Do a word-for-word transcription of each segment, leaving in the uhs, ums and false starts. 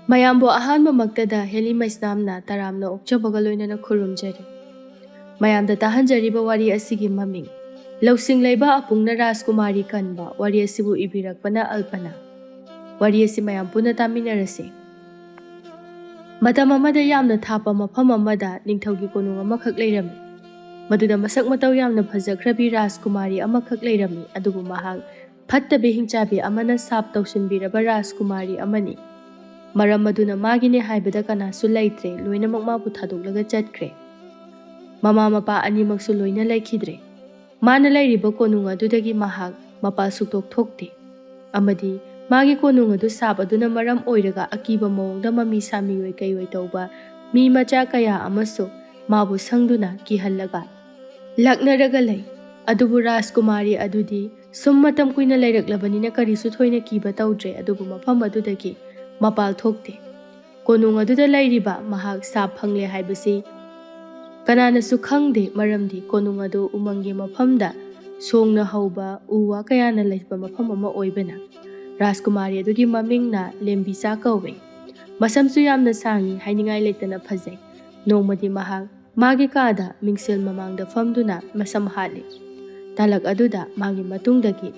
ꯃꯌꯥꯝꯕꯨ ꯑꯍꯥꯟꯕꯃꯛꯇꯗ ꯍꯦꯂꯤ ꯃꯩꯁꯅꯥꯝꯅ ꯇꯔꯥꯝꯅ ꯑꯣꯛꯆꯕꯒ ꯂꯣꯏꯅꯅ ꯈꯨꯔꯨꯝꯖꯔꯤ꯫ ꯃꯌꯥꯝꯗ ꯇꯥꯍꯟꯖꯔꯤꯕ ꯋꯥꯔꯤ ꯑꯁꯤꯒꯤ ꯃꯃꯤꯡ ꯂꯧꯁꯤꯡ ꯂꯩꯕ ꯑꯄꯨꯡꯅ ꯔꯥꯖꯀꯨꯃꯥꯔꯤ ꯀꯟꯕ꯫ ꯋꯥꯔꯤ ꯑꯁꯤꯕꯨ ꯏꯕꯤꯔꯛꯄꯅ ꯑꯜꯄꯅꯥ꯫ ꯋꯥꯔꯤ ꯑꯁꯤ ꯃꯌꯥꯝ ꯄꯨꯟꯅ ꯇꯥꯃꯤꯟꯅꯔꯁꯤ꯫ ꯃꯇꯝ ꯑꯃꯗ ꯌꯥꯝꯅ ꯊꯥꯞꯄ ꯃꯐꯝ ꯑꯃꯗ ꯅꯤꯡꯊꯧꯒꯤ ꯀꯣꯅꯨꯡ ꯑꯃꯈꯛ ꯂꯩꯔꯝꯃꯤ꯫ ꯃꯗꯨꯗ ꯃꯁꯛ ꯃꯇꯧ ꯌꯥꯝꯅ ꯐꯖꯈ꯭ꯔꯕꯤ ꯔꯥꯖꯀꯨꯃꯥꯔꯤ ꯑꯃꯈꯛ ꯂꯩꯔꯝꯃꯤ, ꯑꯗꯨꯕꯨ ꯃꯍꯥꯛ ꯐꯠꯇꯕꯤ ꯍꯤꯡꯆꯥꯕꯤ ꯑꯃꯅ ꯁꯥꯞ ꯇꯧꯁꯤꯟꯕꯤꯔꯕ ꯔꯥꯖꯀꯨꯃꯥꯔꯤ ꯑꯃꯅꯤ꯫ ꯃꯔꯝ ꯑꯗꯨꯅ ꯃꯥꯒꯤꯅꯦ ꯍꯥꯏꯕꯗ ꯀꯅꯥꯁꯨ ꯂꯩꯇ꯭ꯔꯦ, ꯂꯣꯏꯅꯃꯛ ꯃꯥꯕꯨ ꯊꯥꯗꯣꯛꯂꯒ ꯆꯠꯈ꯭ꯔꯦ꯫ ꯃꯃꯥ ꯃꯄꯥ ꯑꯅꯤꯃꯛꯁꯨ ꯂꯣꯏꯅ ꯂꯩꯈꯤꯗ꯭ꯔꯦ꯫ ꯃꯥꯅ ꯂꯩꯔꯤꯕ ꯀꯣꯅꯨꯡ ꯑꯗꯨꯗꯒꯤ ꯃꯍꯥꯛ ꯃꯄꯥꯜ ꯁꯨꯛꯊꯣꯛ ꯊꯣꯛꯇꯦ꯫ ꯑꯃꯗꯤ ꯃꯥꯒꯤ ꯀꯣꯅꯨꯡ ꯑꯗꯨ ꯁꯥꯞ ꯑꯗꯨꯅ ꯃꯔꯝ ꯑꯣꯏꯔꯒ ꯑꯀꯤꯕ ꯃꯑꯣꯡꯗ ꯃꯃꯤ ꯁꯥꯃꯤꯑꯣꯏ ꯀꯩꯑꯣꯏ ꯇꯧꯕ ꯃꯤ ꯃꯆꯥ ꯀꯌꯥ ꯑꯃꯁꯨ ꯃꯥꯕꯨ ꯁꯪꯗꯨꯅ ꯀꯤꯍꯜꯂꯒ ꯂꯥꯛꯅꯔꯒ ꯂꯩ꯫ ꯑꯗꯨꯕꯨ ꯔꯥꯖꯀꯨꯃꯥꯔꯤ ꯑꯗꯨꯗꯤ ꯁꯨꯝ ꯃꯇꯝ ꯀꯨꯏꯅ ꯂꯩꯔꯛꯂꯕꯅꯤꯅ ꯀꯔꯤꯁꯨ ꯊꯣꯏꯅ ꯀꯤꯕ ꯇꯧꯗ꯭ꯔꯦ, ꯑꯗꯨꯕꯨ ꯃꯐꯝ ꯑꯗꯨꯗꯒꯤ ꯃꯄꯥꯜ ꯊꯣꯛꯇꯦ꯫ ꯀꯣꯅꯨꯡ ꯑꯗꯨꯗ ꯂꯩꯔꯤꯕ ꯃꯍꯥꯛ ꯁꯥꯞ ꯐꯪꯂꯦ ꯍꯥꯏꯕꯁꯤ ꯀꯅꯥꯅꯁꯨ ꯈꯪꯗꯦ, ꯃꯔꯝꯗꯤ ꯀꯣꯅꯨꯡ ꯑꯗꯨ ꯎꯃꯪꯒꯤ ꯃꯐꯝꯗ ꯁꯣꯡꯅ ꯍꯧꯕ ꯎ ꯋꯥ ꯀꯌꯥꯅ ꯂꯩꯕ ꯃꯐꯝ ꯑꯃ ꯑꯣꯏꯕꯅ꯫ ꯔꯥꯖꯀꯨꯃꯥꯔꯤ ꯑꯗꯨꯒꯤ ꯃꯃꯤꯡꯅ ꯂꯦꯝꯕꯤꯆꯥ ꯀꯧꯏ꯫ ꯃꯁꯝꯁꯨ ꯌꯥꯝꯅ ꯁꯥꯡꯏ, ꯍꯥꯏꯅꯤꯡꯉꯥꯏ ꯂꯩꯇꯅ ꯐꯖꯩ꯫ ꯅꯣꯡꯃꯗꯤ ꯃꯍꯥꯛ ꯃꯥꯒꯤ ꯀꯥꯗ ꯃꯤꯡꯁꯦꯜ ꯃꯃꯥꯡꯗ ꯐꯝꯗꯨꯅ ꯃꯁꯝ ꯍꯥꯠꯂꯤ꯫ ꯇꯥꯂꯛ ꯑꯗꯨꯗ ꯃꯥꯒꯤ ꯃꯇꯨꯡꯗꯒꯤ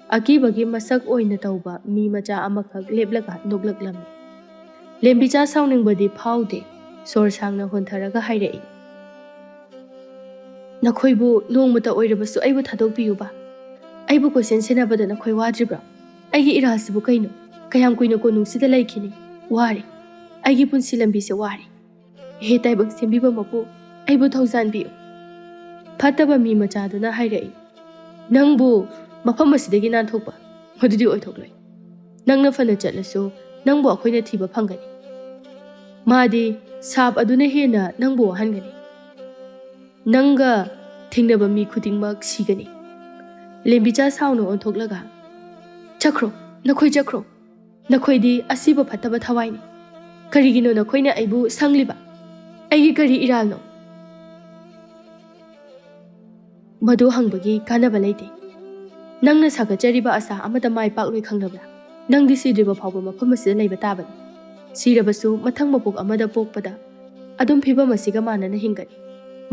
ꯑꯀꯤꯕꯒꯤ ꯃꯁꯛ ꯑꯣꯏꯅ ꯇꯧꯕ ꯃꯤ ꯃꯆꯥ ꯑꯃꯈꯛ ꯂꯦꯞꯂꯒ ꯅꯣꯛꯂꯛꯂꯝꯃꯤ꯫ ꯂꯦꯝꯕꯤꯆꯥ ꯁꯥꯎꯅꯤꯡꯕꯗꯤ ꯐꯥꯎꯗꯦ꯫ ꯁꯣꯔ ꯁꯥꯡꯅ ꯍꯣꯟꯊꯔꯒ ꯍꯥꯏꯔꯛꯏ, "ꯅꯈꯣꯏꯕꯨ ꯅꯣꯡꯃꯇ ꯑꯣꯏꯔꯕꯁꯨ ꯑꯩꯕꯨ ꯊꯥꯗꯣꯛꯄꯤꯌꯨꯕ꯫ ꯑꯩꯕꯨ ꯀꯣꯏꯁꯦꯟ ꯁꯦꯟꯅꯕꯗ ꯅꯈꯣꯏ ꯋꯥꯗ꯭ꯔꯤꯕ꯭ꯔꯥ? ꯑꯩꯒꯤ ꯏꯔꯥꯜꯁꯤꯕꯨ ꯀꯩꯅꯣ? ꯀꯌꯥꯝ ꯀꯨꯏꯅ ꯀꯣꯅꯨꯡꯁꯤꯗ ꯂꯩꯈꯤꯅꯤ? ꯋꯥꯔꯦ꯫ ꯑꯩꯒꯤ ꯄꯨꯟꯁꯤ ꯂꯝꯕꯤꯁꯦ ꯋꯥꯔꯦ꯫ ꯍꯦ ꯇꯥꯏꯕꯪ ꯁꯦꯝꯕꯤꯕ ꯃꯄꯨ, ꯑꯩꯕꯨ ꯊꯧꯖꯥꯟꯕꯤꯌꯨ꯫" ꯐꯠꯇꯕ ꯃꯤ ꯃꯆꯥꯗꯨꯅ ꯍꯥꯏꯔꯛꯏ, "ꯅꯪꯕꯨ ꯃꯐꯝ ꯑꯁꯤꯗꯒꯤ ꯅꯥꯟꯊꯣꯛꯄ, ꯃꯗꯨꯗꯤ ꯑꯣꯏꯊꯣꯛꯂꯣꯏ꯫ ꯅꯪꯅ ꯐꯅ ꯆꯠꯂꯁꯨ ꯅꯪꯕꯨ ꯑꯩꯈꯣꯏꯅ ꯊꯤꯕ ꯐꯪꯒꯅꯤ꯫ ꯃꯥꯗꯤ ꯁꯥꯞ ꯑꯗꯨꯅ ꯍꯦꯟꯅ ꯅꯪꯕꯨ ꯋꯥꯍꯟꯒꯅꯤ꯫ ꯅꯪꯒ ꯊꯦꯡꯅꯕ ꯃꯤ ꯈꯨꯗꯤꯡꯃꯛ ꯁꯤꯒꯅꯤ꯫" ꯂꯦꯝꯕꯤꯆꯥ ꯁꯥꯎꯅ ꯑꯣꯟꯊꯣꯛꯂꯒ, "ꯆꯠꯈ꯭ꯔꯣ, ꯅꯈꯣꯏ ꯆꯠꯈ꯭ꯔꯣ꯫ ꯅꯈꯣꯏꯗꯤ ꯑꯁꯤꯕ ꯐꯠꯇꯕ ꯊꯋꯥꯏꯅꯤ꯫ ꯀꯔꯤꯒꯤꯅꯣ ꯅꯈꯣꯏꯅ ꯑꯩꯕꯨ ꯁꯪꯂꯤꯕ? ꯑꯩꯒꯤ ꯀꯔꯤ ꯏꯔꯥꯜꯅꯣ?" "ꯃꯗꯨ ꯍꯪꯕꯒꯤ ꯀꯥꯟꯅꯕ ꯂꯩꯇꯦ꯫ ꯅꯪꯅ ꯁꯥꯒꯠꯆꯔꯤꯕ ꯑꯁꯥ ꯑꯃꯠꯇ ꯃꯥꯏ ꯄꯥꯛꯂꯣꯏ ꯈꯪꯂꯕ꯭ꯔꯥ? ꯅꯪꯗꯤ ꯁꯤꯗ꯭ꯔꯤꯕ ꯐꯥꯎꯕ ꯃꯐꯝ ꯑꯁꯤꯗ ꯂꯩꯕ ꯇꯥꯕꯅꯤ꯫ ꯁꯤꯔꯕꯁꯨ ꯃꯊꯪ ꯃꯄꯣꯛ ꯑꯃꯗ ꯄꯣꯛꯄꯗ ꯑꯗꯨꯝ ꯐꯤꯕꯝ ꯑꯁꯤꯒ ꯃꯥꯟꯅꯅ ꯍꯤꯡꯒꯅꯤ꯫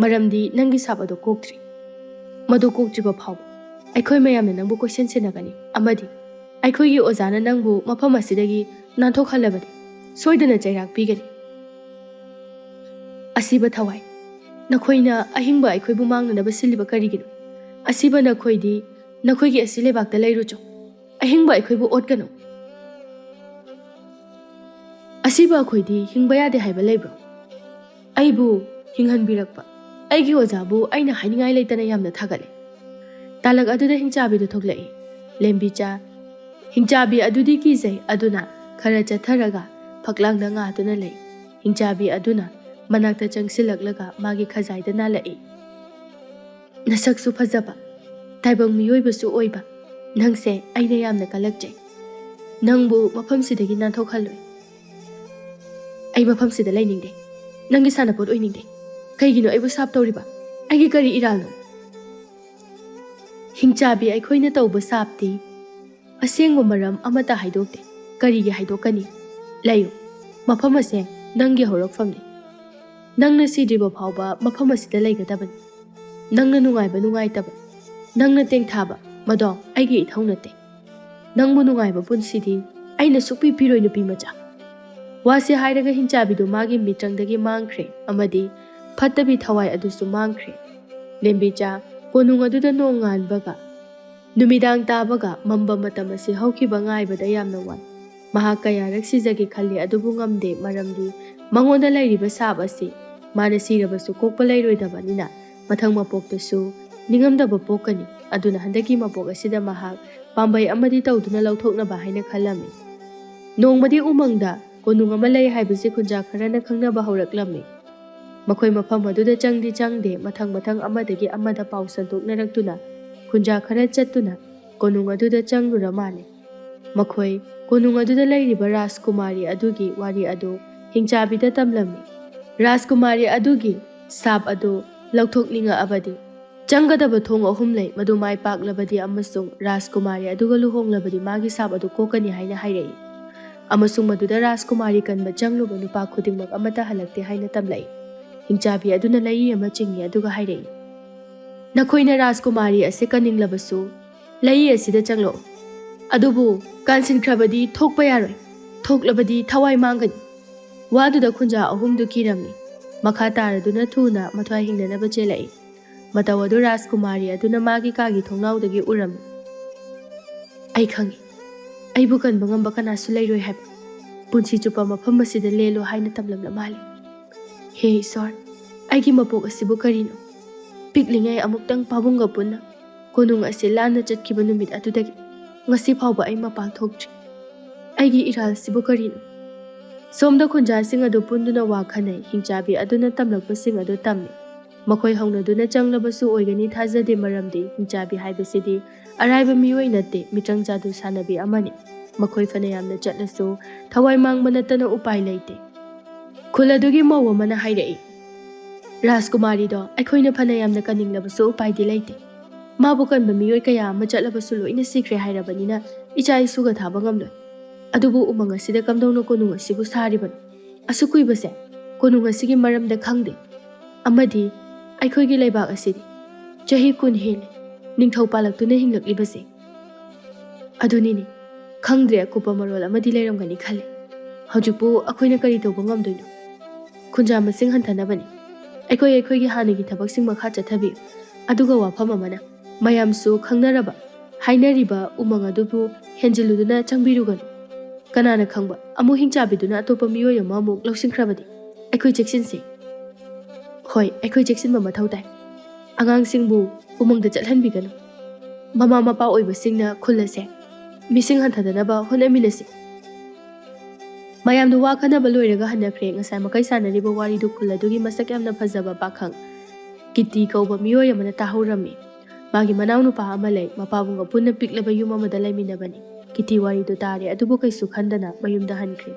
ꯃꯔꯝꯗꯤ ꯅꯪꯒꯤ ꯁꯥꯞ ꯑꯗꯨ ꯀꯣꯛꯇ꯭ꯔꯤ꯫ ꯃꯗꯨ ꯀꯣꯛꯇ꯭ꯔꯤꯕ ꯐꯥꯎꯕ ꯑꯩꯈꯣꯏ ꯃꯌꯥꯝꯅ ꯅꯪꯕꯨ ꯀꯣꯏꯁꯦꯟ ꯁꯦꯟꯅꯒꯅꯤ ꯑꯃꯗꯤ ꯑꯩꯈꯣꯏꯒꯤ ꯑꯣꯖꯥꯅ ꯅꯪꯕꯨ ꯃꯐꯝ ꯑꯁꯤꯗꯒꯤ ꯅꯥꯟꯊꯣꯛꯍꯜꯂꯕꯗꯤ ꯁꯣꯏꯗꯅ ꯆꯩꯔꯥꯛ ꯄꯤꯒꯅꯤ꯫ ꯑꯁꯤꯕ ꯊꯋꯥꯏ, ꯅꯈꯣꯏꯅ ꯑꯍꯤꯡꯕ ꯑꯩꯈꯣꯏꯕꯨ ꯃꯥꯡꯅꯅꯕ ꯁꯤꯜꯂꯤꯕ ꯀꯔꯤꯒꯤꯅꯣ? ꯑꯁꯤꯕ ꯅꯈꯣꯏꯗꯤ ꯅꯈꯣꯏꯒꯤ ꯑꯁꯤ ꯂꯩꯕꯥꯛꯇ ꯂꯩꯔꯨꯆꯣ꯫ ꯑꯍꯤꯡꯕ ꯑꯩꯈꯣꯏꯕꯨ ꯑꯣꯠꯀꯅꯨ꯫ ꯑꯁꯤꯕ ꯑꯩꯈꯣꯏꯗꯤ ꯍꯤꯡꯕ ꯌꯥꯗꯦ ꯍꯥꯏꯕ ꯂꯩꯕ꯭ꯔꯣ? ꯑꯩꯕꯨ ꯍꯤꯡꯍꯟꯕꯤꯔꯛꯄ ꯑꯩꯒꯤ ꯑꯣꯖꯥꯕꯨ ꯑꯩꯅ ꯍꯥꯏꯅꯤꯡꯉꯥꯏ ꯂꯩꯇꯅ ꯌꯥꯝꯅ ꯊꯥꯒꯠꯂꯦ꯫ ꯇꯥꯂꯛ ꯑꯗꯨꯗ ꯍꯤꯡꯆꯥꯕꯤꯗꯨ ꯊꯣꯛꯂꯛꯏ꯫ ꯂꯦꯝꯕꯤꯆꯥ, ꯍꯤꯡꯆꯥꯕꯤ ꯑꯗꯨꯗꯤ ꯀꯤꯖꯩ, ꯑꯗꯨꯅ ꯈꯔ ꯆꯠꯊꯔꯒ ꯐꯛꯂꯥꯡꯗ ꯉꯥꯗꯨꯅ ꯂꯩ꯫ ꯍꯤꯡꯆꯥꯕꯤ ꯑꯗꯨꯅ ꯃꯅꯥꯛꯇ ꯆꯪꯁꯤꯜꯂꯛꯂꯒ ꯃꯥꯒꯤ ꯈꯖꯥꯏꯗ ꯅꯥꯜꯂꯛꯏ꯫ ꯅꯁꯛꯁꯨ ꯐꯖꯕ, ꯇꯥꯏꯕꯪ ꯃꯤꯑꯣꯏꯕꯁꯨ ꯑꯣꯏꯕ ꯅꯪꯁꯦ ꯑꯩꯅ ꯌꯥꯝꯅ ꯀꯜꯂꯛꯆꯩ꯫ ꯅꯪꯕꯨ ꯃꯐꯝꯁꯤꯗꯒꯤ ꯅꯥꯟꯊꯣꯛꯍꯜꯂꯣꯏ꯫ ꯑꯩ ꯃꯐꯝꯁꯤꯗ ꯂꯩꯅꯤꯡꯗꯦ꯫ ꯅꯪꯒꯤ ꯁꯥꯟꯅꯄꯣꯠ ꯑꯣꯏꯅꯤꯡꯗꯦ꯫ ꯀꯩꯒꯤꯅꯣ ꯑꯩꯕꯨ ꯁꯥꯞ ꯇꯧꯔꯤꯕ? ꯑꯩꯒꯤ ꯀꯔꯤ ꯏꯔꯥꯜꯅꯣ? ꯍꯤꯡꯆꯥꯕꯤ, ꯑꯩꯈꯣꯏꯅ ꯇꯧꯕ ꯁꯥꯞꯇꯤ ꯑꯁꯦꯡꯕ ꯃꯔꯝ ꯑꯃꯠꯇ ꯍꯥꯏꯗꯣꯛꯇꯦ꯫ ꯀꯔꯤꯒꯤ ꯍꯥꯏꯗꯣꯛꯀꯅꯤ? ꯂꯩꯌꯨ, ꯃꯐꯝ ꯑꯁꯦ ꯅꯪꯒꯤ ꯍꯧꯔꯛꯐꯝꯅꯤ꯫ ꯅꯪꯅ ꯁꯤꯗ꯭ꯔꯤꯕ ꯐꯥꯎꯕ ꯃꯐꯝ ꯑꯁꯤꯗ ꯂꯩꯒꯗꯕꯅꯤ꯫ ꯅꯪꯅ ꯅꯨꯡꯉꯥꯏꯕ ꯅꯨꯡꯉꯥꯏꯇꯕ, ꯅꯪꯅ ꯇꯦꯡꯊꯥꯕ, ꯃꯗꯣ ꯑꯩꯒꯤ ꯏꯊꯧ ꯅꯠꯇꯦ꯫ ꯅꯪꯕꯨ ꯅꯨꯡꯉꯥꯏꯕ ꯄꯨꯟꯁꯤꯗꯤ ꯑꯩꯅ ꯁꯨꯛꯄꯤ ꯄꯤꯔꯣꯏ, ꯅꯨꯄꯤ ꯃꯆꯥ꯫ ꯋꯥꯁꯤ ꯍꯥꯏꯔꯒ ꯍꯤꯡꯆꯥꯕꯤꯗꯨ ꯃꯥꯒꯤ ꯃꯤꯇ꯭ꯔꯪꯗꯒꯤ ꯃꯥꯡꯈ꯭ꯔꯦ ꯑꯃꯗꯤ ꯐꯠꯇꯕꯤ ꯊꯋꯥꯏ ꯑꯗꯨꯁꯨ ꯃꯥꯡꯈ꯭ꯔꯦ꯫ ꯂꯦꯝꯕꯤꯆꯥ, ꯀꯣꯅꯨꯡ ꯑꯗꯨꯗ ꯅꯣꯡ ꯉꯥꯟꯕꯒ ꯅꯨꯃꯤꯗꯥꯡ ꯇꯥꯕꯒ ꯃꯝꯕ ꯃꯇꯝ ꯑꯁꯤ ꯍꯧꯈꯤꯕ ꯉꯥꯏꯕꯗ ꯌꯥꯝꯅ ꯋꯥꯏ꯫ ꯃꯍꯥꯛ ꯀꯌꯥꯔꯛ ꯁꯤꯖꯒꯦ ꯈꯜꯂꯤ, ꯑꯗꯨꯕꯨ ꯉꯝꯗꯦ, ꯃꯔꯝꯗꯤ ꯃꯉꯣꯟꯗ ꯂꯩꯔꯤꯕ ꯁꯥꯞ ꯑꯁꯤ ꯃꯥꯅ ꯁꯤꯔꯕꯁꯨ ꯀꯣꯛꯄ ꯂꯩꯔꯣꯏꯗꯕꯅꯤꯅ ꯃꯊꯪ ꯃꯄꯣꯛꯇꯁꯨ ꯅꯤꯡꯉꯝꯗꯕ ꯄꯣꯛꯀꯅꯤ꯫ ꯑꯗꯨꯅ ꯍꯟꯗꯛꯀꯤ ꯃꯄꯣꯛ ꯑꯁꯤꯗ ꯃꯍꯥꯛ ꯄꯥꯝꯕꯩ ꯑꯃꯗꯤ ꯇꯧꯗꯨꯅ ꯂꯧꯊꯣꯛꯅꯕ ꯍꯥꯏꯅ ꯈꯜꯂꯝꯃꯤ꯫ ꯅꯣꯡꯃꯗꯤ ꯎꯃꯪꯗ ꯀꯣꯅꯨꯡ ꯑꯃ ꯂꯩ ꯍꯥꯏꯕꯁꯤ ꯈꯨꯟꯖꯥ ꯈꯔꯅ ꯈꯪꯅꯕ ꯍꯧꯔꯛꯂꯝꯃꯤ꯫ ꯃꯈꯣꯏ ꯃꯐꯝ ꯑꯗꯨꯗ ꯆꯪꯗꯤ ꯆꯪꯗꯦ, ꯃꯊꯪ ꯃꯊꯪ ꯑꯃꯗꯒꯤ ꯑꯃꯗ ꯄꯥꯎ ꯁꯟꯗꯣꯛꯅꯔꯛꯇꯨꯅ ꯈꯨꯟꯖꯥ ꯈꯔ ꯆꯠꯇꯨꯅ ꯀꯣꯅꯨꯡ ꯑꯗꯨꯗ ꯆꯪꯂꯨꯔ ꯃꯥꯜꯂꯦ꯫ ꯃꯈꯣꯏ ꯀꯣꯅꯨꯡ ꯑꯗꯨꯗ ꯂꯩꯔꯤꯕ ꯔꯥꯖꯀꯨꯃꯥꯔꯤ ꯑꯗꯨꯒꯤ ꯋꯥꯔꯤ ꯑꯗꯨ ꯍꯤꯡꯆꯥꯕꯤꯗ ꯇꯝꯂꯝꯃꯤ꯫ ꯔꯥꯖꯀꯨꯃꯥꯔꯤ ꯑꯗꯨꯒꯤ ꯁꯥꯞ ꯑꯗꯨ ꯂꯧꯊꯣꯛꯅꯤꯡꯉꯛꯑꯕꯗꯤ ꯆꯪꯒꯗꯕ ꯊꯣꯡ ꯑꯍꯨꯝ ꯂꯩ, ꯃꯗꯨ ꯃꯥꯏ ꯄꯥꯛꯂꯕꯗꯤ ꯑꯃꯁꯨꯡ ꯔꯥꯖꯀꯨꯃꯥꯔꯤ ꯑꯗꯨꯒ ꯂꯨꯍꯣꯡꯂꯕꯗꯤ ꯃꯥꯒꯤ ꯁꯥꯞ ꯑꯗꯨ ꯀꯣꯛꯀꯅꯤ ꯍꯥꯏꯅ ꯍꯥꯏꯔꯛꯏ꯫ ꯑꯃꯁꯨꯡ ꯃꯗꯨꯗ ꯔꯥꯖꯀꯨꯃꯥꯔꯤ ꯀꯟꯕ ꯆꯪꯂꯨꯕ ꯅꯨꯄꯥ ꯈꯨꯗꯤꯡꯃꯛ ꯑꯃꯠꯇ ꯍꯜꯂꯛꯇꯦ ꯍꯥꯏꯅ ꯇꯝꯂꯛꯏ꯫ ꯍꯤꯡꯆꯥꯕꯤ ꯑꯗꯨꯅ ꯂꯩꯏ ꯑꯃ ꯆꯤꯡꯏ ꯑꯗꯨꯒ ꯍꯥꯏꯔꯛꯏ, "ꯅꯈꯣꯏꯅ ꯔꯥꯖꯀꯨꯃꯥꯔꯤ ꯑꯁꯤ ꯀꯟꯅꯤꯡꯂꯕꯁꯨ ꯂꯩꯏ ꯑꯁꯤꯗ ꯆꯪꯂꯛꯎ꯫ ꯑꯗꯨꯕꯨ ꯀꯥꯟꯁꯤꯟꯈ꯭ꯔꯕꯗꯤ ꯊꯣꯛꯄ ꯌꯥꯔꯣꯏ꯫ ꯊꯣꯛꯂꯕꯗꯤ ꯊꯋꯥꯏ ꯃꯥꯡꯒꯅꯤ꯫" ꯋꯥꯗꯨꯗ ꯈꯨꯟꯖꯥ ꯑꯍꯨꯝꯗꯨ ꯀꯤꯔꯝꯃꯤ꯫ ꯃꯈꯥ ꯇꯥꯔꯗꯨꯅ ꯊꯨꯅ ꯃꯊ꯭ꯋꯥꯏ ꯍꯤꯡꯅꯅꯕ ꯆꯦꯜꯂꯛꯏ꯫ ꯃꯇꯧ ꯑꯗꯨ ꯔꯥꯖꯀꯨꯃꯥꯔꯤ ꯑꯗꯨꯅ ꯃꯥꯒꯤ ꯀꯥꯒꯤ ꯊꯣꯡꯅꯥꯎꯗꯒꯤ ꯎꯔꯝꯃꯤ꯫ "ꯑꯩ ꯈꯪꯏ, ꯑꯩꯕꯨ ꯀꯟꯕ ꯉꯝꯕ ꯀꯅꯥꯁꯨ ꯂꯩꯔꯣꯏ ꯍꯥꯏꯕ꯫ ꯄꯨꯟꯁꯤ ꯆꯨꯞꯄ ꯃꯐꯝ ꯑꯁꯤꯗ ꯂꯦꯜꯂꯨ ꯍꯥꯏꯅ ꯇꯝꯂꯝꯂ ꯃꯥꯜꯂꯦ꯫ ꯍꯦ ꯏꯁꯣꯔ, ꯑꯩꯒꯤ ꯃꯄꯣꯛ ꯑꯁꯤꯕꯨ ꯀꯔꯤꯅꯣ? ꯄꯤꯛꯂꯤꯉꯩ ꯑꯃꯨꯛꯇꯪ ꯄꯥꯕꯨꯡꯒ ꯄꯨꯟꯅ ꯀꯣꯅꯨꯡ ꯑꯁꯤ ꯂꯥꯟꯅ ꯆꯠꯈꯤꯕ ꯅꯨꯃꯤꯠ ꯑꯗꯨꯗꯒꯤ ꯉꯁꯤ ꯐꯥꯎꯕ ꯑꯩ ꯃꯄꯥꯟ ꯊꯣꯛꯇ꯭ꯔꯤ꯫ ꯑꯩꯒꯤ ꯏꯔꯥꯜꯁꯤꯕꯨ ꯀꯔꯤꯅꯣ?" ꯁꯣꯝꯗ ꯈꯨꯟꯖꯥꯁꯤꯡ ꯑꯗꯨ ꯄꯨꯟꯗꯨꯅ ꯋꯥ ꯈꯟꯅꯩ꯫ ꯍꯤꯡꯆꯥꯕꯤ ꯑꯗꯨꯅ ꯇꯝꯂꯛꯄꯁꯤꯡ ꯑꯗꯨ ꯇꯝꯃꯤ꯫ ꯃꯈꯣꯏ ꯍꯧꯅꯗꯨꯅ ꯆꯪꯂꯕꯁꯨ ꯑꯣꯏꯒꯅꯤ ꯊꯥꯖꯗꯦ, ꯃꯔꯝꯗꯤ ꯍꯤꯡꯆꯥꯕꯤ ꯍꯥꯏꯕꯁꯤꯗꯤ ꯑꯔꯥꯏꯕ ꯃꯤꯑꯣꯏ ꯅꯠꯇꯦ, ꯃꯤꯇ꯭ꯔꯪ ꯖꯥꯗꯨ ꯁꯥꯟꯅꯕꯤ ꯑꯃꯅꯤ꯫ ꯃꯈꯣꯏ ꯐꯅ ꯌꯥꯝꯅ ꯆꯠꯂꯁꯨ ꯊꯋꯥꯏ ꯃꯥꯡꯕ ꯅꯠꯇꯅ ꯎꯄꯥꯏ ꯂꯩꯇꯦ꯫ ꯈꯨꯜ ꯑꯗꯨꯒꯤ ꯃꯧ ꯑꯃꯅ ꯍꯥꯏꯔꯛꯏ, "ꯔꯥꯖꯀꯨꯃꯥꯔꯤꯗꯣ ꯑꯩꯈꯣꯏꯅ ꯐꯅ ꯌꯥꯝꯅ ꯀꯟꯅꯤꯡꯂꯕꯁꯨ ꯎꯄꯥꯏꯗꯤ ꯂꯩꯇꯦ꯫ ꯃꯥꯕꯨ ꯀꯟꯕ ꯃꯤꯑꯣꯏ ꯀꯌꯥ ꯑꯃ ꯆꯠꯂꯕꯁꯨ ꯂꯣꯏꯅ ꯁꯤꯈ꯭ꯔꯦ ꯍꯥꯏꯔꯕꯅꯤꯅ ꯏꯆꯥ ꯏꯁꯨꯒ ꯊꯥꯕ ꯉꯝꯂꯣꯏ꯫ ꯑꯗꯨꯕꯨ ꯎꯃꯪ ꯑꯁꯤꯗ ꯀꯝꯗꯧꯅ ꯀꯣꯅꯨꯡ ꯑꯁꯤꯕꯨ ꯁꯥꯔꯤꯕꯅꯣ? ꯑꯁꯨꯛ ꯀꯨꯏꯕꯁꯦ ꯀꯣꯅꯨꯡ ꯑꯁꯤꯒꯤ ꯃꯔꯝꯗ ꯈꯪꯗꯦ꯫ ꯑꯃꯗꯤ ꯑꯩꯈꯣꯏꯒꯤ ꯂꯩꯕꯥꯛ ꯑꯁꯤꯗꯤ ꯆꯍꯤ ꯀꯨꯟ ꯍꯦꯜꯂꯦ ꯅꯤꯡꯊꯧ ꯄꯥꯜꯂꯛꯇꯨꯅ ꯍꯤꯡꯂꯛꯂꯤꯕꯁꯦ꯫ ꯑꯗꯨꯅꯤꯅꯦ, ꯈꯪꯗ꯭ꯔꯦ, ꯑꯀꯨꯞꯄ ꯃꯔꯣꯜ ꯑꯃꯗꯤ ꯂꯩꯔꯝꯒꯅꯤ ꯈꯜꯂꯤ꯫ ꯍꯧꯖꯤꯛꯄꯨ ꯑꯩꯈꯣꯏꯅ ꯀꯔꯤ ꯇꯧꯕ ꯉꯝꯗꯣꯏꯅꯣ? ꯈꯨꯟꯖꯥ ꯃꯁꯤꯡ ꯍꯟꯊꯅꯕꯅꯤ꯫ ꯑꯩꯈꯣꯏ ꯑꯩꯈꯣꯏꯒꯤ ꯍꯥꯟꯅꯒꯤ ꯊꯕꯛꯁꯤꯡ ꯃꯈꯥ ꯆꯠꯊꯕꯤꯌꯨ꯫ ꯑꯗꯨꯒ ꯋꯥꯐꯝ ꯑꯃꯅ, ꯃꯌꯥꯝꯁꯨ ꯈꯪꯅꯔꯕ, ꯍꯥꯏꯅꯔꯤꯕ ꯎꯃꯪ ꯑꯗꯨꯕꯨ ꯍꯦꯟꯖꯤꯜꯂꯨꯗꯨꯅ ꯆꯪꯕꯤꯔꯨꯒꯅꯨ꯫ ꯀꯅꯥꯅ ꯈꯪꯕ, ꯑꯃꯨꯛ ꯍꯤꯡꯆꯥꯕꯤꯗꯨꯅ ꯑꯇꯣꯞꯄ ꯃꯤꯑꯣꯏ ꯑꯃ ꯑꯃꯨꯛ ꯂꯧꯁꯤꯟꯈ꯭ꯔꯕꯗꯤ? ꯑꯩꯈꯣꯏ ꯆꯦꯛꯁꯤꯟꯁꯤ꯫ ꯍꯣꯏ, ꯑꯩꯈꯣꯏ ꯆꯦꯛꯁꯤꯟꯕ ꯃꯊꯧ ꯇꯥꯏ꯫ ꯑꯉꯥꯡꯁꯤꯡꯕꯨ ꯎꯃꯪꯗ ꯆꯠꯍꯟꯕꯤꯒꯅꯨ꯫ ꯃꯃꯥ ꯃꯄꯥ ꯑꯣꯏꯕꯁꯤꯡꯅ ꯈꯨꯜ ꯑꯁꯦ ꯃꯤꯁꯤꯡ ꯍꯟꯊꯗꯅꯕ ꯍꯣꯠꯅꯃꯤꯟꯅꯁꯤ꯫" ꯃꯌꯥꯝꯗꯨ ꯋꯥ ꯈꯟꯅꯕ ꯂꯣꯏꯔꯒ ꯍꯟꯅꯈ꯭ꯔꯦ꯫ ꯉꯁꯥꯏ ꯃꯈꯩ ꯁꯥꯟꯅꯔꯤꯕ ꯋꯥꯔꯤꯗꯨ ꯈꯨꯜ ꯑꯗꯨꯒꯤ ꯃꯁꯛ ꯌꯥꯝꯅ ꯐꯖꯕ ꯄꯥꯈꯪ ꯀꯤꯇꯤ ꯀꯧꯕ ꯃꯤꯑꯣꯏ ꯑꯃꯅ ꯇꯥꯍꯧꯔꯝꯃꯤ꯫ ꯃꯥꯒꯤ ꯃꯅꯥꯎꯅꯨꯄꯥ ꯑꯃ ꯂꯩ꯫ ꯃꯄꯥꯕꯨꯡꯒ ꯄꯨꯟꯅ ꯄꯤꯛꯂꯕ ꯌꯨꯝ ꯑꯃꯗ ꯂꯩꯃꯤꯟꯅꯕꯅꯤ꯫ ꯀꯤꯇꯤ ꯋꯥꯔꯤꯗꯨ ꯇꯥꯔꯦ, ꯑꯗꯨꯕꯨ ꯀꯩꯁꯨ ꯈꯟꯗꯅ ꯃꯌꯨꯝꯗ ꯍꯟꯈ꯭ꯔꯦ꯫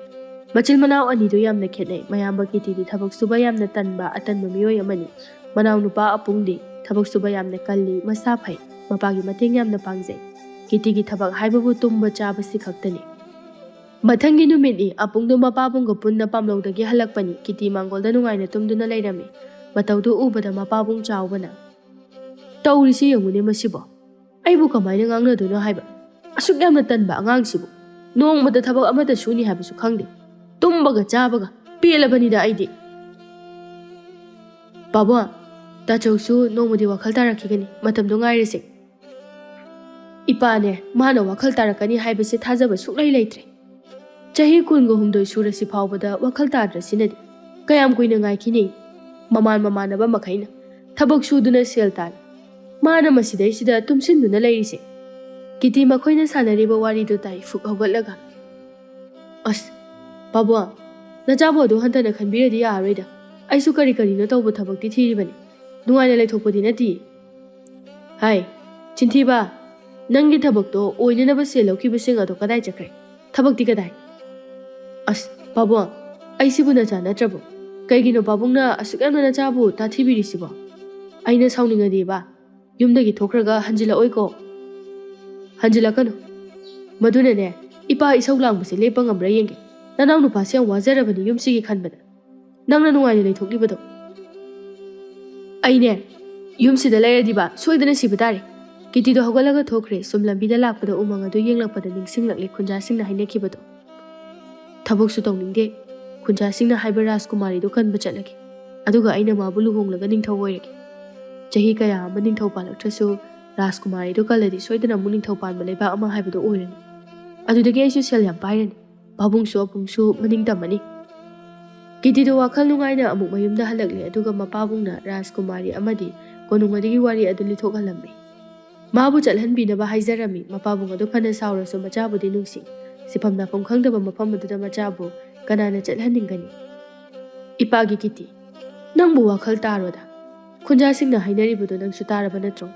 ꯃꯆꯤꯟ ꯃꯅꯥꯎ ꯑꯅꯤꯗꯨ ꯌꯥꯝꯅ ꯈꯦꯠꯅꯩ꯫ ꯃꯌꯥꯝꯕ ꯀꯤꯇꯤꯗꯤ ꯊꯕꯛ ꯁꯨꯕ ꯌꯥꯝꯅ ꯇꯟꯕ, ꯑꯇꯟꯕ ꯃꯤꯑꯣꯏ ꯑꯃꯅꯤ꯫ ꯃꯅꯥꯎꯅꯨꯄꯥ ꯑꯄꯨꯡꯗꯤ ꯊꯕꯛ ꯁꯨꯕ ꯌꯥꯝꯅ ꯀꯜꯂꯤ, ꯃꯁꯥ ꯐꯩ, ꯃꯄꯥꯒꯤ ꯃꯇꯦꯡ ꯌꯥꯝꯅ ꯄꯥꯡꯖꯩ꯫ ꯀꯤꯇꯤꯒꯤ ꯊꯕꯛ ꯍꯥꯏꯕꯕꯨ ꯇꯨꯝꯕ ꯆꯥꯕꯁꯤ ꯈꯛꯇꯅꯤ꯫ ꯃꯊꯪꯒꯤ ꯅꯨꯃꯤꯠꯅꯤ꯫ ꯑꯄꯨꯡꯗꯣ ꯃꯄꯥꯕꯨꯡꯒ ꯄꯨꯟꯅ ꯄꯥꯝꯂꯧꯗꯒꯤ ꯍꯜꯂꯛꯄꯅꯤ꯫ ꯀꯤꯇꯤ ꯃꯥꯡꯒꯣꯜꯗ ꯅꯨꯡꯉꯥꯏꯅ ꯇꯨꯝꯗꯨꯅ ꯂꯩꯔꯝꯃꯤ꯫ ꯃꯇꯧꯗꯨ ꯎꯕꯗ ꯃꯄꯥꯕꯨꯡ ꯆꯥꯎꯕꯅ, "ꯇꯧꯔꯤꯁꯤ ꯌꯦꯡꯉꯨꯅꯦ ꯃꯁꯤꯕꯣ꯫ ꯑꯩꯕꯨ ꯀꯃꯥꯏꯅ ꯉꯥꯡꯅꯗꯣꯏꯅꯣ ꯍꯥꯏꯕ? ꯑꯁꯨꯛ ꯌꯥꯝꯅ ꯇꯟꯕ ꯑꯉꯥꯡꯁꯤꯕꯨ꯫ ꯅꯣꯡꯃꯗ ꯊꯕꯛ ꯑꯃꯠꯇ ꯁꯨꯅꯤ ꯍꯥꯏꯕꯁꯨ ꯈꯪꯗꯦ꯫ ꯇꯨꯝꯕꯒ ꯆꯥꯕꯒ ꯄꯦꯜꯂꯕꯅꯤꯗ ꯑꯩꯗꯤ꯫" "ꯄꯥꯕꯨꯡ, ꯇꯥꯆꯧꯁꯨ ꯅꯣꯡꯃꯗꯤ ꯋꯥꯈꯜ ꯇꯥꯔꯛꯈꯤꯒꯅꯤ꯫ ꯃꯇꯝꯗꯣ ꯉꯥꯏꯔꯁꯦ꯫" "ꯏꯄꯥꯅꯦ, ꯃꯥꯅ ꯋꯥꯈꯜ ꯇꯥꯔꯛꯀꯅꯤ ꯍꯥꯏꯕꯁꯦ ꯊꯥꯖꯕ ꯁꯨꯛꯂꯩ ꯂꯩꯇ꯭ꯔꯦ꯫ ꯆꯍꯤ ꯀꯨꯟꯒ ꯍꯨꯝꯗꯣꯏ ꯁꯨꯔꯁꯤ ꯐꯥꯎꯕꯗ ꯋꯥꯈꯜ ꯇꯥꯗ꯭ꯔꯁꯤꯅꯗꯤ ꯀꯌꯥꯝ ꯀꯨꯏꯅ ꯉꯥꯏꯈꯤꯅꯤ? ꯃꯃꯥꯟ ꯃꯃꯥꯟꯅꯕ ꯃꯈꯩꯅ ꯊꯕꯛ ꯁꯨꯗꯨꯅ ꯁꯦꯜ ꯇꯥꯜꯂꯤ꯫ ꯃꯥꯅ ꯃꯁꯤꯗꯩꯁꯤꯗ ꯇꯨꯝꯁꯤꯟꯗꯨꯅ ꯂꯩꯔꯤꯁꯦ꯫" ꯀꯤꯇꯤ ꯃꯈꯣꯏꯅ ꯁꯥꯟꯅꯔꯤꯕ ꯋꯥꯔꯤꯗꯨ ꯇꯥꯏ ꯐꯨꯛ ꯍꯧꯒꯠꯂꯒ꯫ "ꯑꯁ, ꯄꯥꯕꯨꯡ, ꯅꯆꯥꯕꯨ ꯑꯗꯨ ꯍꯟꯊꯅ ꯈꯟꯕꯤꯔꯗꯤ ꯌꯥꯔꯔꯣꯏꯗ꯫ ꯑꯩꯁꯨ ꯀꯔꯤ ꯀꯔꯤꯅꯣ ꯇꯧꯕ ꯊꯕꯛꯇꯤ ꯊꯤꯔꯤꯕꯅꯤ꯫ ꯅꯨꯡꯉꯥꯏꯅ ꯂꯩꯊꯣꯛꯄꯗꯤ ꯅꯠꯇꯦ꯫" "ꯍꯥꯏ, ꯆꯤꯟꯊꯤꯕ, ꯅꯪꯒꯤ ꯊꯕꯛꯇꯣ ꯑꯣꯏꯅꯅꯕ ꯁꯦꯜ ꯂꯧꯈꯤꯕꯁꯤꯡ ꯑꯗꯣ ꯀꯗꯥꯏ ꯆꯠꯈ꯭ꯔꯦ? ꯊꯕꯛꯇꯤ ꯀꯗꯥꯏ?" "ꯑꯁ, ꯄꯥꯕꯨꯡ, ꯑꯩꯁꯤꯕꯨ ꯅꯆꯥ ꯅꯠꯇ꯭ꯔꯕꯣ? ꯀꯩꯒꯤꯅꯣ ꯄꯥꯕꯨꯡꯅ ꯑꯁꯨꯛ ꯌꯥꯝꯅ ꯅꯆꯥꯕꯨ ꯇꯥꯊꯤꯕꯤꯔꯤꯁꯤꯕꯣ? ꯑꯩꯅ ꯁꯥꯎꯅꯤꯡꯉꯗꯤꯕ, ꯌꯨꯝꯗꯒꯤ ꯊꯣꯛꯈ꯭ꯔꯒ ꯍꯟꯖꯤꯜꯂꯛꯑꯣꯏꯀꯣ꯫" "ꯍꯟꯖꯤꯜꯂꯛꯀꯅꯨ꯫ ꯃꯗꯨꯅꯅꯦ, ꯏꯄꯥ ꯏꯁꯧ ꯂꯥꯡꯕꯁꯦ ꯂꯦꯞꯄ ꯉꯝꯕ꯭ꯔꯥ ꯌꯦꯡꯒꯦ꯫ ꯅꯅꯥꯎ ꯅꯨꯄꯥꯁꯦ ꯌꯥꯝ ꯋꯥꯖꯔꯕꯅꯤ ꯌꯨꯝꯁꯤꯒꯤ ꯈꯟꯕꯗ꯫ ꯅꯪꯅ ꯅꯨꯡꯉꯥꯏꯅ ꯂꯩꯊꯣꯛꯂꯤꯕꯗꯣ꯫" "ꯑꯩꯅꯦ, ꯌꯨꯝꯁꯤꯗ ꯂꯩꯔꯗꯤꯕ ꯁꯣꯏꯗꯅ ꯁꯤꯕ ꯇꯥꯔꯦ꯫" ꯀꯤꯇꯤꯗꯣ ꯍꯧꯒꯠꯂꯒ ꯊꯣꯛꯈ꯭ꯔꯦ꯫ ꯁꯨꯝ ꯂꯝꯕꯤꯗ ꯂꯥꯛꯄꯗ ꯎꯃꯪ ꯑꯗꯨ ꯌꯦꯡꯂꯛꯄꯗ ꯅꯤꯡꯁꯤꯡꯂꯛꯂꯦ ꯈꯨꯟꯖꯥꯁꯤꯡꯅ ꯍꯥꯏꯅꯈꯤꯕꯗꯣ꯫ "ꯊꯕꯛꯁꯨ ꯇꯧꯅꯤꯡꯗꯦ꯫ ꯈꯨꯟꯖꯥꯁꯤꯡꯅ ꯍꯥꯏꯕ ꯔꯥꯖꯀꯨꯃꯥꯔꯤꯗꯣ ꯀꯟꯕ ꯆꯠꯂꯒꯦ꯫ ꯑꯗꯨꯒ ꯑꯩꯅ ꯃꯥꯕꯨ ꯂꯨꯍꯣꯡꯂꯒ ꯅꯤꯡꯊꯧ ꯑꯣꯏꯔꯒꯦ꯫ ꯆꯍꯤ ꯀꯌꯥ ꯑꯃ ꯅꯤꯡꯊꯧ ꯄꯥꯜꯂꯛꯇ꯭ꯔꯁꯨ ꯔꯥꯖꯀꯨꯃꯥꯔꯤꯗꯣ ꯀꯜꯂꯗꯤ ꯁꯣꯏꯗꯅ ꯑꯃꯨꯛ ꯅꯤꯡꯊꯧ ꯄꯥꯟꯕ ꯂꯩꯕꯥꯛ ꯑꯃ ꯍꯥꯏꯕꯗꯣ ꯑꯣꯏꯔꯅꯤ꯫ ꯑꯗꯨꯗꯒꯤ ꯑꯩꯁꯨ ꯁꯦꯜ ꯌꯥꯝ ꯄꯥꯏꯔꯅꯤ꯫ ꯄꯥꯕꯨꯡꯁꯨ ꯑꯄꯨꯡꯁꯨ ꯃꯅꯤꯡ ꯇꯝꯃꯅꯤ꯫" ꯀꯤꯇꯤꯗꯣ ꯋꯥꯈꯜ ꯅꯨꯡꯉꯥꯏꯅ ꯑꯃꯨꯛ ꯃꯌꯨꯝꯗ ꯍꯜꯂꯛꯂꯦ, ꯑꯗꯨꯒ ꯃꯄꯥꯕꯨꯡꯅ ꯔꯥꯖꯀꯨꯃꯥꯔꯤ ꯑꯃꯗꯤ ꯀꯣꯅꯨꯡ ꯑꯗꯨꯒꯤ ꯋꯥꯔꯤ ꯑꯗꯨ ꯂꯤꯊꯣꯛꯍꯜꯂꯝꯃꯤ꯫ ꯃꯥꯕꯨ ꯆꯠꯍꯟꯕꯤꯅꯕ ꯍꯥꯏꯖꯔꯝꯃꯤ꯫ ꯃꯄꯥꯕꯨꯡ ꯑꯗꯨ ꯐꯅ ꯁꯥꯎꯔꯁꯨ ꯃꯆꯥꯕꯨꯗꯤ ꯅꯨꯡꯁꯤ꯫ ꯁꯤꯐꯝ ꯅꯥꯐꯝ ꯈꯪꯗꯕ ꯃꯐꯝ ꯑꯗꯨꯗ ꯃꯆꯥꯕꯨ ꯀꯅꯥꯅ ꯆꯠꯍꯟꯅꯤꯡꯒꯅꯤ? "ꯏꯄꯥꯒꯤ ꯀꯤꯇꯤ, ꯅꯪꯕꯨ ꯋꯥꯈꯜ ꯇꯥꯔꯣꯗ꯫ ꯈꯨꯟꯖꯥꯁꯤꯡꯅ ꯍꯥꯏꯅꯔꯤꯕꯗꯨ ꯅꯪꯁꯨ ꯇꯥꯔꯕ ꯅꯠꯇ꯭ꯔꯣ?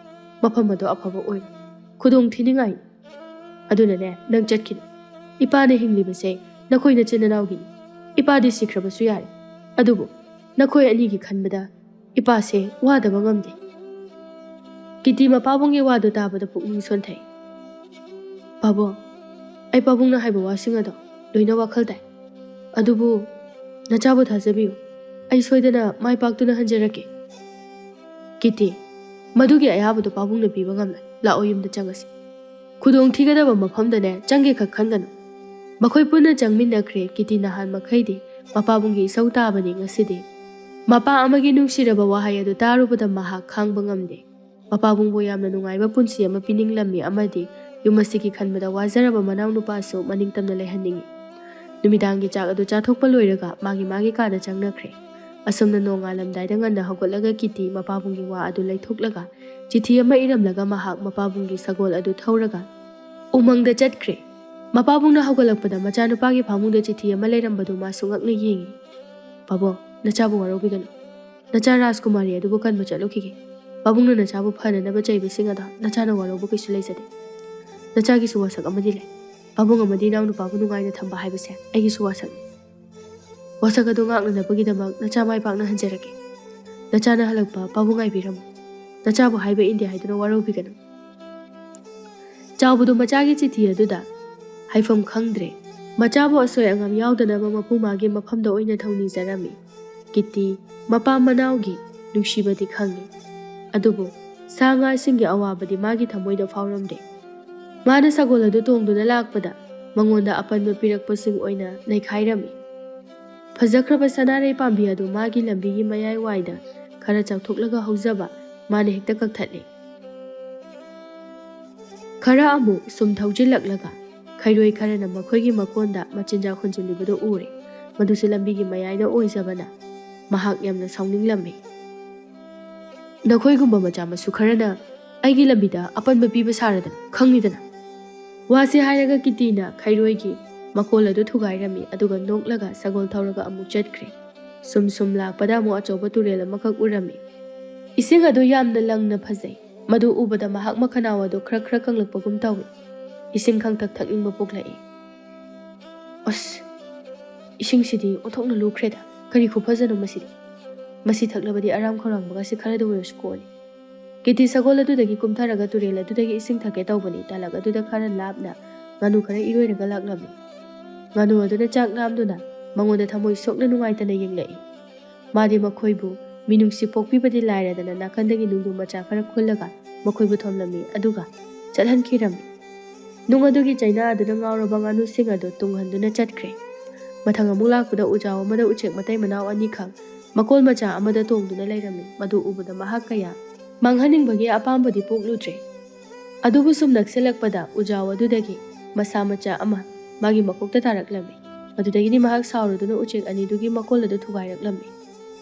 ꯃꯐꯝ ꯑꯗꯨ ꯑꯐꯕ ꯑꯣꯏꯔꯣꯏ꯫ ꯈꯨꯗꯣꯡ ꯊꯤꯅꯤꯡꯉꯥꯏ꯫ ꯑꯗꯨꯅꯅꯦ, ꯅꯪ ꯆꯠꯈꯤꯅꯨ꯫ ꯏꯄꯥꯅ ꯍꯤꯡꯂꯤꯕꯁꯦ ꯅꯈꯣꯏ ꯅꯆꯤꯟ ꯅꯅꯥꯎꯒꯤꯅꯤ꯫ ꯏꯄꯥꯗꯤ ꯁꯤꯈ꯭ꯔꯕꯁꯨ ꯌꯥꯔꯦ, ꯑꯗꯨꯕꯨ ꯅꯈꯣꯏ ꯑꯅꯤꯒꯤ ꯈꯟꯕꯗ ꯏꯄꯥꯁꯦ ꯋꯥꯗꯕ ꯉꯝꯗꯦ꯫" ꯀꯤꯇꯤ ꯃꯄꯥꯕꯨꯡꯒꯤ ꯋꯥꯗꯨ ꯇꯥꯕꯗ ꯄꯨꯛꯅꯤꯡ ꯁꯣꯟꯊꯩ꯫ "ꯄꯥꯕꯨꯡ, ꯑꯩ ꯄꯥꯕꯨꯡꯅ ꯍꯥꯏꯕ ꯋꯥꯁꯤꯡ ꯑꯗꯣ ꯂꯣꯏꯅ ꯋꯥꯈꯜ ꯇꯥꯏ꯫ ꯑꯗꯨꯕꯨ ꯅꯆꯥꯕꯨ ꯊꯥꯖꯕꯤꯌꯨ, ꯑꯩ ꯁꯣꯏꯗꯅ ꯃꯥꯏ ꯄꯥꯛꯇꯨꯅ ꯍꯟꯖꯔꯛꯀꯦ꯫ ꯀꯤꯇꯤ, ꯃꯗꯨꯒꯤ ꯑꯌꯥꯕꯗꯨ ꯄꯥꯕꯨꯡꯅ ꯄꯤꯕ ꯉꯝꯂꯣꯏ꯫ ꯂꯥꯛꯑꯣ, ꯌꯨꯝꯗ ꯆꯪꯉꯁꯤ꯫ ꯈꯨꯗꯣꯡ ꯊꯤꯒꯗꯕ ꯃꯐꯝꯗꯅꯦ ꯆꯪꯒꯦ ꯈꯛ ꯈꯟꯒꯅꯨ꯫ ꯃꯈꯣꯏ ꯄꯨꯟꯅ ꯆꯪꯃꯤꯟꯅꯈ꯭ꯔꯦ꯫ ꯀꯤꯇꯤ ꯅꯍꯥꯟ ꯃꯈꯩꯗꯤ ꯃꯄꯥꯕꯨꯡꯒꯤ ꯏꯁꯧ ꯇꯥꯕꯅꯤ, ꯉꯁꯤꯗꯤ ꯃꯄꯥ ꯑꯃꯒꯤ ꯅꯨꯡꯁꯤꯔꯕ ꯋꯥꯍꯩ ꯑꯗꯨ ꯇꯥꯔꯨꯕꯗ ꯃꯍꯥꯛ ꯈꯥꯡꯕ ꯉꯝꯗꯦ꯫ ꯃꯄꯥꯕꯨꯡꯕꯨ ꯌꯥꯝꯅ ꯅꯨꯡꯉꯥꯏꯕ ꯄꯨꯟꯁꯤ ꯑꯃ ꯄꯤꯅꯤꯡꯂꯝꯃꯤ ꯑꯃꯗꯤ ꯌꯨꯝ ꯑꯁꯤꯒꯤ ꯈꯟꯕꯗ ꯋꯥꯖꯔꯕ ꯃꯅꯥꯎꯅꯨꯄꯥꯁꯨ ꯃꯅꯤꯡ ꯇꯝꯅ ꯂꯩꯍꯟꯅꯤꯡꯏ꯫ ꯅꯨꯃꯤꯗꯥꯡꯒꯤ ꯆꯥꯛ ꯑꯗꯨ ꯆꯥꯊꯣꯛꯄ ꯂꯣꯏꯔꯒ ꯃꯥꯒꯤ ꯃꯥꯒꯤ ꯀꯥꯗ ꯆꯪꯅꯈ꯭ꯔꯦ꯫ ꯑꯁꯨꯝꯅ ꯅꯣꯡꯉꯥꯜꯂꯝꯗꯥꯏꯗ ꯉꯟꯅ ꯍꯧꯒꯠꯂꯒ ꯀꯤꯇꯤ ꯃꯄꯥꯕꯨꯡꯒꯤ ꯋꯥ ꯑꯗꯨ ꯂꯩꯊꯣꯛꯂꯒ ꯆꯤꯊꯤ ꯑꯃ ꯏꯔꯝꯂꯒ ꯃꯍꯥꯛ ꯃꯄꯥꯕꯨꯡꯒꯤ ꯁꯒꯣꯜ ꯑꯗꯨ ꯊꯧꯔꯒ ꯎꯃꯪꯗ ꯆꯠꯈ꯭ꯔꯦ꯫ ꯃꯄꯥꯕꯨꯡꯅ ꯍꯧꯒꯠꯂꯛꯄꯗ ꯃꯆꯥꯅꯨꯄꯥꯒꯤ ꯐꯥꯃꯨꯡꯗ ꯆꯤꯊꯤ ꯑꯃ ꯂꯩꯔꯝꯕꯗꯨ ꯃꯥꯁꯨ ꯉꯛꯅ ꯌꯦꯡꯏ꯫ "ꯄꯥꯕꯨꯡ, ꯅꯆꯥꯕꯨ ꯋꯥꯔꯧꯕꯤꯒꯅꯨ꯫ ꯅꯆꯥ ꯔꯥꯖꯀꯨꯃꯥꯔꯤ ꯑꯗꯨꯕꯨ ꯀꯟꯕ ꯆꯠꯂꯨꯈꯤꯒꯦ꯫ ꯄꯥꯕꯨꯡꯅ ꯅꯆꯥꯕꯨ ꯐꯅꯅꯕ ꯆꯩꯕꯁꯤꯡ ꯑꯗꯣ ꯅꯆꯥꯅ ꯋꯥꯔꯧꯕ ꯀꯩꯁꯨ ꯂꯩꯖꯗꯦ꯫ ꯅꯆꯥꯒꯤꯁꯨ ꯋꯥꯁꯛ ꯑꯃꯗꯤ ꯂꯩ꯫ ꯄꯥꯕꯨꯡ ꯑꯃꯗꯤ ꯏꯅꯥꯎꯅꯨꯄꯥꯕꯨ ꯅꯨꯡꯉꯥꯏꯅ ꯊꯝꯕ ꯍꯥꯏꯕꯁꯦ ꯑꯩꯒꯤꯁꯨ ꯋꯥꯁꯛꯅꯤ꯫ ꯋꯥꯁꯛ ꯑꯗꯨ ꯉꯥꯛꯅꯅꯕꯒꯤꯗꯃꯛ ꯅꯆꯥ ꯃꯥꯏ ꯄꯥꯛꯅ ꯍꯟꯖꯔꯛꯀꯦ꯫ ꯅꯆꯥꯅ ꯍꯜꯂꯛꯄ ꯄꯥꯕꯨꯡ ꯉꯥꯏꯕꯤꯔꯝꯃꯨ꯫ ꯅꯆꯥꯕꯨ ꯍꯥꯏꯕ ꯏꯟꯗꯦ ꯍꯥꯏꯗꯨꯅ ꯋꯥꯔꯧꯕꯤꯒꯅꯨ꯫" ꯆꯥꯎꯕꯗꯨ ꯃꯆꯥꯒꯤ ꯆꯤꯊꯤ ꯑꯗꯨꯗ ꯍꯥꯏꯐꯝ ꯈꯪꯗ꯭ꯔꯦ꯫ ꯃꯆꯥꯕꯨ ꯑꯁꯣꯏ ꯑꯉꯥꯝ ꯌꯥꯎꯗꯅꯕ ꯃꯄꯨ ꯃꯥꯒꯤ ꯃꯐꯝꯗ ꯑꯣꯏꯅ ꯊꯧꯅꯤꯖꯔꯝꯃꯤ꯫ ꯀꯤꯇꯤ, ꯃꯄꯥ ꯃꯅꯥꯎꯒꯤ ꯅꯨꯡꯁꯤꯕꯗꯤ ꯈꯪꯉꯤ, ꯑꯗꯨꯕꯨ ꯁꯥ ꯉꯥꯁꯤꯡꯒꯤ ꯑꯋꯥꯕꯗꯤ ꯃꯥꯒꯤ ꯊꯃꯣꯏꯗ ꯐꯥꯎꯔꯝꯗꯦ꯫ ꯃꯥꯅ ꯁꯒꯣꯜ ꯑꯗꯨ ꯇꯣꯡꯗꯨꯅ ꯂꯥꯛꯄꯗ ꯃꯉꯣꯟꯗ ꯑꯄꯟꯕ ꯄꯤꯔꯛꯄꯁꯤꯡ ꯑꯣꯏꯅ ꯅꯩꯈꯥꯏꯔꯝꯃꯤ꯫ ꯐꯖꯈ꯭ꯔꯕ ꯁꯅꯥꯔꯩ ꯄꯥꯝꯕꯤ ꯑꯗꯨ ꯃꯥꯒꯤ ꯂꯝꯕꯤꯒꯤ ꯃꯌꯥꯏ ꯋꯥꯏꯗ ꯈꯔ ꯆꯥꯎꯊꯣꯛꯂꯒ ꯍꯧꯖꯕ ꯃꯥꯅ ꯍꯦꯛꯇ ꯀꯛꯊꯠꯂꯤ꯫ ꯈꯔ ꯑꯃꯨꯛ ꯁꯨꯝ ꯊꯧꯖꯤꯜꯂꯛꯂꯒ ꯈꯩꯔꯣꯏ ꯈꯔꯅ ꯃꯈꯣꯏꯒꯤ ꯃꯀꯣꯟꯗ ꯃꯆꯤꯟꯖꯥꯛ ꯍꯨꯟꯖꯤꯜꯂꯤꯕꯗꯨ ꯎꯔꯦ꯫ ꯃꯗꯨꯁꯨ ꯂꯝꯕꯤꯒꯤ ꯃꯌꯥꯏꯗ ꯑꯣꯏꯖꯕꯅ ꯃꯍꯥꯛ ꯌꯥꯝꯅ ꯁꯥꯎꯅꯤꯡꯂꯝꯃꯤ꯫ "ꯅꯈꯣꯏꯒꯨꯝꯕ ꯃꯆꯥ ꯃꯁꯨ ꯈꯔꯅ ꯑꯩꯒꯤ ꯂꯝꯕꯤꯗ ꯑꯄꯟꯕ ꯄꯤꯕ ꯁꯥꯔꯗꯅ, ꯈꯪꯂꯤꯗꯅ?" ꯋꯥꯁꯤ ꯍꯥꯏꯔꯒ ꯀꯤꯇꯤꯅ ꯈꯩꯔꯣꯏꯒꯤ ꯃꯀꯣꯜ ꯑꯗꯨ ꯊꯨꯒꯥꯏꯔꯝꯃꯤ, ꯑꯗꯨꯒ ꯅꯣꯛꯂꯒ ꯁꯒꯣꯜ ꯊꯧꯔꯒ ꯑꯃꯨꯛ ꯆꯠꯈ꯭ꯔꯦ꯫ ꯁꯨꯝ ꯁꯨꯝ ꯂꯥꯛꯄꯗ ꯑꯃꯨꯛ ꯑꯆꯧꯕ ꯇꯨꯔꯦꯜ ꯑꯃꯈꯛ ꯎꯔꯝꯃꯤ꯫ ꯏꯁꯤꯡ ꯑꯗꯨ ꯌꯥꯝꯅ ꯂꯪꯅ ꯐꯖꯩ꯫ ꯃꯗꯨ ꯎꯕꯗ ꯃꯍꯥꯛ ꯃꯈꯅꯥꯎ ꯑꯗꯨ ꯈꯔ ꯈꯔ ꯀꯪꯂꯛꯄꯒꯨꯝ ꯇꯧꯏ꯫ ꯏꯁꯤꯡ ꯈꯪꯊꯛ ꯊꯛꯅꯤꯡꯕ ꯄꯣꯛꯂꯛꯏ꯫ "ꯑꯁ, ꯏꯁꯤꯡꯁꯤꯗꯤ ꯑꯣꯟꯊꯣꯛꯅ ꯂꯨꯈ꯭ꯔꯦꯗ꯫ ꯀꯔꯤ ꯈꯨꯐꯖꯅꯣ ꯃꯁꯤꯗꯤ? ꯃꯁꯤ ꯊꯛꯂꯕꯗꯤ ꯑꯔꯥꯝ ꯈꯧꯔꯥꯡꯕꯒꯁꯤ ꯈꯔꯗ ꯑꯣꯏꯔꯁꯨ ꯀꯣꯛꯑꯅꯤ꯫" ꯀꯤꯇꯤ ꯁꯒꯣꯜ ꯑꯗꯨꯗꯒꯤ ꯀꯨꯝꯊꯔꯒ ꯇꯨꯔꯦꯜ ꯑꯗꯨꯗꯒꯤ ꯏꯁꯤꯡ ꯊꯛꯀꯦ ꯇꯧꯕꯅꯤ꯫ ꯇꯥꯂꯛ ꯑꯗꯨꯗ ꯈꯔ ꯂꯥꯞꯅ ꯉꯥꯅꯨ ꯈꯔ ꯏꯔꯣꯏꯔꯒ ꯂꯥꯛꯂꯝꯃꯤ꯫ ꯉꯥꯅꯨ ꯑꯗꯨꯅ ꯆꯥꯛ ꯂꯥꯝꯗꯨꯅ ꯃꯉꯣꯟꯗ ꯊꯃꯣꯏ ꯁꯣꯛꯅ ꯅꯨꯡꯉꯥꯏꯇꯅ ꯌꯦꯡꯂꯛꯏ꯫ ꯃꯥꯗꯤ ꯃꯈꯣꯏꯕꯨ ꯃꯤꯅꯨꯡꯁꯤ ꯄꯣꯛꯄꯤꯕꯗꯤ ꯂꯥꯏꯔꯗꯅ ꯅꯥꯀꯟꯗꯒꯤ ꯅꯨꯡꯗꯨ ꯃꯆꯥ ꯈꯔ ꯈꯨꯜꯂꯒ ꯃꯈꯣꯏꯕꯨ ꯊꯣꯝꯂꯝꯃꯤ, ꯑꯗꯨꯒ ꯆꯠꯍꯟꯈꯤꯔꯝꯃꯤ꯫ ꯅꯨꯡ ꯑꯗꯨꯒꯤ ꯆꯩꯅꯥ ꯑꯗꯨꯅ ꯉꯥꯎꯔꯕ ꯉꯥꯅꯨꯁꯤꯡ ꯑꯗꯨ ꯇꯨꯡꯍꯟꯗꯨꯅ ꯆꯠꯈ꯭ꯔꯦ꯫ ꯃꯊꯪ ꯑꯃꯨꯛ ꯂꯥꯛꯄꯗ ꯎꯖꯥꯎ ꯑꯃꯗ ꯎꯆꯦꯛ ꯃꯇꯩ ꯃꯅꯥꯎ ꯑꯅꯤꯈꯛ ꯃꯀꯣꯜ ꯃꯆꯥ ꯑꯃꯗ ꯇꯣꯡꯗꯨꯅ ꯂꯩꯔꯝꯃꯤ꯫ ꯃꯗꯨ ꯎꯕꯗ ꯃꯍꯥꯛ ꯀꯌꯥ ꯃꯥꯡꯍꯟꯅꯤꯡꯕꯒꯤ ꯑꯄꯥꯝꯕꯗꯤ ꯄꯣꯛꯂꯨꯗ꯭ꯔꯦ꯫ ꯑꯗꯨꯕꯨ ꯁꯨꯝ ꯅꯛꯁꯤꯜꯂꯛꯄꯗ ꯎꯖꯥꯎ ꯑꯗꯨꯗꯒꯤ ꯃꯁꯥ ꯃꯆꯥ ꯑꯃ ꯃꯥꯒꯤ ꯃꯀꯣꯛꯇ ꯇꯥꯔꯛꯂꯝꯃꯤ꯫ ꯃꯗꯨꯗꯒꯤꯗꯤ ꯃꯍꯥꯛ ꯁꯥꯎꯔꯗꯨꯅ ꯎꯆꯦꯛ ꯑꯅꯤꯗꯨꯒꯤ ꯃꯀꯣꯜ ꯑꯗꯨ ꯊꯨꯒꯥꯏꯔꯛꯂꯝꯃꯤ꯫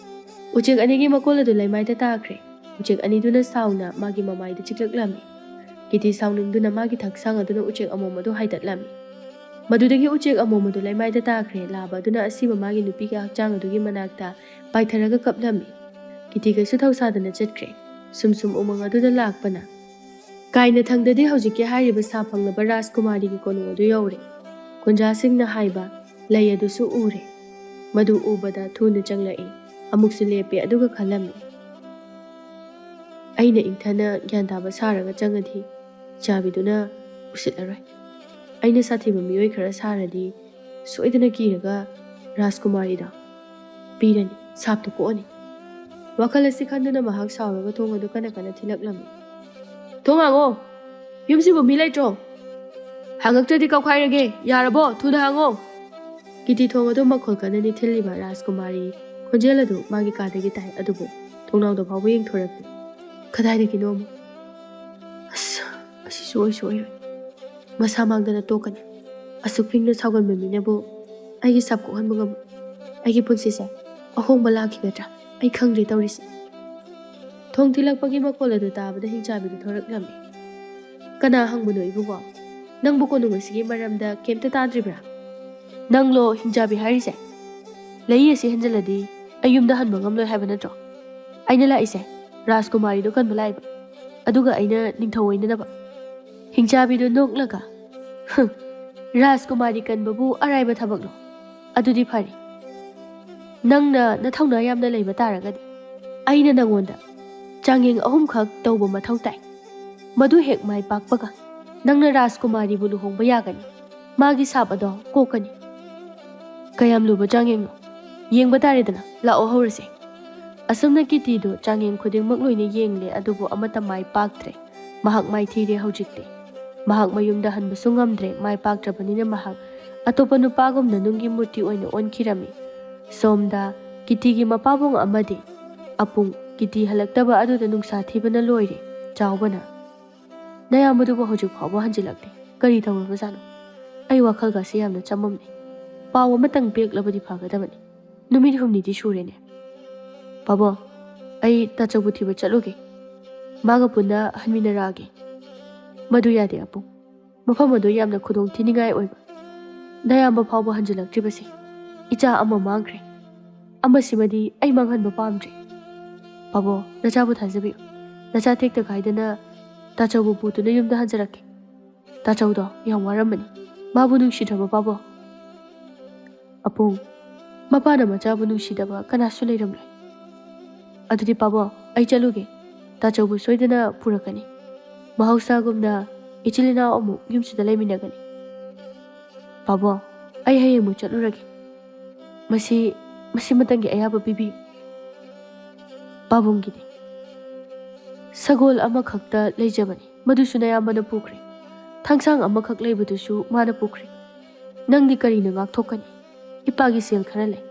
ꯎꯆꯦꯛ ꯑꯅꯤꯒꯤ ꯃꯀꯣꯜ ꯑꯗꯨ ꯂꯩꯃꯥꯏꯗ ꯇꯥꯈ꯭ꯔꯦ꯫ ꯎꯆꯦꯛ ꯑꯅꯤꯗꯨꯅ ꯁꯥꯎꯅ ꯃꯥꯒꯤ ꯃꯃꯥꯏꯗ ꯆꯤꯛꯂꯛꯂꯝꯃꯤ꯫ ꯀꯤꯇꯤ ꯁꯥꯎꯅꯤꯡꯗꯨꯅ ꯃꯥꯒꯤ ꯊꯛꯁꯥꯡ ꯑꯗꯨꯅ ꯎꯆꯦꯛ ꯑꯃꯣꯝ ꯑꯗꯨ ꯍꯥꯏꯗꯠꯂꯝꯃꯤ꯫ ꯃꯗꯨꯗꯒꯤ ꯎꯆꯦꯛ ꯑꯃꯣꯝ ꯑꯗꯨ ꯂꯩꯃꯥꯏꯗ ꯇꯥꯈ꯭ꯔꯦ꯫ ꯂꯥꯕ ꯑꯗꯨꯅ ꯑꯁꯤꯕ ꯃꯥꯒꯤ ꯅꯨꯄꯤꯒꯤ ꯍꯛꯆꯥꯡ ꯑꯗꯨꯒꯤ ꯃꯅꯥꯛꯇ ꯄꯥꯏꯊꯔꯒ ꯀꯞꯂꯝꯃꯤ꯫ ꯀꯤꯇꯤ ꯀꯩꯁꯨ ꯊꯧꯁꯥꯗꯅ ꯆꯠꯈ꯭ꯔꯦ꯫ ꯁꯨꯝ ꯁꯨꯝ ꯎꯃꯪ ꯑꯗꯨꯗ ꯂꯥꯛꯄꯅ ꯀꯥꯏꯅ ꯊꯪꯗꯗꯤ ꯍꯧꯖꯤꯛꯀꯤ ꯍꯥꯏꯔꯤꯕ ꯁꯥ ꯐꯪꯂꯕ ꯔꯥꯖꯀꯨꯃꯥꯔꯤꯒꯤ ꯀꯣꯅꯨꯡ ꯑꯗꯨ ꯌꯧꯔꯦ꯫ ꯀꯨꯟꯖꯥꯁꯤꯡꯅ ꯍꯥꯏꯕ ꯂꯩ ꯑꯗꯨꯁꯨ ꯎꯔꯦ꯫ ꯃꯗꯨ ꯎꯕꯗ ꯊꯨꯅ ꯆꯪꯂꯛꯏ꯫ ꯑꯃꯨꯛꯁꯨ ꯂꯦꯞꯄꯦ, ꯑꯗꯨꯒ ꯈꯜꯂꯝꯃꯤ, "ꯑꯩꯅ ꯏꯪꯊꯅ ꯒ꯭ꯌꯥꯟ ꯇꯥꯕ ꯁꯥꯔꯒ ꯆꯪꯉꯗꯤ ꯆꯥꯕꯤꯗꯨꯅ ꯎꯁꯤꯠꯂꯔꯣꯏ꯫ ꯑꯩꯅ ꯁꯥꯊꯤꯕ ꯃꯤꯑꯣꯏ ꯈꯔ ꯁꯥꯔꯗꯤ ꯁꯣꯏꯗꯅ ꯀꯤꯔꯒ ꯔꯥꯖꯀꯨꯃꯥꯔꯤꯗ ꯄꯤꯔꯅꯤ, ꯁꯥꯞꯇꯨ ꯀꯣꯛꯑꯅꯤ"꯫ ꯋꯥꯈꯜ ꯑꯁꯤ ꯈꯟꯗꯨꯅ ꯃꯍꯥꯛ ꯁꯥꯎꯔꯒ ꯊꯣꯡ ꯑꯗꯨ ꯀꯟꯅ ꯀꯟꯅ ꯊꯤꯜꯂꯛꯂꯝꯃꯤ꯫ "ꯊꯣꯡ ꯍꯥꯡꯉꯣ! ꯌꯨꯝꯁꯤꯕꯨ ꯃꯤ ꯂꯩꯇ꯭ꯔꯣ? ꯍꯥꯡꯉꯛꯇ꯭ꯔꯗꯤ ꯀꯥꯎꯈꯥꯏꯔꯒꯦ! ꯌꯥꯔꯕꯣ? ꯊꯨꯅ ꯍꯥꯡꯉꯣ!" ꯀꯤꯇꯤ ꯊꯣꯡ ꯑꯗꯨ ꯃꯈꯣꯜ ꯀꯟꯅꯅꯤ ꯊꯤꯜꯂꯤꯕ ꯔꯥꯖꯀꯨꯃꯥꯔꯤ ꯈꯣꯟꯖꯦꯜ ꯑꯗꯨ ꯃꯥꯒꯤ ꯀꯥꯗꯒꯤ ꯇꯥꯏ, ꯑꯗꯨꯕꯨ ꯊꯣꯡꯅꯥꯎꯗ ꯐꯥꯎꯕ ꯌꯦꯡꯊꯣꯔꯛꯇꯦ꯫ "ꯀꯗꯥꯏꯗꯒꯤꯅꯣ ꯑꯃꯨꯛ? ꯑꯁ, ꯑꯁꯤꯁꯨ ꯑꯣꯏꯁꯨ ꯑꯣꯏꯔꯣꯏ꯫ ꯃꯁꯥ ꯃꯥꯡꯗꯅ ꯇꯣꯛꯀꯅꯤ꯫ ꯑꯁꯨꯛ ꯐꯤꯡꯅ ꯁꯥꯎꯒꯟꯕ ꯃꯤꯅꯕꯨ ꯑꯩꯒꯤ ꯁꯥꯞ ꯀꯣꯛꯍꯟꯕ ꯉꯝꯃꯣꯏ꯫ ꯑꯩꯒꯤ ꯄꯨꯟꯁꯤꯁꯦ ꯑꯍꯣꯡꯕ ꯂꯥꯛꯈꯤꯒꯗ꯭ꯔꯥ? ꯑꯩ ꯈꯪꯗ꯭ꯔꯦ ꯇꯧꯔꯤꯁꯦ"꯫ ꯊꯣꯡ ꯊꯤꯜꯂꯛꯄꯒꯤ ꯃꯈꯣꯜ ꯑꯗꯨ ꯇꯥꯕꯗ ꯍꯤꯡꯆꯥꯕꯤꯗꯨ ꯊꯣꯔꯛꯂꯝꯃꯤ꯫ "ꯀꯅꯥ ꯍꯪꯕꯅꯣ ꯏꯕꯨꯡꯉꯣ? ꯅꯪꯕꯨ ꯀꯣꯅꯨꯡ ꯑꯁꯤꯒꯤ ꯃꯔꯝꯗ ꯀꯩꯝꯇ ꯇꯥꯗ꯭ꯔꯤꯕ꯭ꯔꯥ? ꯅꯪꯂꯣ ꯍꯤꯡꯆꯥꯕꯤ ꯍꯥꯏꯔꯤꯁꯦ? ꯂꯩ ꯑꯁꯤ ꯍꯦꯟꯖꯜꯂꯗꯤ ꯑꯩ ꯌꯨꯝꯗ ꯍꯟꯕ ꯉꯝꯂꯣꯏ ꯍꯥꯏꯕ ꯅꯠꯇ꯭ꯔꯣ? ꯑꯩꯅ ꯂꯥꯛꯏꯁꯦ ꯔꯥꯖꯀꯨꯃꯥꯔꯤꯗꯣ ꯀꯟꯕ ꯂꯥꯛꯏꯕ, ꯑꯗꯨꯒ ꯑꯩꯅ ꯅꯤꯡꯊꯧ ꯑꯣꯏꯅꯅꯕ"꯫ ꯍꯤꯡꯆꯥꯕꯤꯗꯨ ꯅꯣꯛꯂꯒ, "ꯍꯨꯝ, ꯔꯥꯖꯀꯨꯃꯥꯔꯤ ꯀꯟꯕꯕꯨ ꯑꯔꯥꯏꯕ ꯊꯕꯛꯂꯣ? ꯑꯗꯨꯗꯤ ꯐꯔꯦ꯫ ꯅꯪꯅ ꯅꯊꯧꯅꯥ ꯌꯥꯝꯅ ꯂꯩꯕ ꯇꯥꯔꯒꯗꯤ ꯑꯩꯅ ꯅꯪꯉꯣꯟꯗ ꯆꯥꯡꯌꯦꯡ ꯑꯍꯨꯝꯈꯛ ꯇꯧꯕ ꯃꯊꯧ ꯇꯥꯏ꯫ ꯃꯗꯨ ꯍꯦꯛ ꯃꯥꯏ ꯄꯥꯛꯄꯒ ꯅꯪꯅ ꯔꯥꯖꯀꯨꯃꯥꯔꯤꯕꯨ ꯂꯨꯍꯣꯡꯕ ꯌꯥꯒꯅꯤ꯫ ꯃꯥꯒꯤ ꯁꯥꯞ ꯑꯗꯣ ꯀꯣꯛꯀꯅꯤ"꯫ "ꯀꯌꯥꯝ ꯂꯨꯕ ꯆꯥꯡꯌꯦꯡꯅꯣ? ꯌꯦꯡꯕ ꯇꯥꯔꯦꯗꯅ, ꯂꯥꯛꯑꯣ ꯍꯧꯔꯁꯦ"꯫ ꯑꯁꯨꯝꯅ ꯀꯤꯇꯤꯗꯣ ꯆꯥꯡꯌꯦꯡ ꯈꯨꯗꯤꯡꯃꯛ ꯂꯣꯏꯅ ꯌꯦꯡꯂꯦ, ꯑꯗꯨꯕꯨ ꯑꯃꯠꯇ ꯃꯥꯏ ꯄꯥꯛꯇ꯭ꯔꯦ꯫ ꯃꯍꯥꯛ ꯃꯥꯏꯊꯤꯔꯦ ꯍꯧꯖꯤꯛꯇꯤ꯫ ꯃꯍꯥꯛ ꯃꯌꯨꯝꯗ ꯍꯟꯕꯁꯨ ꯉꯝꯗ꯭ꯔꯦ, ꯃꯥꯏ ꯄꯥꯛꯇ꯭ꯔꯕꯅꯤꯅ ꯃꯍꯥꯛ ꯑꯇꯣꯞꯄ ꯅꯨꯄꯥꯒꯨꯝꯅ ꯅꯨꯡꯒꯤ ꯃꯨꯔꯇꯤ ꯑꯣꯏꯅ ꯑꯣꯟꯈꯤꯔꯝꯃꯤ꯫ ꯁꯣꯝꯗ ꯀꯤꯇꯤꯒꯤ ꯃꯄꯥꯕꯨꯡ ꯑꯃꯗꯤ ꯑꯄꯨꯡ ꯀꯤꯇꯤ ꯍꯜꯂꯛꯇꯕ ꯑꯗꯨꯗ ꯅꯨꯡꯁꯥ ꯊꯤꯕꯅ ꯂꯣꯏꯔꯦ꯫ ꯆꯥꯎꯕꯅ, "ꯅꯌꯥꯝꯕꯗꯨꯕꯨ ꯍꯧꯖꯤꯛ ꯐꯥꯎꯕ ꯍꯟꯖꯤꯜꯂꯛꯇꯦ꯫ ꯀꯔꯤ ꯇꯧꯔꯕꯖꯥꯠꯅꯣ? ꯑꯩ ꯋꯥꯈꯜꯒꯁꯦ ꯌꯥꯝꯅ ꯆꯃꯝꯅꯩ꯫ ꯄꯥꯎ ꯑꯃꯇꯪ ꯄꯤꯔꯛꯂꯕꯗꯤ ꯐꯒꯗꯕꯅꯤ꯫ ꯅꯨꯃꯤꯠ ꯍꯨꯝꯅꯤꯗꯤ ꯁꯨꯔꯦꯅꯦ꯫ ꯄꯥꯕꯣ, ꯑꯩ ꯇꯥꯆꯧꯕꯨ ꯊꯤꯕ ꯆꯠꯂꯨꯒꯦ꯫ ꯃꯥꯒ ꯄꯨꯟꯅ ꯍꯟꯃꯤꯟꯅꯔꯛꯑꯒꯦ"꯫ "ꯃꯗꯨ ꯌꯥꯗꯦ ꯑꯄꯨꯡ꯫ ꯃꯐꯝ ꯑꯗꯨ ꯌꯥꯝꯅ ꯈꯨꯗꯣꯡ ꯊꯤꯅꯤꯡꯉꯥꯏ ꯑꯣꯏꯕ꯫ ꯅꯌꯥꯝꯕ ꯐꯥꯎꯕ ꯍꯟꯖꯤꯜꯂꯛꯇ꯭ꯔꯤꯕꯁꯤ ꯏꯆꯥ ꯑꯃ ꯃꯥꯡꯈ꯭ꯔꯦ꯫ ꯑꯃꯁꯤꯃꯗꯤ ꯑꯩ ꯃꯥꯡꯍꯟꯕ ꯄꯥꯝꯗ꯭ꯔꯦ"꯫ "ꯄꯥꯕꯣ, ꯅꯆꯥꯕꯨ ꯊꯥꯖꯕꯤꯌꯨ꯫ ꯅꯆꯥ ꯇꯦꯛꯇ ꯀꯥꯏꯗꯅ ꯇꯥꯆꯧꯕꯨ ꯄꯨꯗꯨꯅ ꯌꯨꯝꯗ ꯍꯟꯖꯔꯛꯀꯦ꯫ ꯇꯥꯆꯧꯗꯣ ꯌꯥꯝ ꯋꯥꯔꯝꯃꯅꯤ꯫ ꯃꯥꯕꯨ ꯅꯨꯡꯁꯤꯗ꯭ꯔꯕꯣ ꯄꯥꯕꯣ?" "ꯑꯄꯨꯡ, ꯃꯄꯥꯅ ꯃꯆꯥꯕꯨ ꯅꯨꯡꯁꯤꯗꯕ ꯀꯅꯥꯁꯨ ꯂꯩꯔꯝꯂꯣꯏ꯫ ꯑꯗꯨꯗꯤ ꯄꯥꯕꯣ, ꯑꯩ ꯆꯠꯂꯨꯒꯦ꯫ ꯇꯥꯆꯧꯕꯨ ꯁꯣꯏꯗꯅ ꯄꯨꯔꯛꯀꯅꯤ꯫ ꯃꯍꯧꯁꯥꯒꯨꯝꯅ ꯏꯆꯤꯜ ꯏꯅꯥꯎ ꯑꯃꯨꯛ ꯌꯨꯝꯁꯤꯗ ꯂꯩꯃꯤꯟꯅꯒꯅꯤ꯫ ꯄꯥꯕꯣ, ꯑꯩ ꯍꯌꯦꯡꯃꯨꯛ ꯆꯠꯂꯨꯔꯒꯦ꯫ ꯃꯁꯤ, ꯃꯁꯤꯃꯇꯪꯒꯤ ꯑꯌꯥꯕ ꯄꯤꯕꯤꯌꯨ"꯫ ꯄꯥꯕꯨꯡꯒꯤꯗꯤ, "ꯁꯒꯣꯜ ꯑꯃꯈꯛꯇ ꯂꯩꯖꯕꯅꯤ, ꯃꯗꯨꯁꯨ ꯅꯌꯥꯝꯕꯅ ꯄꯨꯈ꯭ꯔꯦ꯫ ꯊꯥꯡꯁꯥꯡ ꯑꯃꯈꯛ ꯂꯩꯕꯗꯨꯁꯨ ꯃꯥꯅ ꯄꯨꯈ꯭ꯔꯦ꯫ ꯅꯪꯗꯤ ꯀꯔꯤꯅ ꯉꯥꯛꯊꯣꯛꯀꯅꯤ? ꯏꯄꯥꯒꯤ ꯁꯦꯜ ꯈꯔ ꯂꯩ,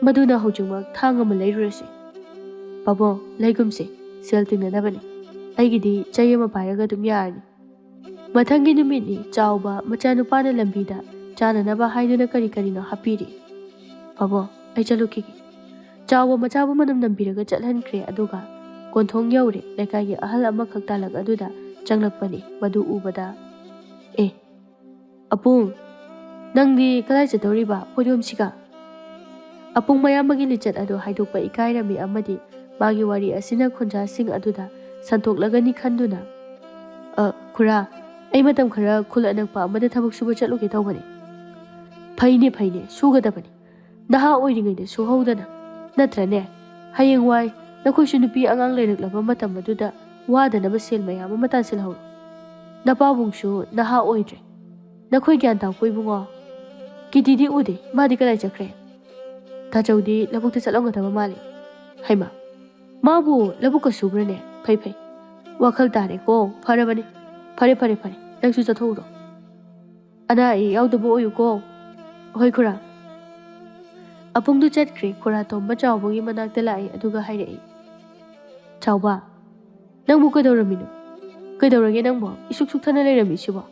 ꯃꯗꯨꯅ ꯍꯧꯖꯤꯛꯃꯛ ꯊꯥꯡ ꯑꯃ ꯂꯩꯔꯨꯔꯁꯤ"꯫ "ꯄꯥꯕꯣ, ꯂꯩꯒꯨꯝꯁꯦ, ꯁꯦꯜ ꯇꯤꯡꯅꯅꯕꯅꯤ꯫ ꯑꯩꯒꯤꯗꯤ ꯆꯩ ꯑꯃ ꯄꯥꯏꯔꯒ ꯑꯗꯨꯝ ꯌꯥꯔꯅꯤ"꯫ ꯃꯊꯪꯒꯤ ꯅꯨꯃꯤꯠꯅꯤ꯫ ꯆꯥꯎꯕ ꯃꯆꯥꯅꯨꯄꯥꯅ ꯂꯝꯕꯤꯗ ꯆꯥꯅꯅꯕ ꯍꯥꯏꯗꯨꯅ ꯀꯔꯤ ꯀꯔꯤꯅꯣ ꯍꯥꯞꯄꯤꯔꯤ꯫ "ꯄꯥꯕꯣ, ꯑꯩ ꯆꯠꯂꯨꯈꯤꯒꯦ"꯫ ꯆꯥꯎꯕ ꯃꯆꯥꯕꯨ ꯃꯅꯝ ꯅꯝꯕꯤꯔꯒ ꯆꯠꯍꯟꯈ꯭ꯔꯦ, ꯑꯗꯨꯒ ꯀꯣꯟꯊꯣꯡ ꯌꯧꯔꯦ꯫ ꯂꯩꯀꯥꯏꯒꯤ ꯑꯍꯜ ꯑꯃꯈꯛ ꯇꯥꯂꯛ ꯑꯗꯨꯗ ꯆꯪꯂꯛꯄꯅꯤ꯫ ꯃꯗꯨ ꯎꯕꯗ, "ꯑꯦ, ꯑꯄꯨꯡ, ꯅꯪꯗꯤ ꯀꯗꯥꯏ ꯆꯠꯇꯧꯔꯤꯕ ꯄꯣꯠꯌꯣꯝꯁꯤꯒ?" ꯑꯄꯨꯡ ꯃꯌꯥꯝꯕꯒꯤ ꯂꯤꯆꯠ ꯑꯗꯨ ꯍꯥꯏꯗꯣꯛꯄ ꯏꯀꯥꯏꯔꯝꯃꯤ ꯑꯃꯗꯤ ꯃꯥꯒꯤ ꯋꯥꯔꯤ ꯑꯁꯤꯅ ꯈꯣꯟꯖꯥꯁꯤꯡ ꯑꯗꯨꯗ ꯁꯟꯇꯣꯛꯂꯒꯅꯤ ꯈꯟꯗꯨꯅ, "ꯑ, ꯈꯨꯔꯥ, ꯑꯩ ꯃꯇꯝ ꯈꯔ ꯈꯨꯜ ꯑꯅꯛꯄ ꯑꯃꯗ ꯊꯕꯛ ꯁꯨꯕ ꯆꯠꯂꯨꯒꯦ ꯇꯧꯕꯅꯤ"꯫ "ꯐꯩꯅꯦ, ꯐꯩꯅꯦ, ꯁꯨꯒꯗꯕꯅꯤ꯫ ꯅꯍꯥ ꯑꯣꯏꯔꯤꯉꯩꯗ ꯁꯨꯍꯧꯗꯅ, ꯅꯠꯇ꯭ꯔꯅꯦ? ꯍꯌꯦꯡꯋꯥꯏ ꯅꯈꯣꯏꯁꯨ ꯅꯨꯄꯤ ꯑꯉꯥꯡ ꯂꯩꯔꯛꯂꯕ ꯃꯇꯝ ꯑꯗꯨꯗ ꯋꯥꯗꯅꯕ ꯁꯦꯜ ꯃꯌꯥꯝ ꯑꯃ ꯇꯥꯟꯁꯤꯜꯍꯧꯔꯣ꯫ ꯅꯄꯥꯕꯨꯡꯁꯨ ꯅꯍꯥ ꯑꯣꯏꯗ꯭ꯔꯦ꯫ ꯅꯈꯣꯏ ꯒ꯭ꯌꯥꯟ ꯇꯥꯎꯀꯣ ꯏꯕꯨꯡꯉꯣ"꯫ ꯀꯤꯇꯤꯗꯤ ꯎꯗꯦ, ꯃꯥꯗꯤ ꯀꯗꯥꯏ ꯆꯠꯈ꯭ꯔꯦ? ꯇꯥꯆꯧꯗꯤ ꯂꯧꯕꯨꯛꯇ ꯆꯠꯂꯝꯒꯗꯕ ꯃꯥꯜꯂꯤ꯫ ꯍꯩꯃꯥ, ꯃꯥꯕꯨ ꯂꯧꯕꯨꯛꯀ ꯁꯨꯕ꯭ꯔꯅꯦ? ꯐꯩ ꯐꯩ, ꯋꯥꯈꯜ ꯇꯥꯔꯦꯀꯣ, ꯐꯔꯕꯅꯤ꯫ ꯐꯔꯦ ꯐꯔꯦ ꯐꯔꯦ, ꯅꯪꯁꯨ ꯆꯠꯊꯣꯛꯎꯔꯣ꯫ ꯑꯅꯥ ꯑꯌꯦꯛ ꯌꯥꯎꯗꯕ ꯑꯣꯏꯌꯨꯀꯣ꯫ ꯍꯣꯏ ꯈꯨꯔꯥ꯫ ꯑꯄꯨꯡꯗꯨ ꯆꯠꯈ꯭ꯔꯦ꯫ ꯈꯨꯔꯥ ꯇꯣꯝꯕ ꯆꯥꯎꯕꯒꯤ ꯃꯅꯥꯛꯇ ꯂꯥꯛꯑꯦ, ꯑꯗꯨꯒ ꯍꯥꯏꯔꯛꯑꯦ, "ꯆꯥꯎꯕ, ꯅꯪꯕꯨ ꯀꯩꯗꯧꯔꯝꯃꯤꯅꯣ? ꯀꯩꯗꯧꯔꯒꯦ ꯅꯪꯕꯣ? ꯏꯁꯨꯛ ꯁꯨꯛꯊꯅ ꯂꯩꯔꯝꯃꯤꯁꯤꯕꯣ?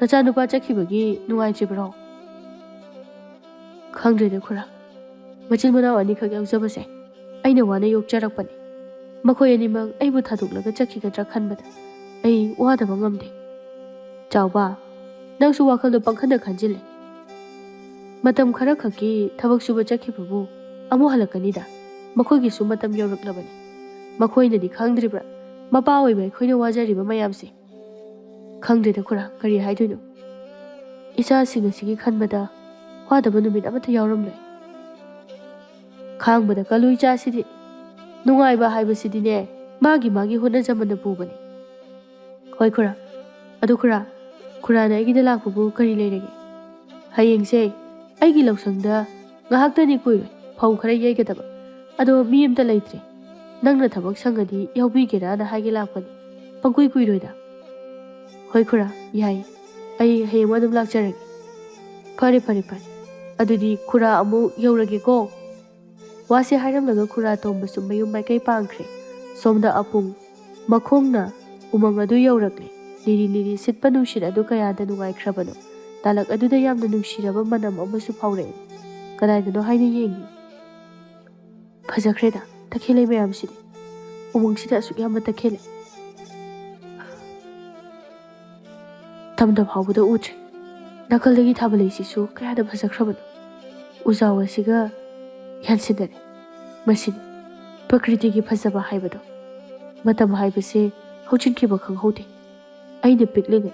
ꯅꯆꯥꯅꯨꯄꯥ ꯆꯠꯈꯤꯕꯒꯤ ꯅꯨꯡꯉꯥꯏꯇ꯭ꯔꯤꯕ꯭ꯔꯣ?" "ꯈꯪꯗ꯭ꯔꯦꯗ ꯈꯨꯔꯥ, ꯃꯆꯤꯟ ꯃꯅꯥꯎ ꯑꯅꯤꯈꯛ ꯌꯥꯎꯖꯕꯁꯦ ꯑꯩꯅ ꯋꯥꯅ ꯌꯣꯛꯆꯔꯛꯄꯅꯤ꯫ ꯃꯈꯣꯏ ꯑꯅꯤꯃꯛ ꯑꯩꯕꯨ ꯊꯥꯗꯣꯛꯂꯒ ꯆꯠꯈꯤꯒꯗ꯭ꯔꯥ ꯈꯟꯕꯗ ꯑꯩ ꯋꯥꯗꯕ ꯉꯝꯗꯦ꯫ ꯆꯥꯎꯕ, ꯅꯪꯁꯨ ꯋꯥꯈꯜꯗꯣ ꯄꯪꯈꯟꯗ ꯈꯟꯖꯤꯜꯂꯦ꯫ ꯃꯇꯝ ꯈꯔ ꯈꯛꯀꯤ ꯊꯕꯛ ꯁꯨꯕ ꯆꯠꯈꯤꯕꯕꯨ ꯑꯃꯨꯛ ꯍꯜꯂꯛꯀꯅꯤꯗ꯫ ꯃꯈꯣꯏꯒꯤꯁꯨ ꯃꯇꯝ ꯌꯧꯔꯛꯂꯕꯅꯤ꯫ ꯃꯈꯣꯏꯅꯗꯤ ꯈꯪꯗ꯭ꯔꯤꯕ꯭ꯔꯥ ꯃꯄꯥ ꯑꯣꯏꯕ ꯑꯩꯈꯣꯏꯅ ꯋꯥꯖꯔꯤꯕ ꯃꯌꯥꯝꯁꯦ?" "ꯈꯪꯗ꯭ꯔꯦꯗ ꯈꯨꯔꯥ, ꯀꯔꯤ ꯍꯥꯏꯗꯣꯏꯅꯣ? ꯏꯆꯥꯁꯤꯡ ꯑꯁꯤꯒꯤ ꯈꯟꯕꯗ ꯋꯥꯗꯕ ꯅꯨꯃꯤꯠ ꯑꯃꯠꯇ ꯌꯥꯎꯔꯝꯂꯣꯏ꯫ ꯈꯥꯡꯕꯗ ꯀꯜꯂꯨ ꯏꯆꯥꯁꯤꯗꯤ꯫ ꯅꯨꯡꯉꯥꯏꯕ ꯍꯥꯏꯕꯁꯤꯗꯤꯅꯦ, ꯃꯥꯒꯤ ꯃꯥꯒꯤ ꯍꯣꯠꯅꯖꯃꯟꯅ ꯄꯨꯕꯅꯤ꯫ ꯍꯣꯏ ꯈꯨꯔꯥ꯫ ꯑꯗꯨ ꯈꯨꯔꯥ, ꯈꯨꯔꯥꯅ ꯑꯩꯒꯤꯗ ꯂꯥꯛꯄꯕꯨ ꯀꯔꯤ ꯂꯩꯔꯒꯦ? ꯍꯌꯦꯡꯁꯦ ꯑꯩꯒꯤ ꯂꯧꯁꯪꯗ ꯉꯥꯏꯍꯥꯛꯇꯅꯤ ꯀꯨꯏꯔꯣꯏ ꯐꯧ ꯈꯔ ꯌꯩꯒꯗꯕ꯫ ꯑꯗꯣ ꯃꯤ ꯑꯝꯇ ꯂꯩꯇ꯭ꯔꯦ꯫ ꯅꯪꯅ ꯊꯕꯛ ꯁꯪꯉꯗꯤ ꯌꯥꯎꯕꯤꯒꯦꯔꯥꯅ ꯍꯥꯏꯒꯦ ꯂꯥꯛꯄꯅꯤ꯫ ꯄꯪꯀꯨꯏ ꯀꯨꯏꯔꯣꯏꯗ꯫ ꯍꯣꯏ ꯈꯨꯔꯥ, ꯌꯥꯏ꯫ ꯑꯩ ꯍꯌꯦꯡ ꯑꯗꯨꯝ ꯂꯥꯛꯆꯔꯒꯦ꯫ ꯐꯔꯦ, ꯐꯔꯦ, ꯐꯔꯦ꯫ ꯑꯗꯨꯗꯤ ꯈꯨꯔꯥ ꯑꯃꯨꯛ ꯌꯧꯔꯒꯦꯀꯣ꯫ ꯋꯥꯁꯦ ꯍꯥꯏꯔꯝꯂꯒ ꯈꯨꯔꯥ ꯇꯣꯝꯕꯁꯨ ꯃꯌꯨꯝ ꯃꯥꯏꯀꯩ ꯄꯥꯡꯈ꯭ꯔꯦ꯫ ꯁꯣꯝꯗ ꯑꯄꯨꯡ ꯃꯈꯣꯡꯅ ꯎꯃꯪ ꯑꯗꯨ ꯌꯧꯔꯛꯂꯦ꯫ ꯂꯤꯔꯤ ꯂꯤꯔꯤ ꯁꯤꯠꯄ ꯅꯨꯡꯁꯤꯠ ꯑꯗꯨ ꯀꯌꯥꯗ ꯅꯨꯡꯉꯥꯏꯈ꯭ꯔꯕꯅꯣ꯫ ꯇꯥꯂꯛ ꯑꯗꯨꯗ ꯌꯥꯝꯅ ꯅꯨꯡꯁꯤꯔꯕ ꯃꯅꯝ ꯑꯃꯁꯨ ꯐꯥꯎꯔꯛꯏ꯫ ꯀꯗꯥꯏꯗꯅꯣ ꯍꯥꯏꯅ ꯌꯦꯡꯉꯤ꯫ ꯐꯖꯈ꯭ꯔꯦꯗ ꯇꯈꯦꯜꯂꯩ ꯃꯌꯥꯝꯁꯤꯗꯤ꯫ ꯎꯃꯪꯁꯤꯗ ꯑꯁꯨꯛ ꯌꯥꯝꯕ ꯇꯈꯦꯜꯂꯩ꯫ ꯇꯝꯗ ꯐꯥꯎꯕꯗ ꯎꯗ꯭ꯔꯦ꯫ ꯅꯥꯀꯜꯗꯒꯤ ꯊꯥꯕ ꯂꯩꯁꯤꯁꯨ ꯀꯌꯥꯗ ꯐꯖꯈ꯭ꯔꯕꯅꯣ꯫ ꯎꯖꯥꯎ ꯑꯁꯤꯒ ꯌꯥꯟꯁꯤꯟꯅꯔꯦ꯫ ꯃꯁꯤꯅꯤ ꯄ꯭ꯔꯀ꯭ꯔꯤꯇꯤꯒꯤ ꯐꯖꯕ ꯍꯥꯏꯕꯗꯣ꯫ ꯃꯇꯝ ꯍꯥꯏꯕꯁꯦ ꯍꯧꯖꯤꯟꯈꯤꯕ ꯈꯪꯍꯧꯗꯦ꯫ ꯑꯩꯅ ꯄꯤꯛꯂꯤꯉꯩ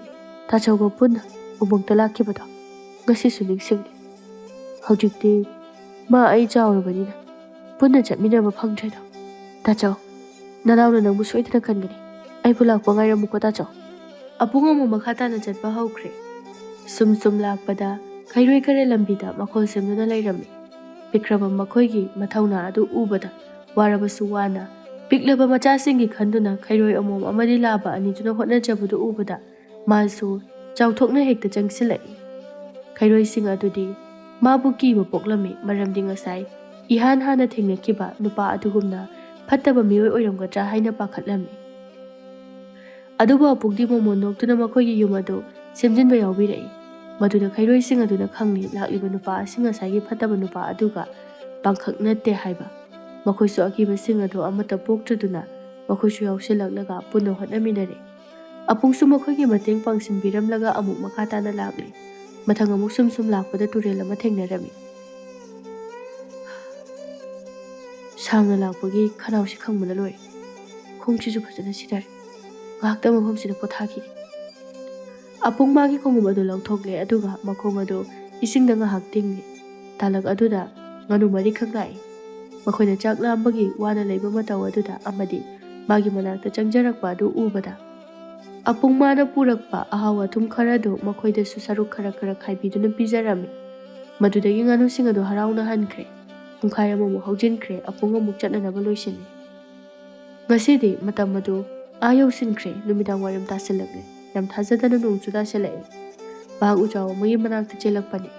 ꯇꯥꯆꯧꯒ ꯄꯨꯟꯅ ꯎꯃꯪꯗ ꯂꯥꯛꯈꯤꯕꯗꯣ ꯉꯁꯤꯁꯨ ꯅꯤꯡꯁꯤꯡꯂꯤ꯫ ꯍꯧꯖꯤꯛꯇꯤ ꯃꯥ ꯑꯩ ꯆꯥꯎꯔꯕꯅꯤꯅ ꯄꯨꯟꯅ ꯆꯠꯃꯤꯟꯅꯕ ꯐꯪꯗ꯭ꯔꯦꯗꯣ꯫ ꯇꯥꯆꯧ, ꯅꯅꯥꯎꯅ ꯅꯪꯕꯨ ꯁꯣꯏꯗꯅ ꯀꯟꯒꯅꯤ꯫ ꯑꯩꯕꯨ ꯂꯥꯛꯄ ꯉꯥꯏꯔꯝꯃꯨꯀꯣ ꯇꯥꯆꯧ꯫ ꯑꯄꯨꯡ ꯑꯃꯨꯛ ꯃꯈꯥ ꯇꯥꯅ ꯆꯠꯄ ꯍꯧꯈ꯭ꯔꯦ꯫ ꯁꯨꯝ ꯁꯨꯝ ꯂꯥꯛꯄꯗ ꯈꯩꯔꯣꯏ ꯈꯔ ꯂꯝꯕꯤꯗ ꯃꯈꯣꯜ ꯁꯦꯝꯗꯨꯅ ꯂꯩꯔꯝꯃꯤ꯫ ꯄꯤꯛꯈ꯭ꯔꯕ ꯃꯈꯣꯏꯒꯤ ꯃꯊꯧꯅꯥ ꯑꯗꯨ ꯎꯕꯗ ꯋꯥꯔꯕꯁꯨ ꯋꯥꯅ ꯄꯤꯛꯂꯕ ꯃꯆꯥꯁꯤꯡꯒꯤ ꯈꯟꯗꯨꯅ ꯈꯩꯔꯣꯏ ꯑꯃꯣꯝ ꯑꯃꯗꯤ ꯂꯥꯕ ꯑꯅꯤꯗꯨꯅ ꯍꯣꯠꯅꯖꯕꯗꯨ ꯎꯕꯗ ꯃꯥꯁꯨ ꯆꯥꯎꯊꯣꯛꯅ ꯍꯦꯛꯇ ꯆꯪꯁꯤꯜꯂꯛꯏ꯫ ꯈꯩꯔꯣꯏꯁꯤꯡ ꯑꯗꯨꯗꯤ ꯃꯥꯕꯨ ꯀꯤꯕ ꯄꯣꯛꯂꯝꯃꯤ, ꯃꯔꯝꯗꯤ ꯉꯁꯥꯏ ꯏꯍꯥꯟ ꯍꯥꯟꯅ ꯊꯦꯡꯅꯈꯤꯕ ꯅꯨꯄꯥ ꯑꯗꯨꯒꯨꯝꯅ ꯐꯠꯇꯕ ꯃꯤꯑꯣꯏ ꯑꯣꯏꯔꯝꯒꯗ꯭ꯔꯥ ꯍꯥꯏꯅ ꯄꯥꯈꯠꯂꯝꯃꯤ꯫ ꯑꯗꯨꯕꯨ ꯑꯄꯨꯛꯗꯤ ꯃꯣꯃꯣꯟ ꯅꯣꯛꯇꯨꯅ ꯃꯈꯣꯏꯒꯤ ꯌꯨꯝ ꯑꯗꯨ ꯁꯦꯝꯖꯤꯟꯕ ꯌꯥꯎꯕꯤꯔꯛꯏ꯫ ꯃꯗꯨꯗ ꯈꯩꯔꯣꯏꯁꯤꯡ ꯑꯗꯨꯅ ꯈꯪꯂꯤ ꯂꯥꯛꯂꯤꯕ ꯅꯨꯄꯥ ꯑꯁꯤ ꯉꯁꯥꯏꯒꯤ ꯐꯠꯇꯕ ꯅꯨꯄꯥ ꯑꯗꯨꯒ ꯄꯥꯡꯈꯛ ꯅꯠꯇꯦ ꯍꯥꯏꯕ꯫ ꯃꯈꯣꯏꯁꯨ ꯑꯀꯤꯕꯁꯤꯡ ꯑꯗꯨ ꯑꯃꯠꯇ ꯄꯣꯛꯇ꯭ꯔꯗꯨꯅ ꯃꯈꯣꯏꯁꯨ ꯌꯥꯎꯁꯤꯜꯂꯛꯂꯒ ꯄꯨꯟꯅ ꯍꯣꯠꯅꯃꯤꯟꯅꯔꯦ꯫ ꯑꯄꯨꯡꯁꯨ ꯃꯈꯣꯏꯒꯤ ꯃꯇꯦꯡ ꯄꯥꯡꯁꯤꯟꯕꯤꯔꯝꯂꯒ ꯑꯃꯨꯛ ꯃꯈꯥ ꯇꯥꯅ ꯂꯥꯛꯂꯤ꯫ ꯃꯊꯪ ꯑꯃꯨꯛ ꯁꯨꯝ ꯁꯨꯝ ꯂꯥꯛꯄꯗ ꯇꯨꯔꯦꯜ ꯑꯃ ꯊꯦꯡꯅꯔꯝꯃꯤ꯫ ꯁꯥꯡꯅ ꯂꯥꯛꯄꯒꯤ ꯈꯅꯥꯎꯁꯤ ꯈꯪꯕꯅ ꯂꯣꯏꯔꯦ꯫ ꯈꯣꯡꯁꯤꯁꯨ ꯐꯖꯅ ꯁꯤꯊꯔꯦ꯫ ꯉꯥꯏꯍꯥꯛꯇꯪ ꯃꯐꯝꯁꯤꯗ ꯄꯣꯊꯥꯈꯤꯒꯦ꯫ ꯑꯄꯨꯡ ꯃꯥꯒꯤ ꯈꯣꯡꯎꯞ ꯑꯗꯨ ꯂꯧꯊꯣꯛꯂꯦ, ꯑꯗꯨꯒ ꯃꯈꯣꯡ ꯑꯗꯨ ꯏꯁꯤꯡꯗ ꯉꯥꯏꯍꯥꯛ ꯇꯤꯡꯂꯤ꯫ ꯇꯥꯂꯛ ꯑꯗꯨꯗ ꯉꯥꯅꯨ ꯃꯔꯤꯈꯛ ꯂꯥꯛꯏ꯫ ꯃꯈꯣꯏꯅ ꯆꯥꯛ ꯂꯥꯝꯕꯒꯤ ꯋꯥꯅ ꯂꯩꯕ ꯃꯇꯧ ꯑꯗꯨꯗ ꯑꯃꯗꯤ ꯃꯥꯒꯤ ꯃꯅꯥꯛꯇ ꯆꯪꯖꯔꯛꯄ ꯑꯗꯨ ꯎꯕꯗ, ꯑꯄꯨꯡ ꯃꯥꯅ ꯄꯨꯔꯛꯄ ꯑꯍꯥꯎ ꯑꯊꯨꯝ ꯈꯔꯗꯨ ꯃꯈꯣꯏꯗꯁꯨ ꯁꯔꯨꯛ ꯈꯔ ꯈꯔ ꯈꯥꯏꯕꯤꯗꯨꯅ ꯄꯤꯖꯔꯝꯃꯤ꯫ ꯃꯗꯨꯗꯒꯤ ꯉꯥꯅꯨꯁꯤꯡ ꯑꯗꯨ ꯍꯔꯥꯎꯅ ꯍꯟꯈ꯭ꯔꯦ꯫ ꯄꯨꯡꯈꯥꯏ ꯑꯃꯃꯨꯛ ꯍꯧꯖꯤꯟꯈ꯭ꯔꯦ, ꯑꯄꯨꯡ ꯑꯃꯨꯛ ꯆꯠꯅꯅꯕ ꯂꯣꯏꯁꯤꯜꯂꯤ꯫ ꯉꯁꯤꯗꯤ ꯃꯇꯝ ꯑꯗꯨ ꯑꯥ ꯌꯧꯁꯤꯟꯈ꯭ꯔꯦ, ꯅꯨꯃꯤꯗꯥꯡ ꯋꯥꯏꯔꯝ ꯇꯥꯁꯤꯜꯂꯛꯂꯦ꯫ ꯌꯥꯝ ꯊꯥꯖꯗꯅ ꯅꯣꯡꯁꯨ ꯇꯥꯁꯤꯜꯂꯛꯏ꯫ ꯃꯍꯥꯛ ꯎꯖꯥꯎ ꯑꯃꯒꯤ ꯃꯅꯥꯛꯇ ꯆꯦꯜꯂꯛꯄꯅꯤ꯫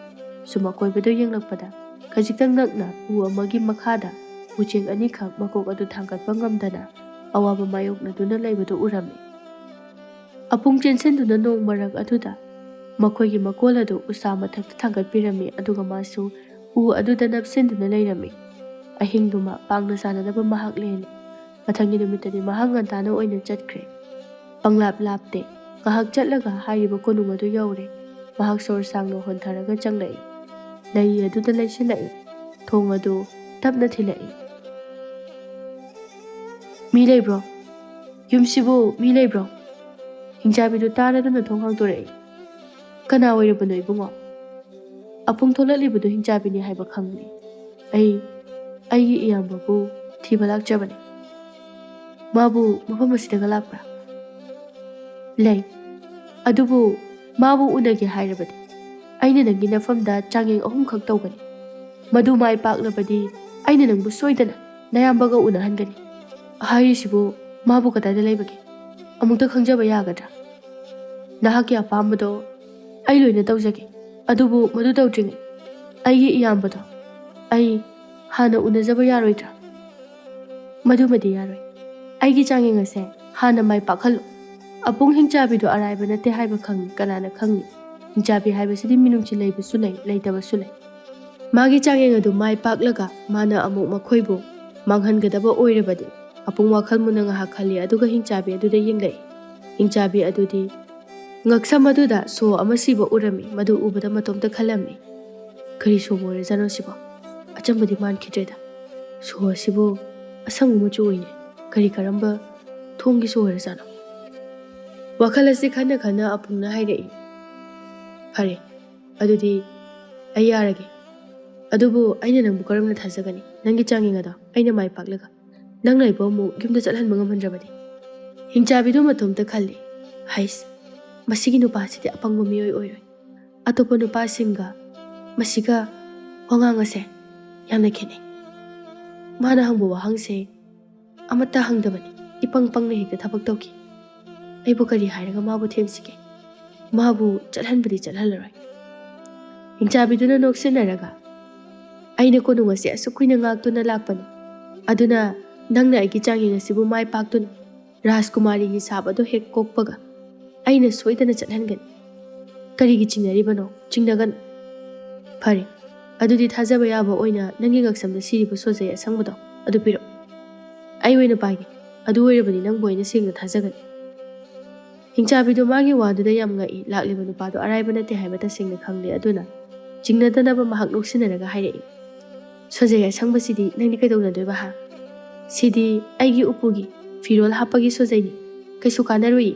ꯁꯨꯝ ꯑꯀꯣꯏꯕꯗ ꯌꯦꯡꯂꯛꯄꯗ ꯈꯖꯤꯛꯇꯪ ꯅꯛꯅ ꯎ ꯑꯃꯒꯤ ꯃꯈꯥꯗ ꯎꯆꯦꯛ ꯑꯅꯤꯈꯛ ꯃꯀꯣꯛ ꯑꯗꯨ ꯊꯥꯡꯒꯠꯄ ꯉꯝꯗꯅ ꯑꯋꯥꯕ ꯃꯥꯌꯣꯛꯅꯗꯨꯅ ꯂꯩꯕꯗꯨ ꯎꯔꯝꯃꯤ꯫ ꯑꯄꯨꯡ ꯆꯦꯟꯁꯤꯟꯗꯨꯅ ꯅꯣꯡ ꯃꯔꯛ ꯑꯗꯨꯗ ꯃꯈꯣꯏꯒꯤ ꯃꯀꯣꯜ ꯑꯗꯨ ꯎꯁꯥ ꯃꯊꯛꯇ ꯊꯥꯡꯒꯠꯄꯤꯔꯝꯃꯤ, ꯑꯗꯨꯒ ꯃꯥꯁꯨ ꯎ ꯑꯗꯨꯗ ꯅꯞꯁꯤꯟꯗꯨꯅ ꯂꯩꯔꯝꯃꯤ꯫ ꯑꯍꯤꯡꯗꯨꯃ ꯄꯥꯡꯅ ꯆꯥꯅꯅꯕ ꯃꯍꯥꯛ ꯂꯦꯜꯂꯤ꯫ ꯃꯊꯪꯒꯤ ꯅꯨꯃꯤꯠꯇꯗꯤ ꯃꯍꯥꯛ ꯉꯟꯇꯥꯅ ꯑꯣꯏꯅ ꯆꯠꯈ꯭ꯔꯦ꯫ ꯄꯪꯂꯥꯞ ꯂꯥꯞꯇꯦ꯫ ꯉꯥꯏꯍꯥꯛ ꯆꯠꯂꯒ ꯍꯥꯏꯔꯤꯕ ꯀꯣꯅꯨꯡ ꯑꯗꯨ ꯌꯧꯔꯦ꯫ ꯃꯍꯥꯛ ꯁꯣꯔ ꯁꯥꯡꯅ ꯍꯣꯟꯊꯔꯒ ꯆꯪꯂꯛꯏ꯫ ꯂꯩ ꯑꯗꯨꯗ ꯂꯩꯁꯤꯜꯂꯛꯏ꯫ ꯊꯣꯡ ꯑꯗꯨ ꯇꯞꯅ ꯊꯤꯜꯂꯛꯏ꯫ "ꯃꯤ ꯂꯩꯕ꯭ꯔꯣ? ꯌꯨꯝꯁꯤꯕꯨ ꯃꯤ ꯂꯩꯕ꯭ꯔꯣ?" ꯍꯤꯡꯆꯥꯕꯤꯗꯨ ꯇꯥꯔꯗꯨꯅ ꯊꯣꯡ ꯍꯥꯡꯗꯣꯔꯛꯏ꯫ "ꯀꯅꯥ ꯑꯣꯏꯔꯕꯅꯣ, ꯏꯕꯨꯡꯉꯣ?" "ꯑꯄꯨꯡ ꯊꯣꯛꯂꯛꯂꯤꯕꯗꯨ ꯍꯤꯡꯆꯥꯕꯤꯅꯤ ꯍꯥꯏꯕ ꯈꯪꯂꯤ꯫ ꯑꯩ, ꯑꯩꯒꯤ ꯏꯌꯥꯝꯕꯕꯨ ꯊꯤꯕ ꯂꯥꯛꯆꯕꯅꯤ꯫" "ꯃꯥꯕꯨ ꯃꯐꯝ ꯑꯁꯤꯗꯒ ꯂꯥꯛꯄ꯭ꯔꯥ?" "ꯂꯩ꯫ ꯑꯗꯨꯕꯨ ꯃꯥꯕꯨ ꯎꯅꯒꯦ ꯍꯥꯏꯔꯕꯗꯤ?" ꯑꯩꯅ ꯅꯪꯒꯤ ꯅꯐꯝꯗ ꯆꯥꯡꯌꯦꯡ ꯑꯍꯨꯝꯈꯛ ꯇꯧꯒꯅꯤ꯫ ꯃꯗꯨ ꯃꯥꯏ ꯄꯥꯛꯂꯕꯗꯤ ꯑꯩꯅ ꯅꯪꯕꯨ ꯁꯣꯏꯗꯅ ꯅꯌꯥꯝꯕꯒ ꯎꯅꯍꯟꯒꯅꯤ꯫ ꯍꯥꯏꯔꯤꯁꯤꯕꯨ ꯃꯥꯕꯨ ꯀꯗꯥꯏꯗ ꯂꯩꯕꯒꯦ? ꯑꯃꯨꯛꯇ ꯈꯪꯖꯕ ꯌꯥꯒꯗ꯭ꯔꯥ? ꯅꯍꯥꯛꯀꯤ ꯑꯄꯥꯝꯕꯗꯣ ꯑꯩ ꯂꯣꯏꯅ ꯇꯧꯖꯒꯦ꯫ ꯑꯗꯨꯕꯨ ꯃꯗꯨ ꯇꯧꯗ꯭ꯔꯤꯉꯩ ꯑꯩꯒꯤ ꯏꯌꯥꯝꯕꯗꯣ ꯑꯩ ꯍꯥꯟꯅ ꯎꯅꯖꯕ ꯌꯥꯔꯣꯏꯗ꯭ꯔꯥ? ꯃꯗꯨꯃꯗꯤ ꯌꯥꯔꯣꯏ꯫ ꯑꯩꯒꯤ ꯆꯥꯡꯌꯦꯡ ꯑꯁꯦ ꯍꯥꯟꯅ ꯃꯥꯏ ꯄꯥꯛꯍꯜꯂꯨ꯫ ꯑꯄꯨꯡ ꯍꯤꯡꯆꯥꯕꯤꯗꯣ ꯑꯔꯥꯏꯕ ꯅꯠꯇꯦ ꯍꯥꯏꯕ ꯈꯪꯏ, ꯀꯅꯥꯅ ꯈꯪꯏ? ꯍꯤꯡꯆꯥꯕꯤ ꯍꯥꯏꯕꯁꯤꯗꯤ ꯃꯤꯅꯨꯡꯁꯤ ꯂꯩꯕꯁꯨ ꯂꯩ, ꯂꯩꯇꯕꯁꯨ ꯂꯩ꯫ ꯃꯥꯒꯤ ꯆꯥꯡꯌꯦꯡ ꯑꯗꯨ ꯃꯥꯏ ꯄꯥꯛꯂꯒ ꯃꯥꯅ ꯑꯃꯨꯛ ꯃꯈꯣꯏꯕꯨ ꯃꯥꯡꯍꯟꯒꯗꯕ ꯑꯣꯏꯔꯕꯗꯤ, ꯑꯄꯨꯡ ꯋꯥꯈꯜ ꯃꯨꯟꯅ ꯉꯥꯏꯍꯥꯛ ꯈꯜꯂꯤ, ꯑꯗꯨꯒ ꯍꯤꯡꯆꯥꯕꯤ ꯑꯗꯨꯗ ꯌꯦꯡꯂꯛꯏ꯫ ꯍꯤꯡꯆꯥꯕꯤ ꯑꯗꯨꯗꯤ ꯉꯛꯁꯝ ꯑꯗꯨꯗ ꯁꯣ ꯑꯃ ꯁꯤꯕ ꯎꯔꯝꯃꯤ꯫ ꯃꯗꯨ ꯎꯕꯗ ꯃꯇꯣꯝꯇ ꯈꯜꯂꯝꯃꯤ, "ꯀꯔꯤ ꯁꯣꯕ ꯑꯣꯏꯔꯖꯥꯠꯅꯣ ꯁꯤꯕꯣ? ꯑꯆꯝꯕꯗꯤ ꯃꯥꯟꯈꯤꯗ꯭ꯔꯦꯗ꯫ ꯁꯣ ꯑꯁꯤꯕꯨ ꯑꯁꯪꯕ ꯃꯆꯨ ꯑꯣꯏꯅꯦ꯫ ꯀꯔꯤ ꯀꯔꯝꯕ ꯊꯣꯡꯒꯤ ꯁꯣ ꯑꯣꯏꯔꯖꯥꯠꯅꯣ?" ꯋꯥꯈꯜ ꯑꯁꯤ ꯈꯟꯅ ꯈꯟꯅ ꯑꯄꯨꯡꯅ ꯍꯥꯏꯔꯛꯏ, "ꯐꯔꯦ, ꯑꯗꯨꯗꯤ ꯑꯩ ꯌꯥꯔꯒꯦ꯫ ꯑꯗꯨꯕꯨ ꯑꯩꯅ ꯅꯪꯕꯨ ꯀꯔꯝꯅ ꯊꯥꯖꯒꯅꯤ? ꯅꯪꯒꯤ ꯆꯥꯡꯌꯦꯡ ꯑꯗꯣ ꯑꯩꯅ ꯃꯥꯏ ꯄꯥꯛꯂꯒ ꯅꯪꯅ ꯑꯩꯕꯨ ꯑꯃꯨꯛ ꯌꯨꯝꯗ ꯆꯠꯍꯟꯕ ꯉꯝꯍꯟꯗ꯭ꯔꯕꯗꯤ?" ꯍꯤꯡꯆꯥꯕꯤꯗꯨ ꯃꯇꯣꯝꯇ ꯈꯜꯂꯤ, "ꯍꯩꯁ, ꯃꯁꯤꯒꯤ ꯅꯨꯄꯥꯁꯤꯗꯤ ꯑꯄꯪꯕ ꯃꯤꯑꯣꯏ ꯑꯣꯏꯔꯣꯏ꯫ ꯑꯇꯣꯞꯄ ꯅꯨꯄꯥꯁꯤꯡꯒ ꯃꯁꯤꯒ ꯋꯥꯉꯥꯡ ꯑꯁꯦ ꯌꯥꯝꯅ ꯈꯦꯠꯅꯩ꯫ ꯃꯥꯅ ꯍꯪꯕ ꯋꯥꯍꯪꯁꯦ ꯑꯃꯠꯇ ꯍꯪꯗꯕꯅꯤ꯫ ꯏꯄꯪ ꯄꯪꯅ ꯍꯦꯛꯇ ꯊꯕꯛ ꯇꯧꯈꯤ꯫ ꯑꯩꯕꯨ ꯀꯔꯤ ꯍꯥꯏꯔꯒ ꯃꯥꯕꯨ ꯊꯦꯝꯁꯤꯒꯦ? ꯃꯥꯕꯨ ꯆꯠꯍꯟꯕꯗꯤ ꯆꯠꯍꯜꯂꯔꯣꯏ꯫" ꯍꯤꯡꯆꯥꯕꯤꯗꯨꯅ ꯅꯣꯛꯁꯤꯟꯅꯔꯒ, "ꯑꯩꯅ ꯀꯣꯅꯨꯡ ꯑꯁꯤ ꯑꯁꯨꯛ ꯀꯨꯏꯅ ꯉꯥꯛꯇꯨꯅ ꯂꯥꯛꯄꯅꯤ꯫ ꯑꯗꯨꯅ ꯅꯪꯅ ꯑꯩꯒꯤ ꯆꯥꯡꯌꯦꯡ ꯑꯁꯤꯕꯨ ꯃꯥꯏ ꯄꯥꯛꯇꯨꯅ ꯔꯥꯖꯀꯨꯃꯥꯔꯤꯒꯤ ꯁꯥꯞ ꯑꯗꯨ ꯍꯦꯛ ꯀꯣꯛꯄꯒ ꯑꯩꯅ ꯁꯣꯏꯗꯅ ꯆꯠꯍꯟꯒꯅꯤ꯫ ꯀꯔꯤꯒꯤ ꯆꯤꯡꯅꯔꯤꯕꯅꯣ? ꯆꯤꯡꯅꯒꯅꯨ꯫ ꯐꯔꯦ, ꯑꯗꯨꯗꯤ ꯊꯥꯖꯕ ꯌꯥꯕ ꯑꯣꯏꯅ ꯅꯪꯒꯤ ꯉꯛꯁꯝꯗ ꯁꯤꯔꯤꯕ ꯁꯣꯖꯩ ꯑꯁꯪꯕꯗꯣ ꯑꯗꯨ ꯄꯤꯔꯛꯎ꯫ ꯑꯩ ꯑꯣꯏꯅ ꯄꯥꯏꯒꯦ꯫ ꯑꯗꯨ ꯑꯣꯏꯔꯕꯗꯤ ꯅꯪꯕꯨ ꯑꯩꯅ ꯁꯦꯡꯅ ꯊꯥꯖꯒꯅꯤ꯫" ꯍꯤꯡꯆꯥꯕꯤꯗꯨ ꯃꯥꯒꯤ ꯋꯥꯗꯨꯗ ꯌꯥꯝ ꯉꯛꯏ꯫ ꯂꯥꯛꯂꯤꯕ ꯅꯨꯄꯥꯗꯨ ꯑꯔꯥꯏꯕ ꯅꯠꯇꯦ ꯍꯥꯏꯕ ꯇꯁꯦꯡꯅ ꯈꯪꯂꯦ꯫ ꯑꯗꯨꯅ ꯆꯤꯡꯅꯗꯅꯕ ꯃꯍꯥꯛ ꯅꯣꯛꯁꯤꯟꯅꯔꯒ ꯍꯥꯏꯔꯛꯏ, "ꯁꯣꯖꯩ ꯑꯁꯪꯕꯁꯤꯗꯤ ꯅꯪꯗꯤ ꯀꯩꯗꯧꯅꯗꯣꯏꯕ, ꯍꯥ? ꯁꯤꯗꯤ ꯑꯩꯒꯤ ꯎꯄꯨꯒꯤ ꯐꯤꯔꯣꯜ ꯍꯥꯞꯄꯒꯤ ꯁꯣꯖꯩꯅꯤ꯫ ꯀꯩꯁꯨ ꯀꯥꯟꯅꯔꯣꯏꯌꯦ꯫"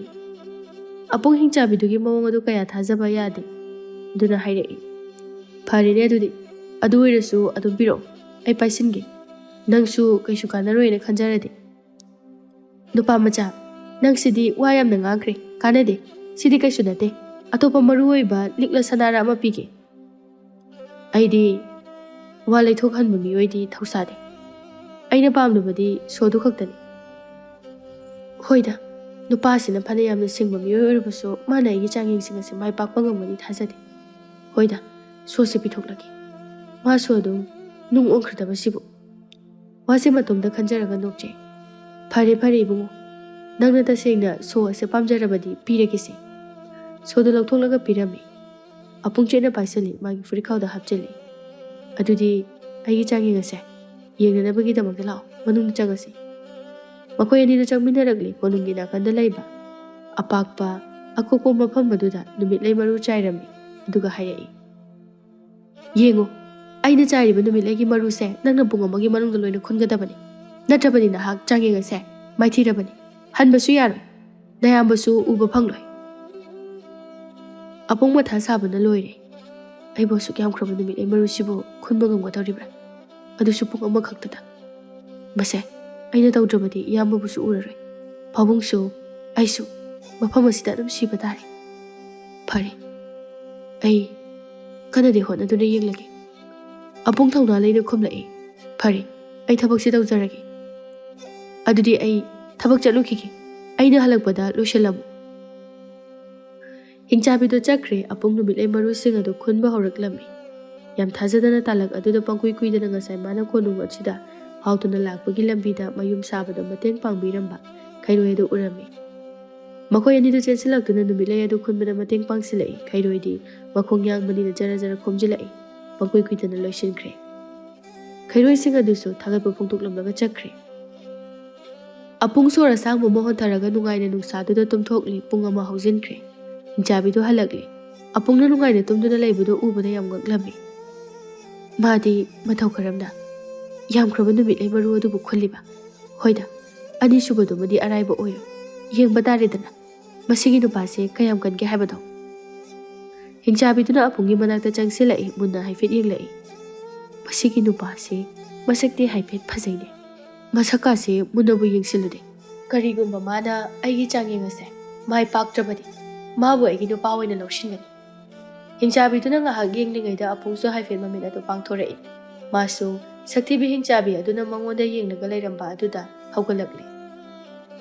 ꯑꯄꯨꯡ ꯍꯤꯡꯆꯥꯕꯤꯗꯨꯒꯤ ꯃꯑꯣꯡ ꯑꯗꯨ ꯀꯌꯥ ꯊꯥꯖꯕ ꯌꯥꯗꯦ꯫ ꯑꯗꯨꯅ ꯍꯥꯏꯔꯛꯏ, "ꯐꯔꯦꯅꯦ ꯑꯗꯨꯗꯤ, ꯑꯗꯨ ꯑꯣꯏꯔꯁꯨ ꯑꯗꯨꯝ ꯄꯤꯔꯛꯑꯣ, ꯑꯩ ꯄꯥꯏꯁꯤꯟꯒꯦ꯫ ꯅꯪꯁꯨ ꯀꯩꯁꯨ ꯀꯥꯟꯅꯔꯣꯏꯅ ꯈꯟꯖꯔꯗꯤ꯫" "ꯅꯨꯄꯥ ꯃꯆꯥ, ꯅꯪꯁꯤꯗꯤ ꯋꯥ ꯌꯥꯝꯅ ꯉꯥꯡꯈ꯭ꯔꯦ, ꯀꯥꯟꯅꯗꯦ꯫ ꯁꯤꯗꯤ ꯀꯩꯁꯨ ꯅꯠꯇꯦ꯫ ꯑꯇꯣꯞꯄ ꯃꯔꯨ ꯑꯣꯏꯕ ꯂꯤꯛꯂ ꯁꯅꯥꯔ ꯑꯃ ꯄꯤꯒꯦ꯫ ꯑꯩꯗꯤ ꯋꯥ ꯂꯩꯊꯣꯛꯍꯟꯕ ꯃꯤꯑꯣꯏꯗꯤ ꯊꯧꯁꯥꯗꯦ꯫ ꯑꯩꯅ ꯄꯥꯝꯂꯕꯗꯤ ꯁꯣꯗꯨ ꯈꯛꯇꯅꯤ꯫ ꯍꯣꯏꯗ, ꯅꯨꯄꯥꯁꯤꯅ ꯐꯅ ꯌꯥꯝꯅ ꯁꯤꯡꯕ ꯃꯤꯑꯣꯏ ꯑꯣꯏꯔꯕꯁꯨ, ꯃꯥꯅ ꯑꯩꯒꯤ ꯆꯥꯡꯌꯦꯡꯁꯤꯡ ꯑꯁꯤ ꯃꯥꯏ ꯄꯥꯛꯄ ꯉꯝꯒꯅꯤ ꯊꯥꯖꯗꯦ꯫ ꯍꯣꯏꯗ, ꯁꯣꯁꯤ ꯄꯤꯊꯣꯛꯂꯒꯦ꯫ ꯃꯥꯁꯨ ꯑꯗꯨꯝ ꯅꯨꯡ ꯑꯣꯟꯈ꯭ꯔꯗꯕꯁꯤꯕꯨ꯫ ꯋꯥꯁꯦ ꯃꯇꯣꯝꯇ ꯈꯟꯖꯔꯒ ꯅꯣꯛꯆꯩ꯫ "ꯐꯔꯦ, ꯐꯔꯦ ꯏꯕꯨꯡꯉꯣ, ꯅꯪꯅ ꯇꯁꯦꯡꯅ ꯁꯣ ꯑꯁꯦ ꯄꯥꯝꯖꯔꯕꯗꯤ ꯄꯤꯔꯒꯦꯁꯦ꯫" ꯁꯣꯗꯨ ꯂꯧꯊꯣꯛꯂꯒ ꯄꯤꯔꯝꯃꯤ꯫ ꯑꯄꯨꯡ ꯆꯦꯠꯅ ꯄꯥꯏꯁꯤꯜꯂꯤ, ꯃꯥꯒꯤ ꯐꯨꯔꯤꯠꯈꯥꯎꯗ ꯍꯥꯞꯆꯤꯜꯂꯤ꯫ "ꯑꯗꯨꯗꯤ ꯑꯩꯒꯤ ꯆꯥꯡꯌꯦꯡ ꯑꯁꯦ ꯌꯦꯡꯅꯅꯕꯒꯤꯗꯃꯛꯇ ꯂꯥꯛꯑꯣ, ꯃꯅꯨꯡꯗ ꯆꯪꯉꯁꯤ꯫" ꯃꯈꯣꯏ ꯑꯅꯤꯗꯨ ꯆꯪꯃꯤꯟꯅꯔꯛꯂꯤ꯫ ꯀꯣꯅꯨꯡꯒꯤ ꯅꯥꯀꯟꯗ ꯂꯩꯕ ꯑꯄꯥꯛꯄ ꯑꯀꯨꯞꯄ ꯃꯐꯝ ꯑꯗꯨꯗ ꯅꯨꯃꯤꯠꯂꯩ ꯃꯔꯨ ꯆꯥꯏꯔꯝꯃꯤ꯫ ꯑꯗꯨꯒ ꯍꯥꯏꯔꯛꯏ, "ꯌꯦꯡꯉꯨ, ꯑꯩꯅ ꯆꯥꯏꯔꯤꯕ ꯅꯨꯃꯤꯠꯂꯩꯒꯤ ꯃꯔꯨꯁꯦ ꯅꯪꯅ ꯄꯨꯡ ꯑꯃꯒꯤ ꯃꯅꯨꯡꯗ ꯂꯣꯏꯅ ꯈꯨꯟꯒꯗꯕꯅꯤ꯫ ꯅꯠꯇ꯭ꯔꯕꯗꯤ ꯅꯍꯥꯛ ꯆꯥꯡꯌꯦꯡ ꯑꯁꯦ ꯃꯥꯏꯊꯤꯔꯕꯅꯤ꯫ ꯍꯟꯕꯁꯨ ꯌꯥꯔꯣꯏ꯫ ꯅꯌꯥꯝꯕꯁꯨ ꯎꯕ ꯐꯪꯂꯣꯏ꯫" ꯑꯄꯨꯡ ꯃꯊꯥ ꯁꯥꯕꯅ ꯂꯣꯏꯔꯦ꯫ ꯑꯩꯕꯨ ꯑꯁꯨꯛ ꯌꯥꯝꯈ꯭ꯔꯕ ꯅꯨꯃꯤꯠꯂꯩ ꯃꯔꯨꯁꯤꯕꯨ ꯈꯨꯟꯕ ꯉꯝꯒꯗꯧꯔꯤꯕ꯭ꯔꯥ? ꯑꯗꯨꯁꯨ ꯄꯨꯡ ꯑꯃꯈꯛꯇꯗ꯫ ꯃꯁꯦ, ꯑꯩꯅ ꯇꯧꯗ꯭ꯔꯕꯗꯤ ꯏꯌꯥꯝꯕꯕꯨꯁꯨ ꯎꯔꯔꯣꯏ꯫ ꯄꯥꯕꯨꯡꯁꯨ, ꯑꯩꯁꯨ ꯃꯐꯝ ꯑꯁꯤꯗ ꯑꯗꯨꯝ ꯁꯤꯕ ꯇꯥꯔꯦ꯫ ꯐꯔꯦ, ꯑꯩ ꯀꯟꯅꯗꯤ ꯍꯣꯠꯅꯗꯨꯅ ꯌꯦꯡꯂꯒꯦ꯫ ꯑꯄꯨꯡ ꯊꯧꯅꯥ ꯂꯩꯅ ꯈꯨꯝꯂꯛꯏ꯫ "ꯐꯔꯦ, ꯑꯩ ꯊꯕꯛꯁꯤ ꯇꯧꯖꯔꯒꯦ꯫ ꯑꯗꯨꯗꯤ ꯑꯩ ꯊꯕꯛ ꯆꯠꯂꯨꯈꯤꯒꯦ꯫ ꯑꯩꯅ ꯍꯜꯂꯛꯄꯗ ꯂꯣꯏꯁꯤꯜꯂꯝꯃꯨ꯫" ꯍꯤꯡꯆꯥꯕꯤꯗꯨ ꯆꯠꯈ꯭ꯔꯦ꯫ ꯑꯄꯨꯡ ꯅꯨꯃꯤꯠꯂꯩ ꯃꯔꯨꯁꯤꯡ ꯑꯗꯨ ꯈꯨꯟꯕ ꯍꯧꯔꯛꯂꯝꯃꯤ꯫ ꯌꯥꯝ ꯊꯥꯖꯗꯅ ꯇꯥꯂꯛ ꯑꯗꯨꯗ ꯄꯪꯀꯨꯏ ꯀꯨꯏꯗꯅ ꯉꯁꯥꯏ ꯃꯥꯅ ꯀꯣꯅꯨꯡ ꯑꯁꯤꯗ ꯐꯥꯎꯗꯨꯅ ꯂꯥꯛꯄꯒꯤ ꯂꯝꯕꯤꯗ ꯃꯌꯨꯝ ꯁꯥꯕꯗ ꯃꯇꯦꯡ ꯄꯥꯡꯕꯤꯔꯝꯕ ꯈꯩꯔꯣꯏ ꯑꯗꯨ ꯎꯔꯝꯃꯤ꯫ ꯃꯈꯣꯏ ꯑꯅꯤꯗꯨ ꯆꯦꯟꯁꯤꯜꯂꯛꯇꯨꯅ ꯅꯨꯃꯤꯠꯂꯩ ꯑꯗꯨ ꯈꯨꯟꯕꯗ ꯃꯇꯦꯡ ꯄꯥꯡꯁꯤꯜꯂꯛꯏ꯫ ꯈꯩꯔꯣꯏꯗꯤ ꯃꯈꯣꯡ ꯌꯥꯡꯕꯅꯤꯅ ꯖꯔ ꯖꯔ ꯈꯣꯝꯖꯤꯜꯂꯛꯏ꯫ ꯄꯪꯀꯨꯏ ꯀꯨꯏꯗꯅ ꯂꯣꯏꯁꯤꯟꯈ꯭ꯔꯦ꯫ ꯈꯩꯔꯣꯏꯁꯤꯡ ꯑꯗꯨꯁꯨ ꯊꯥꯒꯠꯄ ꯐꯣꯡꯗꯣꯛꯂꯝꯂꯒ ꯆꯠꯈ꯭ꯔꯦ꯫ ꯑꯄꯨꯡ ꯁꯣꯔ ꯑꯁꯥꯡꯕ ꯑꯃ ꯍꯣꯟꯊꯔꯒ ꯅꯨꯡꯉꯥꯏꯅ ꯅꯨꯡꯁꯥꯗꯨꯗ ꯇꯨꯝꯊꯣꯛꯂꯤ꯫ ꯄꯨꯡ ꯑꯃ ꯍꯧꯖꯤꯟꯈ꯭ꯔꯦ꯫ ꯍꯤꯡꯆꯥꯕꯤꯗꯨ ꯍꯜꯂꯛꯂꯤ꯫ ꯑꯄꯨꯡꯅ ꯅꯨꯡꯉꯥꯏꯅ ꯇꯨꯝꯗꯨꯅ ꯂꯩꯕꯗꯨ ꯎꯕꯗ ꯌꯥꯝ ꯉꯛꯂꯝꯃꯤ꯫ ꯃꯥꯗꯤ ꯃꯇꯧ ꯀꯔꯝꯅ ꯌꯥꯝꯈ꯭ꯔꯕ ꯅꯨꯃꯤꯠꯂꯩ ꯃꯔꯨ ꯑꯗꯨꯕꯨ ꯈꯨꯜꯂꯤꯕ? ꯍꯣꯏꯗ, ꯑꯅꯤꯁꯨꯕꯗꯨꯃꯗꯤ ꯑꯔꯥꯏꯕ ꯑꯣꯏꯔꯣꯏ꯫ ꯌꯦꯡꯕ ꯇꯥꯔꯦꯗꯅ, ꯃꯁꯤꯒꯤ ꯅꯨꯄꯥꯁꯦ ꯀꯌꯥꯝ ꯀꯟꯒꯦ ꯍꯥꯏꯕꯗꯣ꯫ ꯍꯤꯡꯆꯥꯕꯤꯗꯨꯅ ꯑꯄꯨꯡꯒꯤ ꯃꯅꯥꯛꯇ ꯆꯪꯁꯤꯜꯂꯛꯏ꯫ ꯃꯨꯟꯅ ꯍꯥꯏꯐꯦꯠ ꯌꯦꯡꯂꯛꯏ꯫ "ꯃꯁꯤꯒꯤ ꯅꯨꯄꯥꯁꯦ ꯃꯁꯛꯇꯤ ꯍꯥꯏꯐꯦꯠ ꯐꯖꯩꯅꯦ꯫ ꯃꯁꯛꯀꯥꯁꯦ ꯃꯨꯟꯅꯕꯨ ꯌꯦꯡꯁꯤꯜꯂꯨꯗꯦ꯫ ꯀꯔꯤꯒꯨꯝꯕ ꯃꯥꯅ ꯑꯩꯒꯤ ꯆꯥꯡꯌꯦꯡ ꯑꯁꯦ ꯃꯥꯏ ꯄꯥꯛꯇ꯭ꯔꯕꯗꯤ?" ꯃꯥꯕꯨ ꯑꯩꯒꯤ ꯅꯨꯄꯥ ꯑꯣꯏꯅ ꯂꯧꯁꯤꯟꯒꯅꯤ꯫ ꯍꯤꯡꯆꯥꯕꯤꯗꯨꯅ ꯉꯥꯏꯍꯥꯛ ꯌꯦꯡꯂꯤꯉꯩꯗ ꯑꯄꯨꯡꯁꯨ ꯍꯥꯏꯐꯦꯠ ꯃꯃꯤꯠ ꯑꯗꯨ ꯄꯥꯡꯊꯣꯔꯛꯏ꯫ ꯃꯥꯁꯨ ꯁꯛꯊꯤꯕꯤ ꯍꯤꯡꯆꯥꯕꯤ ꯑꯗꯨꯅ ꯃꯉꯣꯟꯗ ꯌꯦꯡꯂꯒ ꯂꯩꯔꯝꯕ ꯑꯗꯨꯗ ꯍꯧꯒꯠꯂꯛꯂꯦ꯫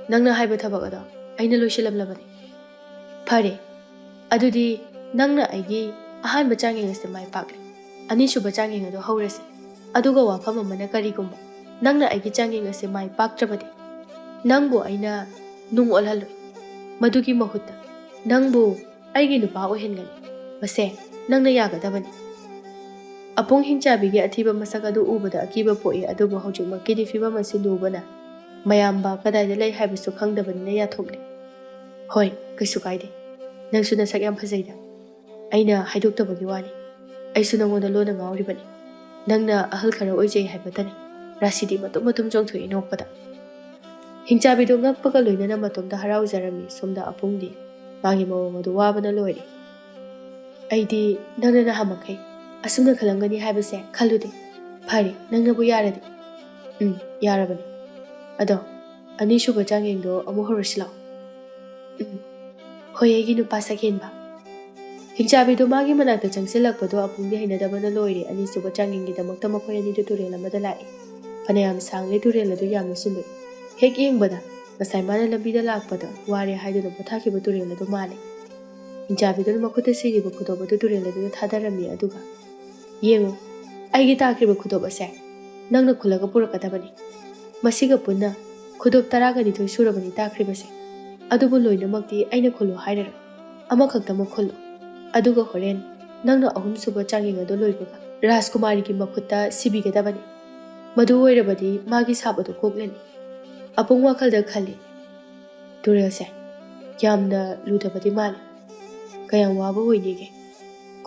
"ꯅꯪꯅ ꯍꯥꯏꯕ ꯊꯕꯛ ꯑꯗꯣ ꯑꯩꯅ ꯂꯣꯏꯁꯤꯜꯂꯝꯂꯕꯅꯤ꯫ ꯐꯔꯦ, ꯑꯗꯨꯗꯤ ꯅꯪꯅ ꯑꯩꯒꯤ ꯑꯍꯥꯟꯕ ꯆꯥꯡꯌꯦꯡ ꯑꯁꯤ ꯃꯥꯏ ꯄꯥꯛꯂꯦ꯫ ꯑꯅꯤꯁꯨꯕ ꯆꯥꯡꯌꯦꯡ ꯑꯗꯨ ꯍꯧꯔꯁꯤ꯫ ꯑꯗꯨꯒ ꯋꯥꯐꯝ ꯑꯃꯅ, ꯀꯔꯤꯒꯨꯝꯕ ꯅꯪꯅ ꯑꯩꯒꯤ ꯆꯥꯡꯌꯦꯡ ꯑꯁꯤ ꯃꯥꯏ ꯄꯥꯛꯇ꯭ꯔꯕꯗꯤ, ꯅꯪꯕꯨ ꯑꯩꯅ ꯅꯨꯡ ꯑꯣꯜꯍꯜꯂꯣꯏ꯫ ꯃꯗꯨꯒꯤ ꯃꯍꯨꯠꯇ ꯅꯪꯕꯨ ꯑꯩꯒꯤ ꯅꯨꯄꯥ ꯑꯣꯏꯍꯟꯒꯅꯤ꯫ ꯃꯁꯦ ꯅꯪꯅ ꯌꯥꯒꯗꯕꯅꯤ꯫" ꯑꯄꯨꯡ ꯍꯤꯡꯆꯥꯕꯤꯒꯤ ꯑꯊꯤꯕ ꯃꯁꯛ ꯑꯗꯨ ꯎꯕꯗ ꯑꯀꯤꯕ ꯄꯣꯛꯏ, ꯑꯗꯨꯕꯨ ꯍꯧꯖꯤꯛꯃꯛꯀꯤꯗꯤ ꯐꯤꯚꯝ ꯑꯁꯤ ꯂꯨꯕꯅ ꯃꯌꯥꯝꯕ ꯀꯗꯥꯏꯗ ꯂꯩ ꯍꯥꯏꯕꯁꯨ ꯈꯪꯗꯕꯅꯤꯅ ꯌꯥꯊꯣꯛꯂꯦ꯫ "ꯍꯣꯏ, ꯀꯩꯁꯨ ꯀꯥꯏꯗꯦ꯫ ꯅꯪꯁꯨ ꯅꯁꯛ ꯌꯥꯝ ꯐꯖꯩꯗ꯫ ꯑꯩꯅ ꯍꯥꯏꯗꯣꯛꯇꯕꯒꯤ ꯋꯥꯅꯤ꯫ ꯑꯩꯁꯨ ꯅꯉꯣꯟꯗ ꯂꯣꯟꯅ ꯉꯥꯎꯔꯤꯕꯅꯤ꯫ ꯅꯪꯅ ꯑꯍꯜ ꯈꯔ ꯑꯣꯏꯖꯩ ꯍꯥꯏꯕꯇꯅꯤ꯫" ꯔꯥꯁꯤꯗꯤ ꯃꯇꯨꯝ ꯃꯇꯨꯝ ꯆꯣꯡꯊꯣꯛꯏ ꯅꯣꯛꯄꯗ꯫ ꯍꯤꯡꯆꯥꯕꯤꯗꯣ ꯉꯛꯄꯒ ꯂꯣꯏꯅꯅ ꯃꯇꯣꯝꯇ ꯍꯔꯥꯎꯖꯔꯝꯃꯤ꯫ ꯁꯣꯝꯗ ꯑꯄꯨꯡꯗꯤ ꯃꯥꯒꯤ ꯃꯑꯣꯡ ꯑꯗꯨ ꯋꯥꯕꯅ ꯂꯣꯏꯔꯦ꯫ "ꯑꯩꯗꯤ ꯅꯪꯅ ꯅꯍꯥꯟꯃꯈꯩ ꯑꯁꯨꯝꯅ ꯈꯜꯂꯝꯒꯅꯤ ꯍꯥꯏꯕꯁꯦ ꯈꯜꯂꯨꯗꯦ꯫ ꯐꯔꯦ, ꯅꯪꯅꯕꯨ ꯌꯥꯔꯗꯤ꯫" "ꯎꯝ, ꯌꯥꯔꯕꯅꯤ꯫ ꯑꯗꯣ, ꯑꯅꯤꯁꯨꯕ ꯆꯥꯡꯌꯦꯡꯗꯣ ꯑꯃꯨꯛ ꯍꯧꯔꯁꯤ ꯂꯥꯛꯑꯣ꯫" "ꯎꯝ, ꯍꯣꯏ, ꯑꯩꯒꯤ ꯅꯨꯄꯥ ꯁꯛꯍꯦꯟꯕ꯫" ꯍꯤꯡꯆꯥꯕꯤꯗꯣ ꯃꯥꯒꯤ ꯃꯅꯥꯛꯇ ꯆꯪꯁꯤꯜꯂꯛꯄꯗꯣ ꯑꯄꯨꯡꯗꯤ ꯍꯩꯅꯗꯕꯅ ꯂꯣꯏꯔꯦ꯫ ꯑꯅꯤꯁꯨꯕ ꯆꯥꯡꯌꯦꯡꯒꯤꯗꯃꯛꯇ ꯃꯈꯣꯏ ꯑꯅꯤꯗꯨ ꯇꯨꯔꯦꯜ ꯑꯃꯗ ꯂꯥꯛꯏ꯫ ꯐꯅꯌꯥꯝ ꯁꯥꯡꯂꯦ ꯇꯨꯔꯦꯜ ꯑꯗꯨ ꯌꯥꯝꯅꯁꯨ ꯂꯨꯏ꯫ ꯍꯦꯛ ꯌꯦꯡꯕꯗ ꯉꯁꯥꯏ ꯃꯥꯅ ꯂꯝꯕꯤꯗ ꯂꯥꯛꯄꯗ ꯋꯥꯔꯦ ꯍꯥꯏꯗꯨꯅ ꯄꯣꯊꯥꯈꯤꯕ ꯇꯨꯔꯦꯜ ꯑꯗꯨ ꯃꯥꯜꯂꯦ꯫ ꯍꯤꯡꯆꯥꯕꯤꯗꯨꯅ ꯃꯈꯨꯠꯇ ꯁꯤꯔꯤꯕ ꯈꯨꯗꯣꯞ ꯑꯗꯨ ꯇꯨꯔꯦꯜ ꯑꯗꯨꯗ ꯊꯥꯗꯔꯝꯃꯤ, ꯑꯗꯨꯒ, "ꯌꯦꯡꯉꯨ, ꯑꯩꯒꯤ ꯇꯥꯈ꯭ꯔꯤꯕ ꯈꯨꯗꯣꯞ ꯑꯁꯦ ꯅꯪꯅ ꯈꯨꯜꯂꯒ ꯄꯨꯔꯛꯀꯗꯕꯅꯤ꯫ ꯃꯁꯤꯒ ꯄꯨꯟꯅ ꯈꯨꯗꯣꯞ ꯇꯔꯥꯒ ꯅꯤꯊꯣꯏ ꯁꯨꯔꯕꯅꯤ ꯇꯥꯈ꯭ꯔꯤꯕꯁꯦ꯫ ꯑꯗꯨꯕꯨ ꯂꯣꯏꯅꯃꯛꯇꯤ ꯑꯩꯅ ꯈꯨꯜꯂꯨ ꯍꯥꯏꯔꯔꯣꯏ꯫ ꯑꯃꯈꯛꯇꯃꯛ ꯈꯨꯜꯂꯨ꯫ ꯑꯗꯨꯒ ꯍꯣꯔꯦꯟ ꯅꯪꯅ ꯑꯍꯨꯝꯁꯨꯕ ꯆꯥꯡꯌꯦꯡ ꯑꯗꯨ ꯂꯣꯏꯕꯒ ꯔꯥꯖꯀꯨꯃꯥꯔꯤꯒꯤ ꯃꯈꯨꯠꯇ ꯁꯤꯕꯤꯒꯗꯕꯅꯤ꯫ ꯃꯗꯨ ꯑꯣꯏꯔꯕꯗꯤ ꯃꯥꯒꯤ ꯁꯥꯞ ꯑꯗꯨ ꯀꯣꯛꯂꯅꯤ꯫" ꯑꯄꯨꯡ ꯋꯥꯈꯜꯗ ꯈꯜꯂꯤ, "ꯇꯨꯔꯦꯜꯁꯦ ꯌꯥꯝꯅ ꯂꯨꯗꯕꯗꯤ ꯃꯥꯜꯂꯤ꯫ ꯀꯌꯥꯝ ꯋꯥꯕ ꯑꯣꯏꯅꯤꯒꯦ?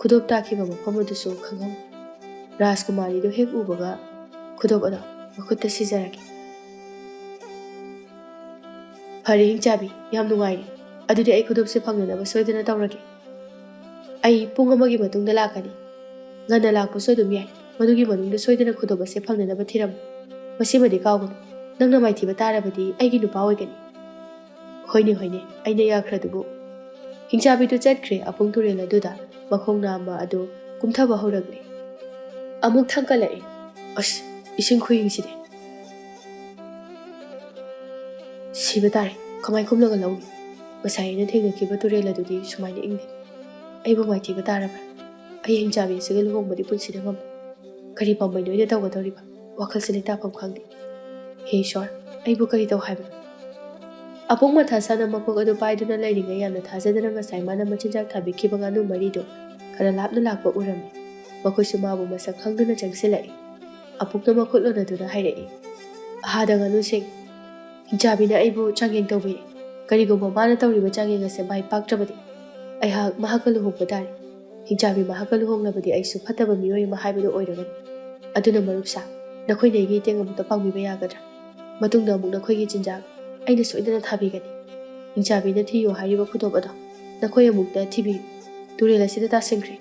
ꯈꯨꯗꯣꯞ ꯇꯥꯈꯤꯕ ꯃꯐꯝ ꯑꯗꯨꯁꯨ ꯈꯪꯉꯝ꯫" ꯔꯥꯖꯀꯨꯃꯥꯔꯤꯗꯨ ꯍꯦꯛ ꯎꯕꯒ ꯈꯨꯗꯣꯞ ꯑꯗꯣ ꯃꯈꯨꯠꯇ ꯁꯤꯖꯔꯒꯦ꯫ "ꯐꯔꯦ ꯍꯤꯡꯆꯥꯕꯤ, ꯌꯥꯝ ꯅꯨꯡꯉꯥꯏꯔꯦ꯫ ꯑꯗꯨꯗꯤ ꯑꯩ ꯈꯨꯗꯣꯞꯁꯦ ꯐꯪꯅꯅꯕ ꯁꯣꯏꯗꯅ ꯇꯧꯔꯒꯦ꯫ ꯑꯩ ꯄꯨꯡ ꯑꯃꯒꯤ ꯃꯇꯨꯡꯗ ꯂꯥꯛꯀꯅꯤ꯫ ꯉꯟꯅ ꯂꯥꯛꯄꯁꯨ ꯑꯗꯨꯝ ꯌꯥꯏ꯫ ꯃꯗꯨꯒꯤ ꯃꯅꯨꯡꯗ ꯁꯣꯏꯗꯅ ꯈꯨꯗꯣꯞ ꯑꯁꯦ ꯐꯪꯅꯅꯕ ꯊꯤꯔꯝꯃꯨ꯫ ꯃꯁꯤꯃꯗꯤ ꯀꯥꯎꯒꯅꯨ꯫ ꯅꯪꯅ ꯃꯥꯏꯊꯤꯕ ꯇꯥꯔꯕꯗꯤ ꯑꯩꯒꯤ ꯅꯨꯄꯥ ꯑꯣꯏꯒꯅꯤ꯫" "ꯍꯣꯏꯅꯦ, ꯍꯣꯏꯅꯦ, ꯑꯩꯅ ꯌꯥꯈ꯭ꯔꯗꯨꯕꯨ꯫" ꯍꯤꯡꯆꯥꯕꯤꯗꯨ ꯆꯠꯈ꯭ꯔꯦ꯫ ꯑꯄꯨꯡ ꯇꯨꯔꯦꯜ ꯑꯗꯨꯗ ꯃꯈꯣꯡ ꯅꯥꯝꯃ ꯑꯗꯨ ꯀꯨꯝꯊꯕ ꯍꯧꯔꯛꯂꯦ꯫ ꯑꯃꯨꯛ ꯊꯥꯡꯀꯠꯂꯛꯑꯦ꯫ ꯑꯁ, ꯏꯁꯤꯡ ꯈꯨꯍꯤꯡꯁꯤꯗꯤ꯫ ꯁꯤꯕ ꯇꯥꯔꯦ꯫ ꯀꯃꯥꯏ ꯀꯨꯝꯂꯒ ꯂꯧꯅꯤ? ꯉꯁꯥꯏ ꯑꯩꯅ ꯊꯦꯡꯅꯈꯤꯕ ꯇꯨꯔꯦꯜ ꯑꯗꯨꯗꯤ ꯁꯨꯃꯥꯏꯅ ꯏꯪꯗꯦ꯫ ꯑꯩꯕꯨ ꯃꯥꯏꯊꯤꯕ ꯇꯥꯔꯕ꯭ꯔꯥ? ꯑꯩ ꯍꯤꯡꯆꯥꯕꯤ ꯑꯁꯤꯒ ꯂꯨꯍꯣꯡꯕꯗꯤ ꯄꯨꯟꯁꯤꯗ ꯉꯝꯃꯣꯏ꯫ ꯀꯔꯤ ꯄꯥꯝꯕꯩꯅꯣ ꯑꯩꯅ ꯇꯧꯒꯗꯧꯔꯤꯕ? ꯋꯥꯈꯜꯁꯦ ꯂꯩꯇꯥꯐꯝ ꯈꯪꯗꯦ꯫ ꯍꯦ ꯏꯁꯣꯔ, ꯑꯩꯕꯨ ꯀꯔꯤ ꯇꯧ ꯍꯥꯏꯕꯅꯣ? ꯑꯄꯨꯡ ꯃꯊꯥ ꯁꯥꯅ ꯃꯀꯣꯛ ꯑꯗꯨ ꯄꯥꯏꯗꯨꯅ ꯂꯩꯔꯤꯉꯩ ꯌꯥꯝꯅ ꯊꯥꯖꯗꯅ ꯉꯁꯥꯏ ꯃꯥꯅ ꯃꯆꯤꯟꯖꯥꯛ ꯊꯥꯕꯤꯈꯤꯕ ꯉꯥꯅꯨ ꯃꯔꯤꯗꯨ ꯈꯔ ꯂꯥꯞꯅ ꯂꯥꯛꯄ ꯎꯔꯝꯃꯤ꯫ ꯃꯈꯣꯏꯁꯨ ꯃꯥꯕꯨ ꯃꯁꯛ ꯈꯪꯗꯨꯅ ꯆꯪꯁꯤꯜꯂꯛꯏ꯫ ꯑꯄꯨꯡꯅ ꯃꯈꯨꯠ ꯂꯣꯟꯅꯗꯨꯅ ꯍꯥꯏꯔꯛꯏ, "ꯑꯍꯥꯗ ꯉꯥꯅꯨꯁꯤꯡ, ꯍꯤꯡꯆꯥꯕꯤꯅ ꯑꯩꯕꯨ ꯆꯥꯡꯌꯦꯡ ꯇꯧꯕꯤꯔꯦ꯫ ꯀꯔꯤꯒꯨꯝꯕ ꯃꯥꯅ ꯇꯧꯔꯤꯕ ꯆꯥꯡꯌꯦꯡ ꯑꯁꯦ ꯃꯥꯏ ꯄꯥꯛꯇ꯭ꯔꯕꯗꯤ ꯑꯩꯍꯥꯛ ꯃꯍꯥꯛꯀ ꯂꯨꯍꯣꯡꯕ ꯇꯥꯔꯦ꯫ ꯍꯤꯡꯆꯥꯕꯤ ꯃꯍꯥꯛꯀ ꯂꯨꯍꯣꯡꯂꯕꯗꯤ ꯑꯩꯁꯨ ꯐꯠꯇꯕ ꯃꯤꯑꯣꯏ ꯑꯃ ꯍꯥꯏꯕꯗꯨ ꯑꯣꯏꯔꯒꯅꯤ꯫ ꯑꯗꯨꯅ ꯃꯔꯨꯞꯁꯥ, ꯅꯈꯣꯏꯅ ꯑꯩꯒꯤ ꯃꯇꯦꯡ ꯑꯃꯨꯛꯇ ꯄꯥꯡꯕꯤꯕ ꯌꯥꯒꯗ꯭ꯔꯥ? ꯃꯇꯨꯡꯗ ꯑꯃꯨꯛ ꯅꯈꯣꯏꯒꯤ ꯆꯤꯟꯖꯥꯛ ꯑꯩꯅ ꯁꯣꯏꯗꯅ ꯊꯥꯕꯤꯒꯅꯤ꯫ ꯍꯤꯡꯆꯥꯕꯤꯅ ꯊꯤꯌꯣ ꯍꯥꯏꯔꯤꯕ ꯈꯨꯗꯣꯞ ꯑꯗꯣ ꯅꯈꯣꯏ ꯑꯃꯨꯛꯇ ꯊꯤꯕꯤꯌꯨ꯫ ꯇꯨꯔꯦꯜ ꯑꯁꯤꯗ ꯇꯥꯁꯤꯟꯈ꯭ꯔꯦ꯫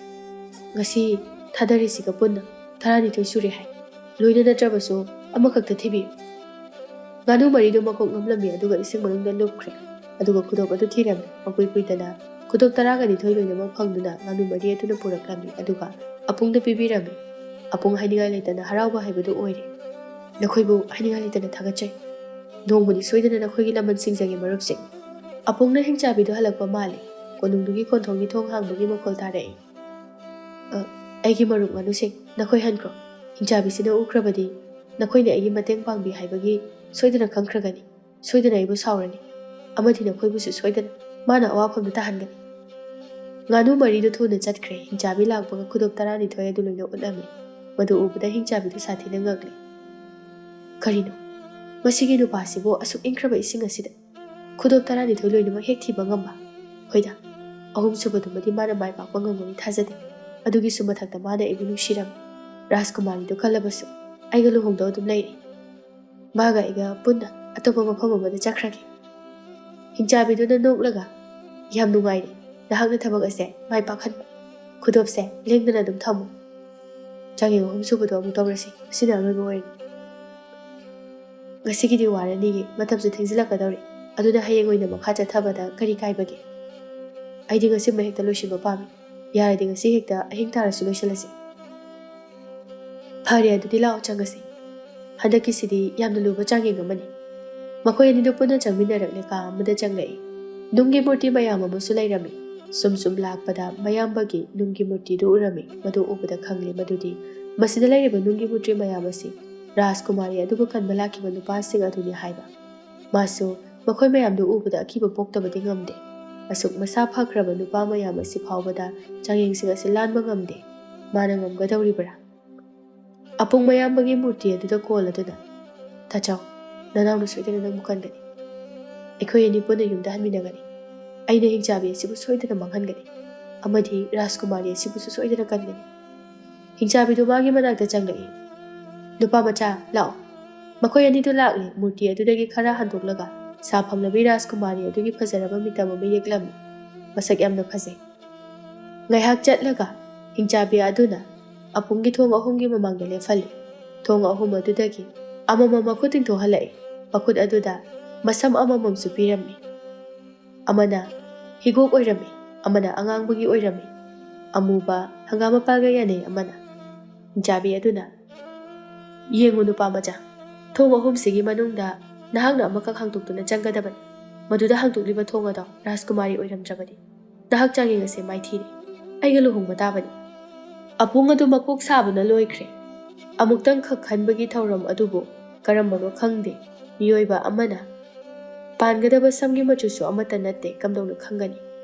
ꯉꯁꯤ ꯊꯥꯗꯔꯤꯁꯤꯒ ꯄꯨꯟꯅ ꯇꯔꯥꯅꯤꯊꯣꯏ ꯁꯨꯔꯦ ꯍꯥꯏ꯫ ꯂꯣꯏꯅ ꯅꯠꯇ꯭ꯔꯕꯁꯨ ꯑꯃꯈꯛꯇ ꯊꯤꯕꯤꯌꯨ꯫" ꯉꯥꯅꯨ ꯃꯔꯤꯗꯨ ꯃꯀꯣꯛ ꯅꯣꯝꯂꯝꯃꯤ, ꯑꯗꯨꯒ ꯏꯁꯤꯡ ꯃꯅꯨꯡꯗ ꯂꯨꯞꯈ꯭ꯔꯦ꯫ ꯑꯗꯨꯒ ꯈꯨꯗꯣꯞ ꯑꯗꯨ ꯊꯤꯔꯝꯃꯤ꯫ ꯃꯀꯨꯏ ꯀꯨꯏꯗꯅ ꯈꯨꯗꯣꯞ ꯇꯔꯥꯒ ꯅꯤꯊꯣꯏ ꯂꯣꯏꯅꯃꯛ ꯐꯪꯗꯨꯅ ꯉꯥꯅꯨ ꯃꯔꯤ ꯑꯗꯨꯅ ꯄꯨꯔꯛꯂꯝꯃꯤ, ꯑꯗꯨꯒ ꯑꯄꯨꯡꯗ ꯄꯤꯕꯤꯔꯝꯃꯤ꯫ ꯑꯄꯨꯡ ꯍꯥꯏꯅꯤꯡꯉꯥꯏ ꯂꯩꯇꯅ ꯍꯔꯥꯎꯕ ꯍꯥꯏꯕꯗꯨ ꯑꯣꯏꯔꯦ꯫ "ꯅꯈꯣꯏꯕꯨ ꯍꯥꯏꯅꯤꯡꯉꯥꯏ ꯂꯩꯇꯅ ꯊꯥꯒꯠꯆꯔꯤ꯫ ꯅꯣꯡꯃꯗꯤ ꯁꯣꯏꯗꯅ ꯅꯈꯣꯏꯒꯤ ꯂꯃꯟ ꯁꯤꯡꯖꯒꯦ, ꯃꯔꯨꯞꯁꯤꯡ꯫" ꯑꯄꯨꯡꯅ ꯍꯤꯡꯆꯥꯕꯤꯗꯨ ꯍꯜꯂꯛꯄ ꯃꯥꯜꯂꯦ꯫ ꯀꯣꯅꯨꯡꯗꯨꯒꯤ ꯀꯣꯟꯊꯣꯡꯒꯤ ꯊꯣꯡ ꯍꯥꯡꯕꯒꯤ ꯃꯈꯣꯜ ꯇꯥꯔꯛꯏ꯫ "ꯑ, ꯑꯩꯒꯤ ꯃꯔꯨꯞ ꯉꯥꯅꯨꯁꯤꯡ, ꯅꯈꯣꯏ ꯍꯟꯈ꯭ꯔꯣ꯫ ꯍꯤꯡꯆꯥꯕꯤꯁꯤꯅ ꯎꯈ꯭ꯔꯕꯗꯤ ꯅꯈꯣꯏꯅ ꯑꯩꯒꯤ ꯃꯇꯦꯡ ꯄꯥꯡꯕꯤ ꯍꯥꯏꯕꯒꯤ ꯁꯣꯏꯗꯅ ꯈꯪꯈ꯭ꯔꯒꯅꯤ꯫ ꯁꯣꯏꯗꯅ ꯑꯩꯕꯨ ꯁꯥꯎꯔꯅꯤ꯫ ꯑꯃꯗꯤ ꯅꯈꯣꯏꯕꯨꯁꯨ ꯁꯣꯏꯗꯅ ꯃꯥꯅ ꯑꯋꯥꯐꯝꯗ ꯇꯥꯍꯟꯒꯅꯤ꯫" ꯉꯥꯅꯨ ꯃꯔꯤꯗꯨ ꯊꯨꯅ ꯆꯠꯈ꯭ꯔꯦ꯫ ꯍꯤꯡꯆꯥꯕꯤ ꯂꯥꯛꯄꯒ ꯈꯨꯗꯣꯞ ꯇꯔꯥꯅꯤꯊꯣꯏ ꯑꯗꯨ ꯂꯣꯏꯅ ꯎꯠꯂꯝꯃꯤ꯫ ꯃꯗꯨ ꯎꯕꯗ ꯍꯤꯡꯆꯥꯕꯤꯗꯨ ꯁꯥꯊꯤꯅ ꯉꯛꯂꯦ꯫ "ꯀꯔꯤꯅꯣ? ꯃꯁꯤꯒꯤ ꯅꯨꯄꯥꯁꯤꯕꯨ ꯑꯁꯨꯛ ꯏꯪꯈ꯭ꯔꯕ ꯏꯁꯤꯡ ꯑꯁꯤꯗ ꯈꯨꯗꯣꯞ ꯇꯔꯥꯅꯤꯊꯣꯏ ꯂꯣꯏꯅꯃꯛ ꯍꯦꯛ ꯊꯤꯕ ꯉꯝꯕ? ꯍꯣꯏꯗ, ꯑꯍꯨꯝꯁꯨꯕꯗꯨꯃꯗꯤ ꯃꯥꯅ ꯃꯥꯏ ꯄꯥꯛꯄ ꯉꯝꯒꯅꯤ ꯊꯥꯖꯗꯦ꯫ ꯑꯗꯨꯒꯤꯁꯨ ꯃꯊꯛꯇ ꯃꯥꯅ ꯑꯩꯕꯨ ꯅꯨꯡꯁꯤꯔꯝꯃꯤ꯫ ꯔꯥꯖꯀꯨꯃꯥꯔꯤꯗꯨ ꯈꯜꯂꯕꯁꯨ ꯑꯩꯒ ꯂꯨꯍꯣꯡꯗꯧ ꯑꯗꯨꯝ ꯂꯩꯔꯤ꯫ ꯃꯥꯒ ꯑꯩꯒ ꯄꯨꯟꯅ ꯑꯇꯣꯞꯄ ꯃꯐꯝ ꯑꯃꯗ ꯆꯠꯈ꯭ꯔꯒꯦ꯫" ꯍꯤꯡꯆꯥꯕꯤꯗꯨꯅ ꯅꯣꯛꯂꯒ, "ꯌꯥꯝ ꯅꯨꯡꯉꯥꯏꯔꯦ꯫ ꯅꯍꯥꯛꯅ ꯊꯕꯛ ꯑꯁꯦ ꯃꯥꯏ ꯄꯥꯛꯍꯟꯕ꯫ ꯈꯨꯗꯣꯞꯁꯦ ꯂꯦꯡꯗꯅ ꯑꯗꯨꯝ ꯊꯝꯃꯨ꯫ ꯆꯥꯡꯌꯦꯡ ꯑꯍꯨꯝꯁꯨꯕꯗꯣ ꯑꯃꯨꯛ ꯇꯧꯔꯁꯤ꯫ ꯃꯁꯤꯅ ꯑꯔꯣꯏꯕ ꯑꯣꯏꯔꯅꯤ꯫ ꯉꯁꯤꯒꯤꯗꯤ ꯋꯥꯔꯅꯤꯌꯦ꯫ ꯃꯇꯝꯁꯨ ꯊꯦꯡꯖꯤꯜꯂꯛꯀꯗꯧꯔꯦ꯫ ꯑꯗꯨꯅ ꯍꯌꯦꯡ ꯑꯣꯏꯅ ꯃꯈꯥ ꯆꯠꯊꯕꯗ ꯀꯔꯤ ꯀꯥꯏꯕꯒꯦ?" ꯑꯩꯗꯤ ꯉꯁꯤꯃꯛ ꯍꯦꯛꯇ ꯂꯣꯏꯁꯤꯟꯕ ꯄꯥꯝꯃꯤ꯫ ꯌꯥꯔꯗꯤ ꯉꯁꯤ ꯍꯦꯛꯇ ꯑꯍꯤꯡ ꯇꯥꯔꯁꯨ ꯂꯣꯏꯁꯤꯜꯂꯁꯤ꯫ ꯐꯔꯦ, ꯑꯗꯨꯗꯤ ꯂꯥꯛꯑꯣ, ꯆꯪꯉꯁꯤ꯫ ꯍꯟꯗꯛꯀꯤꯁꯤꯗꯤ ꯌꯥꯝꯅ ꯂꯨꯕ ꯆꯥꯡꯌꯦꯡ ꯑꯃꯅꯤ꯫ ꯃꯈꯣꯏ ꯑꯅꯤꯗꯨ ꯄꯨꯟꯅ ꯆꯪꯃꯤꯟꯅꯔꯛꯂꯦ, ꯀꯥ ꯑꯃꯗ ꯆꯪꯂꯛꯏ꯫ ꯅꯨꯡꯒꯤ ꯃꯨꯔꯇꯤ ꯃꯌꯥꯝ ꯑꯃꯁꯨ ꯂꯩꯔꯝꯃꯤ꯫ ꯁꯨꯝ ꯁꯨꯝ ꯂꯥꯛꯄꯗ ꯃꯌꯥꯝꯕꯒꯤ ꯅꯨꯡꯒꯤ ꯃꯨꯔꯇꯤꯗꯨ ꯎꯔꯝꯃꯤ꯫ ꯃꯗꯨ ꯎꯕꯗ ꯈꯪꯂꯦ ꯃꯗꯨꯗꯤ ꯃꯁꯤꯗ ꯂꯩꯔꯤꯕ ꯅꯨꯡꯒꯤ ꯃꯨꯔꯇꯤ ꯃꯌꯥꯝ ꯑꯁꯤ ꯔꯥꯖꯀꯨꯃꯥꯔꯤ ꯑꯗꯨꯕꯨ ꯀꯟꯕ ꯂꯥꯛꯈꯤꯕ ꯅꯨꯄꯥꯁꯤꯡ ꯑꯗꯨꯅꯤ ꯍꯥꯏꯕ꯫ ꯃꯥꯁꯨ ꯃꯈꯣꯏ ꯃꯌꯥꯝꯗꯨ ꯎꯕꯗ ꯑꯀꯤꯕ ꯄꯣꯛꯇꯕꯗꯤ ꯉꯝꯗꯦ꯫ ꯑꯁꯨꯛ ꯃꯁꯥ ꯐꯈ꯭ꯔꯕ ꯅꯨꯄꯥ ꯃꯌꯥꯝ ꯑꯁꯤ ꯐꯥꯎꯕꯗ ꯆꯥꯡꯌꯦꯡꯁꯤꯡ ꯑꯁꯤ ꯂꯥꯟꯕ ꯉꯝꯗꯦ꯫ ꯃꯥꯅ ꯉꯝꯒꯗꯧꯔꯤꯕ꯭ꯔꯥ? ꯑꯄꯨꯡ ꯃꯌꯥꯝꯕꯒꯤ ꯃꯨꯔꯇꯤ ꯑꯗꯨꯗ ꯀꯣꯜ ꯑꯗꯨꯅ, "ꯇꯥꯆꯧ, ꯅꯅꯥꯎꯅ ꯁꯣꯏꯗꯅ ꯅꯪꯕꯨ ꯀꯟꯒꯅꯤ꯫ ꯑꯩꯈꯣꯏ ꯑꯅꯤ ꯄꯨꯟꯅ ꯌꯨꯝꯗ ꯍꯟꯃꯤꯟꯅꯒꯅꯤ꯫ ꯑꯩꯅ ꯍꯤꯡꯆꯥꯕꯤ ꯑꯁꯤꯕꯨ ꯁꯣꯏꯗꯅ ꯃꯥꯡꯍꯟꯒꯅꯤ꯫ ꯑꯃꯗꯤ ꯔꯥꯖꯀꯨꯃꯥꯔꯤ ꯑꯁꯤꯕꯨꯁꯨ ꯁꯣꯏꯗꯅ ꯀꯟꯒꯅꯤ꯫ ꯍꯤꯡꯆꯥꯕꯤꯗꯨ ꯃꯥꯒꯤ ꯃꯅꯥꯛꯇ ꯆꯪꯂꯛꯏ꯫ ꯅꯨꯄꯥ ꯃꯆꯥ, ꯂꯥꯛꯑꯣ꯫" ꯃꯈꯣꯏ ꯑꯅꯤꯗꯨ ꯂꯥꯛꯂꯦ꯫ ꯃꯨꯔꯇꯤ ꯑꯗꯨꯗꯒꯤ ꯈꯔ ꯍꯟꯗꯣꯛꯂꯒ ꯁꯥꯐꯝꯂꯕꯤ ꯔꯥꯖꯀꯨꯃꯥꯔꯤ ꯑꯗꯨꯒꯤ ꯐꯖꯔꯕ ꯃꯤꯇꯝ ꯑꯃ ꯌꯦꯛꯂꯝꯃꯤ꯫ ꯃꯁꯛ ꯌꯥꯝꯅ ꯐꯖꯩ꯫ ꯉꯥꯏꯍꯥꯛ ꯆꯠꯂꯒ ꯍꯤꯡꯆꯥꯕꯤ ꯑꯗꯨꯅ ꯑꯄꯨꯡꯒꯤ ꯊꯣꯡ ꯑꯍꯨꯝꯒꯤ ꯃꯃꯥꯡꯗ ꯂꯦꯞꯍꯜꯂꯤ꯫ ꯊꯣꯡ ꯑꯍꯨꯝ ꯑꯗꯨꯗꯒꯤ ꯑꯃꯃꯝ ꯃꯈꯨꯠ ꯇꯤꯡꯊꯣꯛꯍꯜꯂꯛꯏ꯫ ꯃꯈꯨꯠ ꯑꯗꯨꯗ ꯃꯁꯝ ꯑꯃꯃꯝꯁꯨ ꯄꯤꯔꯝꯃꯤ꯫ ꯑꯃꯅ ꯍꯤꯒꯣꯛ ꯑꯣꯏꯔꯝꯃꯤ, ꯑꯃꯅ ꯑꯉꯥꯡꯕꯒꯤ ꯑꯣꯏꯔꯝꯃꯤ, ꯑꯃꯨꯕ ꯍꯪꯒꯥꯝ ꯃꯄꯥꯜꯒ ꯌꯥꯅꯩ ꯑꯃꯅ꯫ ꯍꯤꯡꯆꯥꯕꯤ ꯑꯗꯨꯅ, "ꯌꯦꯡꯉꯨ ꯅꯨꯄꯥ ꯃꯆꯥ, ꯊꯣꯡ ꯑꯍꯨꯝꯁꯤꯒꯤ ꯃꯅꯨꯡꯗ ꯅꯍꯥꯛꯅ ꯑꯃꯈꯛ ꯍꯥꯡꯗꯣꯛꯇꯨꯅ ꯆꯪꯒꯗꯕꯅꯤ꯫ ꯃꯗꯨꯗ ꯍꯥꯡꯗꯣꯛꯂꯤꯕ ꯊꯣꯡ ꯑꯗꯣ ꯔꯥꯖꯀꯨꯃꯥꯔꯤ ꯑꯣꯏꯔꯝꯗ꯭ꯔꯕꯗꯤ ꯅꯍꯥꯛ ꯆꯥꯡꯌꯦꯡ ꯑꯁꯦ ꯃꯥꯏꯊꯤꯔꯦ꯫ ꯑꯩꯒ ꯂꯨꯍꯣꯡꯕ ꯇꯥꯕꯅꯤ꯫" ꯑꯄꯨꯡ ꯑꯗꯨ ꯃꯀꯣꯛ ꯁꯥꯕꯅ ꯂꯣꯏꯈ꯭ꯔꯦ꯫ ꯑꯃꯨꯛꯇꯪ ꯈꯛ ꯈꯟꯕꯒꯤ ꯊꯧꯔꯝ ꯑꯗꯨꯕꯨ ꯀꯔꯝꯕꯅꯣ ꯈꯪꯗꯦ꯫ ꯃꯤꯑꯣꯏꯕ ꯑꯃꯅ ꯄꯥꯟꯒꯗꯕ ꯁꯝꯒꯤ ꯃꯆꯨꯁꯨ ꯑꯃꯠꯇ ꯅꯠꯇꯦ, ꯀꯝꯗꯧꯅ ꯈꯪꯒꯅꯤ?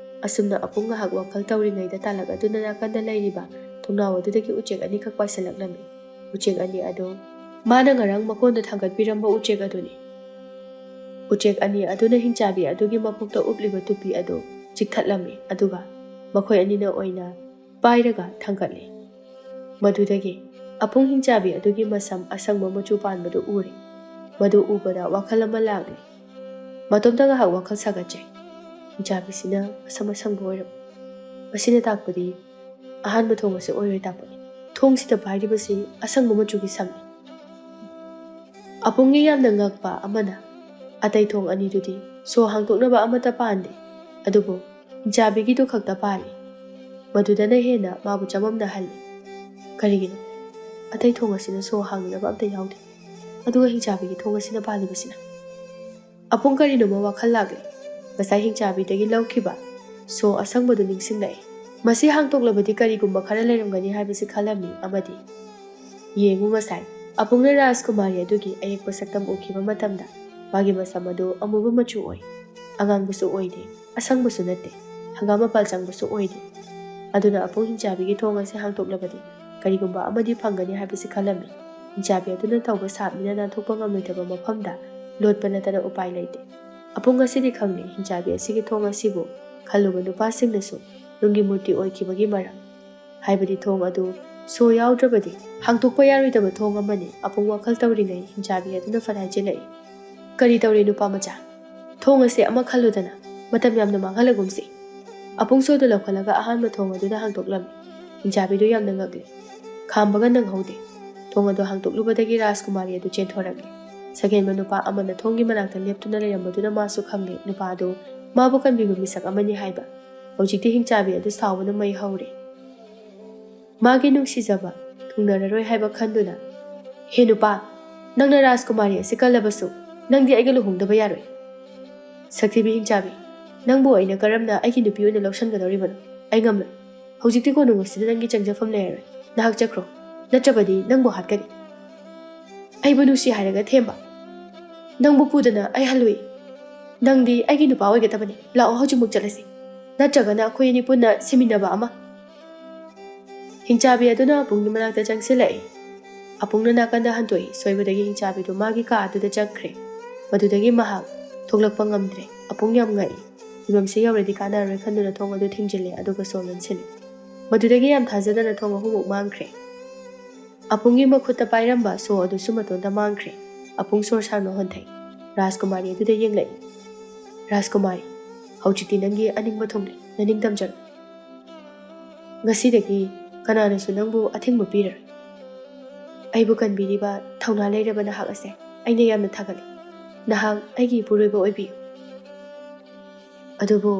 ꯑꯁꯨꯝꯅ ꯑꯄꯨꯡ ꯉꯥꯏꯍꯥꯛ ꯋꯥꯈꯜ ꯇꯧꯔꯤꯉꯩꯗ ꯇꯥꯂꯛ ꯑꯗꯨꯅ ꯅꯥꯀꯟꯗ ꯂꯩꯔꯤꯕ ꯊꯣꯡꯅꯥꯎ ꯑꯗꯨꯗꯒꯤ ꯎꯆꯦꯛ ꯑꯅꯤꯈꯛ ꯄꯥꯏꯁꯤꯜꯂꯛꯂꯝꯃꯤ꯫ ꯎꯆꯦꯛ ꯑꯅꯤ ꯑꯗꯨ ꯃꯥꯅ ꯉꯔꯥꯡ ꯃꯀꯣꯟꯗ ꯊꯥꯡꯒꯠꯄꯤꯔꯝꯕ ꯎꯆꯦꯛ ꯑꯗꯨꯅꯤ꯫ ꯎꯆꯦꯛ ꯑꯅꯤ ꯑꯗꯨꯅ ꯍꯤꯡꯆꯥꯕꯤ ꯑꯗꯨꯒꯤ ꯃꯀꯣꯛꯇ ꯎꯞꯂꯤꯕ ꯇꯨꯄꯤ ꯑꯗꯨ ꯆꯤꯛꯊꯠꯂꯝꯃꯤ, ꯑꯗꯨꯒ ꯃꯈꯣꯏ ꯑꯅꯤꯅ ꯑꯣꯏꯅ ꯄꯥꯏꯔꯒ ꯊꯥꯡꯒꯠꯂꯤ꯫ ꯃꯗꯨꯗꯒꯤ ꯑꯄꯨꯡ ꯍꯤꯡꯆꯥꯕꯤ ꯑꯗꯨꯒꯤ ꯃꯁꯝ ꯑꯁꯪꯕ ꯃꯆꯨ ꯄꯥꯟꯕꯗꯨ ꯎꯔꯦ꯫ ꯃꯗꯨ ꯎꯕꯗ ꯋꯥꯈꯜ ꯑꯃ ꯂꯥꯛꯂꯦ꯫ ꯃꯇꯣꯝꯇ ꯉꯥꯏꯍꯥꯛ ꯋꯥꯈꯜ ꯁꯥꯒꯠꯆꯩ꯫ ꯍꯤꯡꯆꯥꯕꯤꯁꯤꯅ ꯃꯁꯝ ꯑꯁꯪꯕ ꯑꯣꯏꯔꯝꯃꯤ꯫ ꯃꯁꯤꯅ ꯇꯥꯛꯄꯗꯤ ꯑꯍꯥꯟꯕ ꯊꯣꯡ ꯑꯁꯤ ꯑꯣꯏꯔꯣꯏ ꯇꯥꯛꯄꯅꯤ꯫ ꯊꯣꯡꯁꯤꯗ ꯄꯥꯏꯔꯤꯕꯁꯤ ꯑꯁꯪꯕ ꯃꯆꯨꯒꯤ ꯁꯝꯅꯤ꯫ ꯑꯄꯨꯡꯒꯤ ꯌꯥꯝꯅ ꯉꯛꯄ ꯑꯃꯅ, ꯑꯇꯩ ꯊꯣꯡ ꯑꯅꯤꯗꯨꯗꯤ ꯁꯣ ꯍꯥꯡꯗꯣꯛꯅꯕ ꯑꯃꯠꯇ ꯄꯥꯟꯗꯦ, ꯑꯗꯨꯕꯨ ꯍꯤꯡꯆꯥꯕꯤꯒꯤꯗꯨ ꯈꯛꯇ ꯄꯥꯜꯂꯤ꯫ ꯃꯗꯨꯗꯅ ꯍꯦꯟꯅ ꯃꯥꯕꯨ ꯆꯃꯝꯅꯍꯜꯂꯤ꯫ ꯀꯔꯤꯒꯤꯅꯣ? ꯑꯇꯩ ꯊꯣꯡ ꯑꯁꯤꯅ ꯁꯣ ꯍꯥꯡꯅꯅꯕ ꯑꯝꯇ ꯌꯥꯎꯗꯦ, ꯑꯗꯨꯒ ꯍꯤꯡꯆꯥꯕꯤꯒꯤ ꯊꯣꯡ ꯑꯁꯤꯅ ꯄꯥꯜꯂꯤꯕꯁꯤꯅ? ꯑꯄꯨꯡ ꯀꯔꯤꯅꯣꯃ ꯋꯥꯈꯜ ꯂꯥꯛꯂꯦ꯫ ꯉꯁꯥꯏ ꯍꯤꯡꯆꯥꯕꯤꯗꯒꯤ ꯂꯧꯈꯤꯕ ꯁꯣ ꯑꯁꯪꯕꯗꯨ ꯅꯤꯡꯁꯤꯡꯂꯛꯏ꯫ ꯃꯁꯤ ꯍꯥꯡꯇꯣꯛꯂꯕꯗꯤ ꯀꯔꯤꯒꯨꯝꯕ ꯈꯔ ꯂꯩꯔꯝꯒꯅꯤ ꯍꯥꯏꯕꯁꯤ ꯈꯜꯂꯝꯃꯤ ꯑꯃꯗꯤ ꯌꯦꯡꯉꯨ, ꯉꯁꯥꯏ ꯑꯄꯨꯡꯅ ꯔꯥꯖꯀꯨꯃꯥꯔꯤ ꯑꯗꯨꯒꯤ ꯑꯌꯦꯛꯄ ꯁꯛꯇꯝ ꯎꯈꯤꯕ ꯃꯇꯝꯗ ꯃꯥꯒꯤ ꯃꯁꯝ ꯑꯗꯨ ꯑꯃꯨꯕ ꯃꯆꯨ ꯑꯣꯏ꯫ ꯑꯉꯥꯡꯕꯁꯨ ꯑꯣꯏꯗꯦ, ꯑꯁꯪꯕꯁꯨ ꯅꯠꯇꯦ, ꯍꯪꯒꯥꯝ ꯃꯄꯥꯜ ꯆꯪꯕꯁꯨ ꯑꯣꯏꯗꯦ꯫ ꯑꯗꯨꯅ ꯑꯄꯨꯡ ꯍꯤꯡꯆꯥꯕꯤꯒꯤ ꯊꯣꯡ ꯑꯁꯤ ꯍꯥꯡꯇꯣꯛꯂꯕꯗꯤ ꯀꯔꯤꯒꯨꯝꯕ ꯑꯃꯗꯤ ꯐꯪꯒꯅꯤ ꯍꯥꯏꯕꯁꯤ ꯈꯜꯂꯝꯃꯤ꯫ ꯍꯤꯡꯆꯥꯕꯤ ꯑꯗꯨꯅ ꯇꯧꯕ ꯁꯥꯞ ꯃꯤꯅ ꯅꯥꯟꯊꯣꯛꯄ ꯉꯝꯂꯣꯏꯗꯕ ꯃꯐꯝꯗ ꯂꯣꯠꯄ ꯅꯠꯇꯅ ꯎꯄꯥꯏ ꯂꯩꯇꯦ꯫ ꯑꯄꯨꯡ ꯑꯁꯤꯗꯤ ꯈꯪꯂꯦ ꯍꯤꯡꯆꯥꯕꯤ ꯑꯁꯤꯒꯤ ꯊꯣꯡ ꯑꯁꯤꯕꯨ ꯈꯜꯂꯨꯕ ꯅꯨꯄꯥꯁꯤꯡꯅꯁꯨ ꯅꯨꯡꯒꯤ ꯃꯨꯔꯇꯤ ꯑꯣꯏꯈꯤꯕꯒꯤ ꯃꯔꯝ꯫ ꯍꯥꯏꯕꯗꯤ ꯊꯣꯡ ꯑꯗꯨ ꯁꯣ ꯌꯥꯎꯗ꯭ꯔꯕꯗꯤ ꯍꯥꯡꯇꯣꯛꯄ ꯌꯥꯔꯣꯏꯗꯕ ꯊꯣꯡ ꯑꯃꯅꯤ꯫ ꯑꯄꯨꯡ ꯋꯥꯈꯜ ꯇꯧꯔꯤꯉꯩ ꯍꯤꯡꯆꯥꯕꯤ ꯑꯗꯨꯅ ꯐꯠ ꯍꯥꯏꯖꯤꯜꯂꯛꯏ, "ꯀꯔꯤ ꯇꯧꯔꯤ ꯅꯨꯄꯥ ꯃꯆꯥ? ꯊꯣꯡ ꯑꯁꯦ ꯑꯃ ꯈꯜꯂꯨꯗꯅ, ꯃꯇꯝ ꯌꯥꯝꯅ ꯃꯥꯡꯍꯜꯂꯒꯨꯝꯁꯤ꯫" ꯑꯄꯨꯡ ꯁꯣꯗꯨ ꯂꯧꯈꯠꯂꯒ ꯑꯍꯥꯟꯕ ꯊꯣꯡ ꯑꯗꯨꯗ ꯍꯥꯡꯗꯣꯛꯂꯝꯃꯤ꯫ ꯍꯤꯡꯆꯥꯕꯤꯗꯨ ꯌꯥꯝꯅ ꯉꯛꯂꯤ꯫ ꯈꯥꯝꯕꯒ ꯅꯪꯍꯧꯗꯦ꯫ ꯊꯣꯡ ꯑꯗꯨ ꯍꯥꯡꯗꯣꯛꯂꯨꯕꯗꯒꯤ ꯔꯥꯖꯀꯨꯃꯥꯔꯤ ꯑꯗꯨ ꯆꯦꯟꯊꯣꯔꯛꯂꯦ꯫ ꯁꯒꯦꯟꯕ ꯅꯨꯄꯥ ꯑꯃꯅ ꯊꯣꯡꯒꯤ ꯃꯅꯥꯛꯇ ꯂꯦꯞꯇꯨꯅ ꯂꯩꯔꯝꯕꯗꯨꯅ ꯃꯥꯁꯨ ꯈꯪꯂꯦ ꯅꯨꯄꯥ ꯑꯗꯨ ꯃꯥꯕꯨ ꯀꯟꯕꯤꯕ ꯃꯤꯁꯛ ꯑꯃꯅꯤ ꯍꯥꯏꯕ꯫ ꯍꯧꯖꯤꯛꯇꯤ ꯍꯤꯡꯆꯥꯕꯤ ꯑꯗꯨ ꯁꯥꯎꯕꯅ ꯃꯩ ꯍꯧꯔꯦ꯫ ꯃꯥꯒꯤ ꯅꯨꯡꯁꯤꯖꯕ ꯊꯨꯡꯅꯔꯔꯣꯏ ꯍꯥꯏꯕ ꯈꯟꯗꯨꯅ, "ꯍꯦ ꯅꯨꯄꯥ, ꯅꯪꯅ ꯔꯥꯖꯀꯨꯃꯥꯔꯤ ꯑꯁꯤ ꯀꯜꯂꯕꯁꯨ ꯅꯪꯗꯤ ꯑꯩꯒ ꯂꯨꯍꯣꯡꯗꯕ ꯌꯥꯔꯣꯏ꯫ ꯁꯛꯊꯤꯕꯤ ꯍꯤꯡꯆꯥꯕꯤ, ꯅꯪꯕꯨ ꯑꯩꯅ ꯀꯔꯝꯅ ꯑꯩꯒꯤ ꯅꯨꯄꯤ ꯑꯣꯏꯅ ꯂꯧꯁꯟꯒꯗꯧꯔꯤꯕꯅꯣ? ꯑꯩ ꯉꯝꯂꯣꯏ꯫ ꯍꯧꯖꯤꯛꯇꯤ ꯀꯣꯅꯨꯡ ꯑꯁꯤꯗ ꯅꯪꯒꯤ ꯆꯪꯖꯐꯝ ꯂꯩꯔꯔꯣꯏ꯫ ꯅꯍꯥꯛ ꯆꯠꯈ꯭ꯔꯣ, ꯅꯠꯇ꯭ꯔꯕꯗꯤ ꯅꯪꯕꯨ ꯍꯥꯠꯀꯅꯤ꯫" "ꯑꯩꯕꯨ ꯅꯨꯡꯁꯤ ꯍꯥꯏꯔꯒ ꯊꯦꯝꯕ? ꯅꯪꯕꯨ ꯄꯨꯗꯅ ꯑꯩ ꯍꯜꯂꯨꯏ꯫ ꯅꯪꯗꯤ ꯑꯩꯒꯤ ꯅꯨꯄꯥ ꯑꯣꯏꯒꯗꯕꯅꯤ꯫ ꯂꯥꯛꯑꯣ, ꯍꯧꯖꯤꯛꯃꯛ ꯆꯠꯂꯁꯤ꯫ ꯅꯠꯇ꯭ꯔꯒꯅ ꯑꯩꯈꯣꯏ ꯑꯅꯤ ꯄꯨꯟꯅ ꯁꯤꯃꯤꯟꯅꯕ ꯑꯃ꯫" ꯍꯤꯡꯆꯥꯕꯤ ꯑꯗꯨꯅ ꯑꯄꯨꯡꯒꯤ ꯃꯅꯥꯛꯇ ꯆꯪꯁꯤꯜꯂꯛꯏ꯫ ꯑꯄꯨꯡꯅ ꯅꯥꯀꯟꯗ ꯍꯟꯗꯣꯛꯏ꯫ ꯁꯣꯏꯕꯗꯒꯤ ꯍꯤꯡꯆꯥꯕꯤꯗꯨ ꯃꯥꯒꯤ ꯀꯥ ꯑꯗꯨꯗ ꯆꯪꯈ꯭ꯔꯦ꯫ ꯃꯗꯨꯗꯒꯤ ꯃꯍꯥꯛ ꯊꯣꯛꯂꯛꯄ ꯉꯝꯗ꯭ꯔꯦ꯫ ꯑꯄꯨꯡ ꯌꯥꯝ ꯉꯛꯏ꯫ ꯐꯤꯕꯝꯁꯤ ꯌꯧꯔꯗꯤ ꯀꯥꯟꯅꯔꯔꯣꯏ ꯈꯟꯗꯨꯅ ꯊꯣꯡ ꯑꯗꯨ ꯊꯤꯡꯖꯤꯜꯂꯦ, ꯑꯗꯨꯒ ꯁꯣ ꯂꯣꯟꯁꯤꯜꯂꯤ꯫ ꯃꯗꯨꯗꯒꯤ ꯌꯥꯝ ꯊꯥꯖꯗꯅ ꯊꯣꯡ ꯑꯍꯨꯝꯃꯨꯛ ꯃꯥꯡꯈ꯭ꯔꯦ꯫ ꯑꯄꯨꯡꯒꯤ ꯃꯈꯨꯠꯇ ꯄꯥꯏꯔꯝꯕ ꯁꯣ ꯑꯗꯨꯁꯨ ꯃꯇꯣꯟꯗ ꯃꯥꯡꯈ꯭ꯔꯦ꯫ ꯑꯄꯨꯡ ꯁꯣꯔ ꯁꯥꯡꯅ ꯍꯣꯟꯊꯩ꯫ ꯔꯥꯖꯀꯨꯃꯥꯔꯤ ꯑꯗꯨꯗ ꯌꯦꯡꯂꯛꯏ꯫ "ꯔꯥꯖꯀꯨꯃꯥꯔꯤ, ꯍꯧꯖꯤꯛꯇꯤ ꯅꯪꯒꯤ ꯑꯅꯤꯡꯕ ꯊꯨꯡꯂꯦ, ꯅꯅꯤꯡ ꯇꯝꯖꯔꯣ꯫ ꯉꯁꯤꯗꯒꯤ ꯀꯅꯥꯅꯁꯨ ꯅꯪꯕꯨ ꯑꯊꯤꯡꯕ ꯄꯤꯔꯔꯣꯏ꯫ ꯑꯩꯕꯨ ꯀꯟꯕꯤꯔꯤꯕ ꯊꯧꯅꯥ ꯂꯩꯔꯕ ꯅꯍꯥꯛ ꯑꯁꯦ ꯑꯩꯅ ꯌꯥꯝꯅ ꯊꯥꯒꯠꯂꯤ꯫ ꯅꯍꯥꯛ ꯑꯩꯒꯤ ꯏꯄꯨꯔꯣꯏꯕ ꯑꯣꯏꯕꯤꯌꯨ꯫" "ꯑꯗꯨꯕꯨ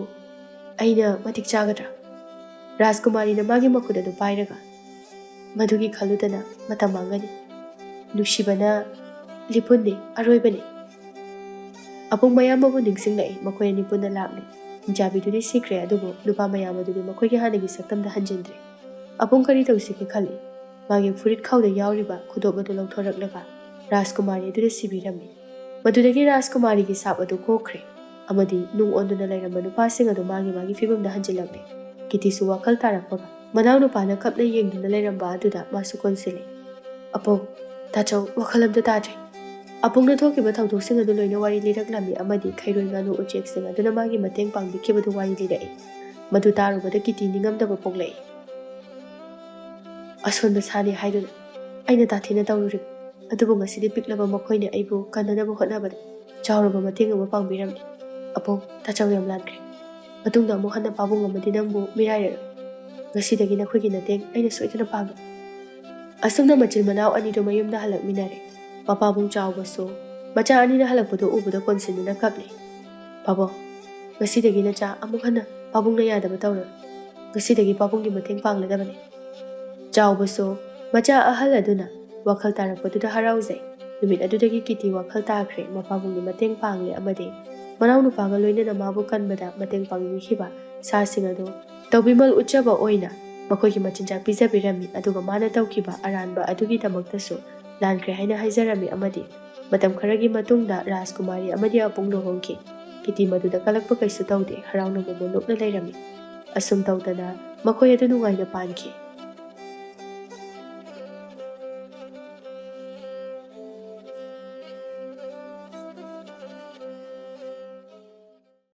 ꯑꯩꯅ ꯃꯇꯤꯛ ꯆꯥꯒꯗ꯭ꯔꯥ? ꯔꯥꯖꯀꯨꯃꯥꯔꯤꯅ ꯃꯥꯒꯤ ꯃꯈꯨꯠ ꯑꯗꯨ ꯄꯥꯏꯔꯒ, "ꯃꯗꯨꯒꯤ ꯈꯜꯂꯨꯗꯅ ꯃꯇꯝ ꯃꯥꯡꯒꯅꯤ꯫ ꯅꯨꯡꯁꯤꯕꯅ ꯂꯤꯄꯨꯟꯅꯤ, ꯑꯔꯣꯏꯕꯅꯤ"꯫ ꯑꯕꯨꯡ ꯃꯌꯥꯝꯕꯕꯨ ꯅꯤꯡꯁꯤꯡꯂꯛꯏ꯫ ꯃꯈꯣꯏ ꯑꯅꯤ ꯄꯨꯟꯅ ꯂꯥꯛꯂꯤ꯫ ꯍꯤꯡꯆꯥꯕꯤꯗꯨꯗꯤ ꯁꯤꯈ꯭ꯔꯦ, ꯑꯗꯨꯕꯨ ꯅꯨꯄꯥ ꯃꯌꯥꯝ ꯑꯗꯨꯗꯤ ꯃꯈꯣꯏꯒꯤ ꯍꯥꯟꯅꯒꯤ ꯁꯛꯇꯝꯗ ꯍꯟꯖꯤꯟꯗ꯭ꯔꯦ꯫ ꯑꯕꯨꯡ ꯀꯔꯤ ꯇꯧꯁꯤꯒꯦ ꯈꯜꯂꯤ꯫ ꯃꯥꯒꯤ ꯐꯨꯔꯤꯠ ꯈꯥꯎꯗ ꯌꯥꯎꯔꯤꯕ ꯈꯨꯗꯣꯞ ꯑꯗꯨ ꯂꯧꯊꯣꯔꯛꯂꯒ ꯔꯥꯖꯀꯨꯃꯥꯔꯤ ꯑꯗꯨꯗ ꯁꯤꯕꯤꯔꯝꯃꯤ꯫ ꯃꯗꯨꯗꯒꯤ ꯔꯥꯖꯀꯨꯃꯥꯔꯤꯒꯤ ꯁꯥꯞ ꯑꯗꯨ ꯀꯣꯛꯈ꯭ꯔꯦ, ꯑꯃꯗꯤ ꯅꯨꯡ ꯑꯣꯟꯗꯨꯅ ꯂꯩꯔꯝꯕ ꯅꯨꯄꯥꯁꯤꯡ ꯑꯗꯨ ꯃꯥꯒꯤ ꯃꯥꯒꯤ ꯐꯤꯕꯝꯗ ꯍꯟꯖꯤꯜꯂꯝꯃꯤ꯫ ꯀꯤꯇꯤꯁꯨ ꯋꯥꯈꯜ ꯇꯥꯔꯛꯄꯒ ꯃꯅꯥꯎꯅꯨꯄꯥꯅ ꯀꯞꯅ ꯌꯦꯡꯗꯨꯅ ꯂꯩꯔꯝꯕ ꯑꯗꯨꯗ ꯃꯥꯁꯨ ꯀꯣꯟꯁꯤꯜꯂꯤ꯫ "ꯑꯕꯨꯡ, ꯇꯥꯆꯧ, ꯋꯥꯈꯜ ꯑꯝꯇ ꯇꯥꯗ꯭ꯔꯦ꯫ ꯑꯕꯨꯡꯅ ꯊꯣꯛꯈꯤꯕ ꯊꯧꯗꯣꯛꯁꯤꯡ ꯑꯗꯨ ꯂꯣꯏꯅ ꯋꯥꯔꯤ ꯂꯤꯔꯛꯂꯝꯃꯤ ꯑꯃꯗꯤ ꯈꯩꯔꯣꯏ ꯉꯥꯅꯨ ꯎꯆꯦꯛꯁꯤꯡ ꯑꯗꯨꯅ ꯃꯥꯒꯤ ꯃꯇꯦꯡ ꯄꯥꯡꯕꯤꯈꯤꯕꯗꯨ ꯋꯥꯔꯤ ꯂꯤꯔꯛꯏ꯫ ꯃꯗꯨ ꯇꯥꯔꯨꯕꯗ ꯀꯤꯇꯤ ꯅꯤꯡꯉꯝꯗꯕ ꯄꯣꯛꯂꯛꯏ꯫ ꯑꯁꯣꯟꯕ ꯁꯥꯅꯤ ꯍꯥꯏꯗꯨꯅ ꯑꯩꯅ ꯇꯥꯊꯤꯅ ꯇꯧꯔꯨꯔꯤꯕ, ꯑꯗꯨꯕꯨ ꯉꯁꯤꯗꯤ ꯄꯤꯛꯂꯕ ꯃꯈꯣꯏꯅ ꯑꯩꯕꯨ ꯀꯟꯅꯅꯕ ꯍꯣꯠꯅꯕꯗ ꯆꯥꯎꯔꯕ ꯃꯇꯦꯡ ꯑꯃ ꯄꯥꯡꯕꯤꯔꯝꯂꯦ꯫ ꯑꯕꯨꯡ, ꯇꯥꯆꯧ ꯌꯥꯝ ꯂꯥꯟꯈ꯭ꯔꯦ꯫ ꯃꯇꯨꯡꯗ ꯑꯃꯨꯛ ꯍꯟꯅ ꯄꯥꯕꯨꯡ ꯑꯃꯗꯤ ꯅꯪꯕꯨ ꯃꯤꯔꯥꯏꯔꯔꯣꯏ꯫ ꯉꯁꯤꯗꯒꯤ ꯅꯈꯣꯏꯒꯤ ꯃꯇꯦꯡ ꯑꯩꯅ ꯁꯣꯏꯗꯅ ꯄꯥꯡꯒꯦ"꯫ ꯑꯁꯨꯝꯅ ꯃꯆꯤꯟ ꯃꯅꯥꯎ ꯑꯅꯤꯗꯨ ꯃꯌꯨꯝꯗ ꯍꯜꯂꯛꯃꯤꯟꯅꯔꯦ꯫ ꯃꯄꯥꯕꯨꯡ ꯆꯥꯎꯕꯁꯨ ꯃꯆꯥ ꯑꯅꯤꯅ ꯍꯜꯂꯛꯄꯗꯨ ꯎꯕꯗ ꯀꯣꯟꯁꯤꯟꯗꯨꯅ ꯀꯞꯂꯤ꯫ "ꯄꯥꯕꯨꯡ, ꯉꯁꯤꯗꯒꯤ ꯅꯆꯥ ꯑꯃꯨꯛ ꯍꯟꯅ ꯄꯥꯕꯨꯡꯅ ꯌꯥꯗꯕ ꯇꯧꯔꯣꯏ꯫ ꯉꯁꯤꯗꯒꯤ ꯄꯥꯕꯨꯡꯒꯤ ꯃꯇꯦꯡ ꯄꯥꯡꯂꯗꯕꯅꯤ"꯫ ꯆꯥꯎꯕꯁꯨ ꯃꯆꯥ ꯑꯍꯜ ꯑꯗꯨꯅ ꯋꯥꯈꯜ ꯇꯥꯔꯛꯄꯗꯨꯗ ꯍꯔꯥꯎꯖꯩ꯫ ꯅꯨꯃꯤꯠ ꯑꯗꯨꯗꯒꯤ ꯀꯤꯇꯤ ꯋꯥꯈꯜ ꯇꯥꯈ꯭ꯔꯦ꯫ ꯃꯄꯥꯕꯨꯡꯒꯤ ꯃꯇꯦꯡ ꯄꯥꯡꯂꯦ ꯑꯃꯗꯤ ꯃꯅꯥꯎꯅꯨꯄꯥꯒ ꯂꯣꯏꯅꯅ ꯃꯥꯕꯨ ꯀꯟꯕꯗ ꯃꯇꯦꯡ ꯄꯥꯡꯕꯤꯈꯤꯕ ꯁꯥꯁꯤꯡ ꯑꯗꯨ ꯇꯧꯕꯤꯃꯜ ꯎꯠꯆꯕ ꯑꯣꯏꯅ ꯃꯈꯣꯏꯒꯤ ꯃꯆꯤꯟꯖꯥꯛ ꯄꯤꯖꯕꯤꯔꯝꯃꯤ, ꯑꯗꯨꯒ ꯃꯥꯅ ꯇꯧꯈꯤꯕ ꯑꯔꯥꯟꯕ ꯑꯗꯨꯒꯤꯗꯃꯛꯇꯁꯨ ꯂꯥꯟꯈ꯭ꯔꯦ ꯍꯥꯏꯅ ꯍꯥꯏꯖꯔꯝꯃꯤ꯫ ꯑꯃꯗꯤ ꯃꯇꯝ ꯈꯔꯒꯤ ꯃꯇꯨꯡꯗ ꯔꯥꯖꯀꯨꯃꯥꯔꯤ ꯑꯃꯗꯤ ꯑꯕꯨꯡ ꯂꯨꯍꯣꯡꯈꯤ꯫ ꯀꯤꯇꯤ ꯃꯗꯨꯗ ꯀꯂꯛꯄ ꯀꯩꯁꯨ ꯇꯧꯗꯦ, ꯍꯔꯥꯎꯅ ꯃꯣꯃꯣꯟ ꯅꯣꯛꯅ ꯂꯩꯔꯝꯃꯤ꯫ ꯑꯁꯨꯝ ꯇꯧꯗꯅ ꯃꯈꯣꯏ ꯑꯗꯨ ꯅꯨꯡꯉꯥꯏꯅ ꯄꯥꯟꯈꯤ꯫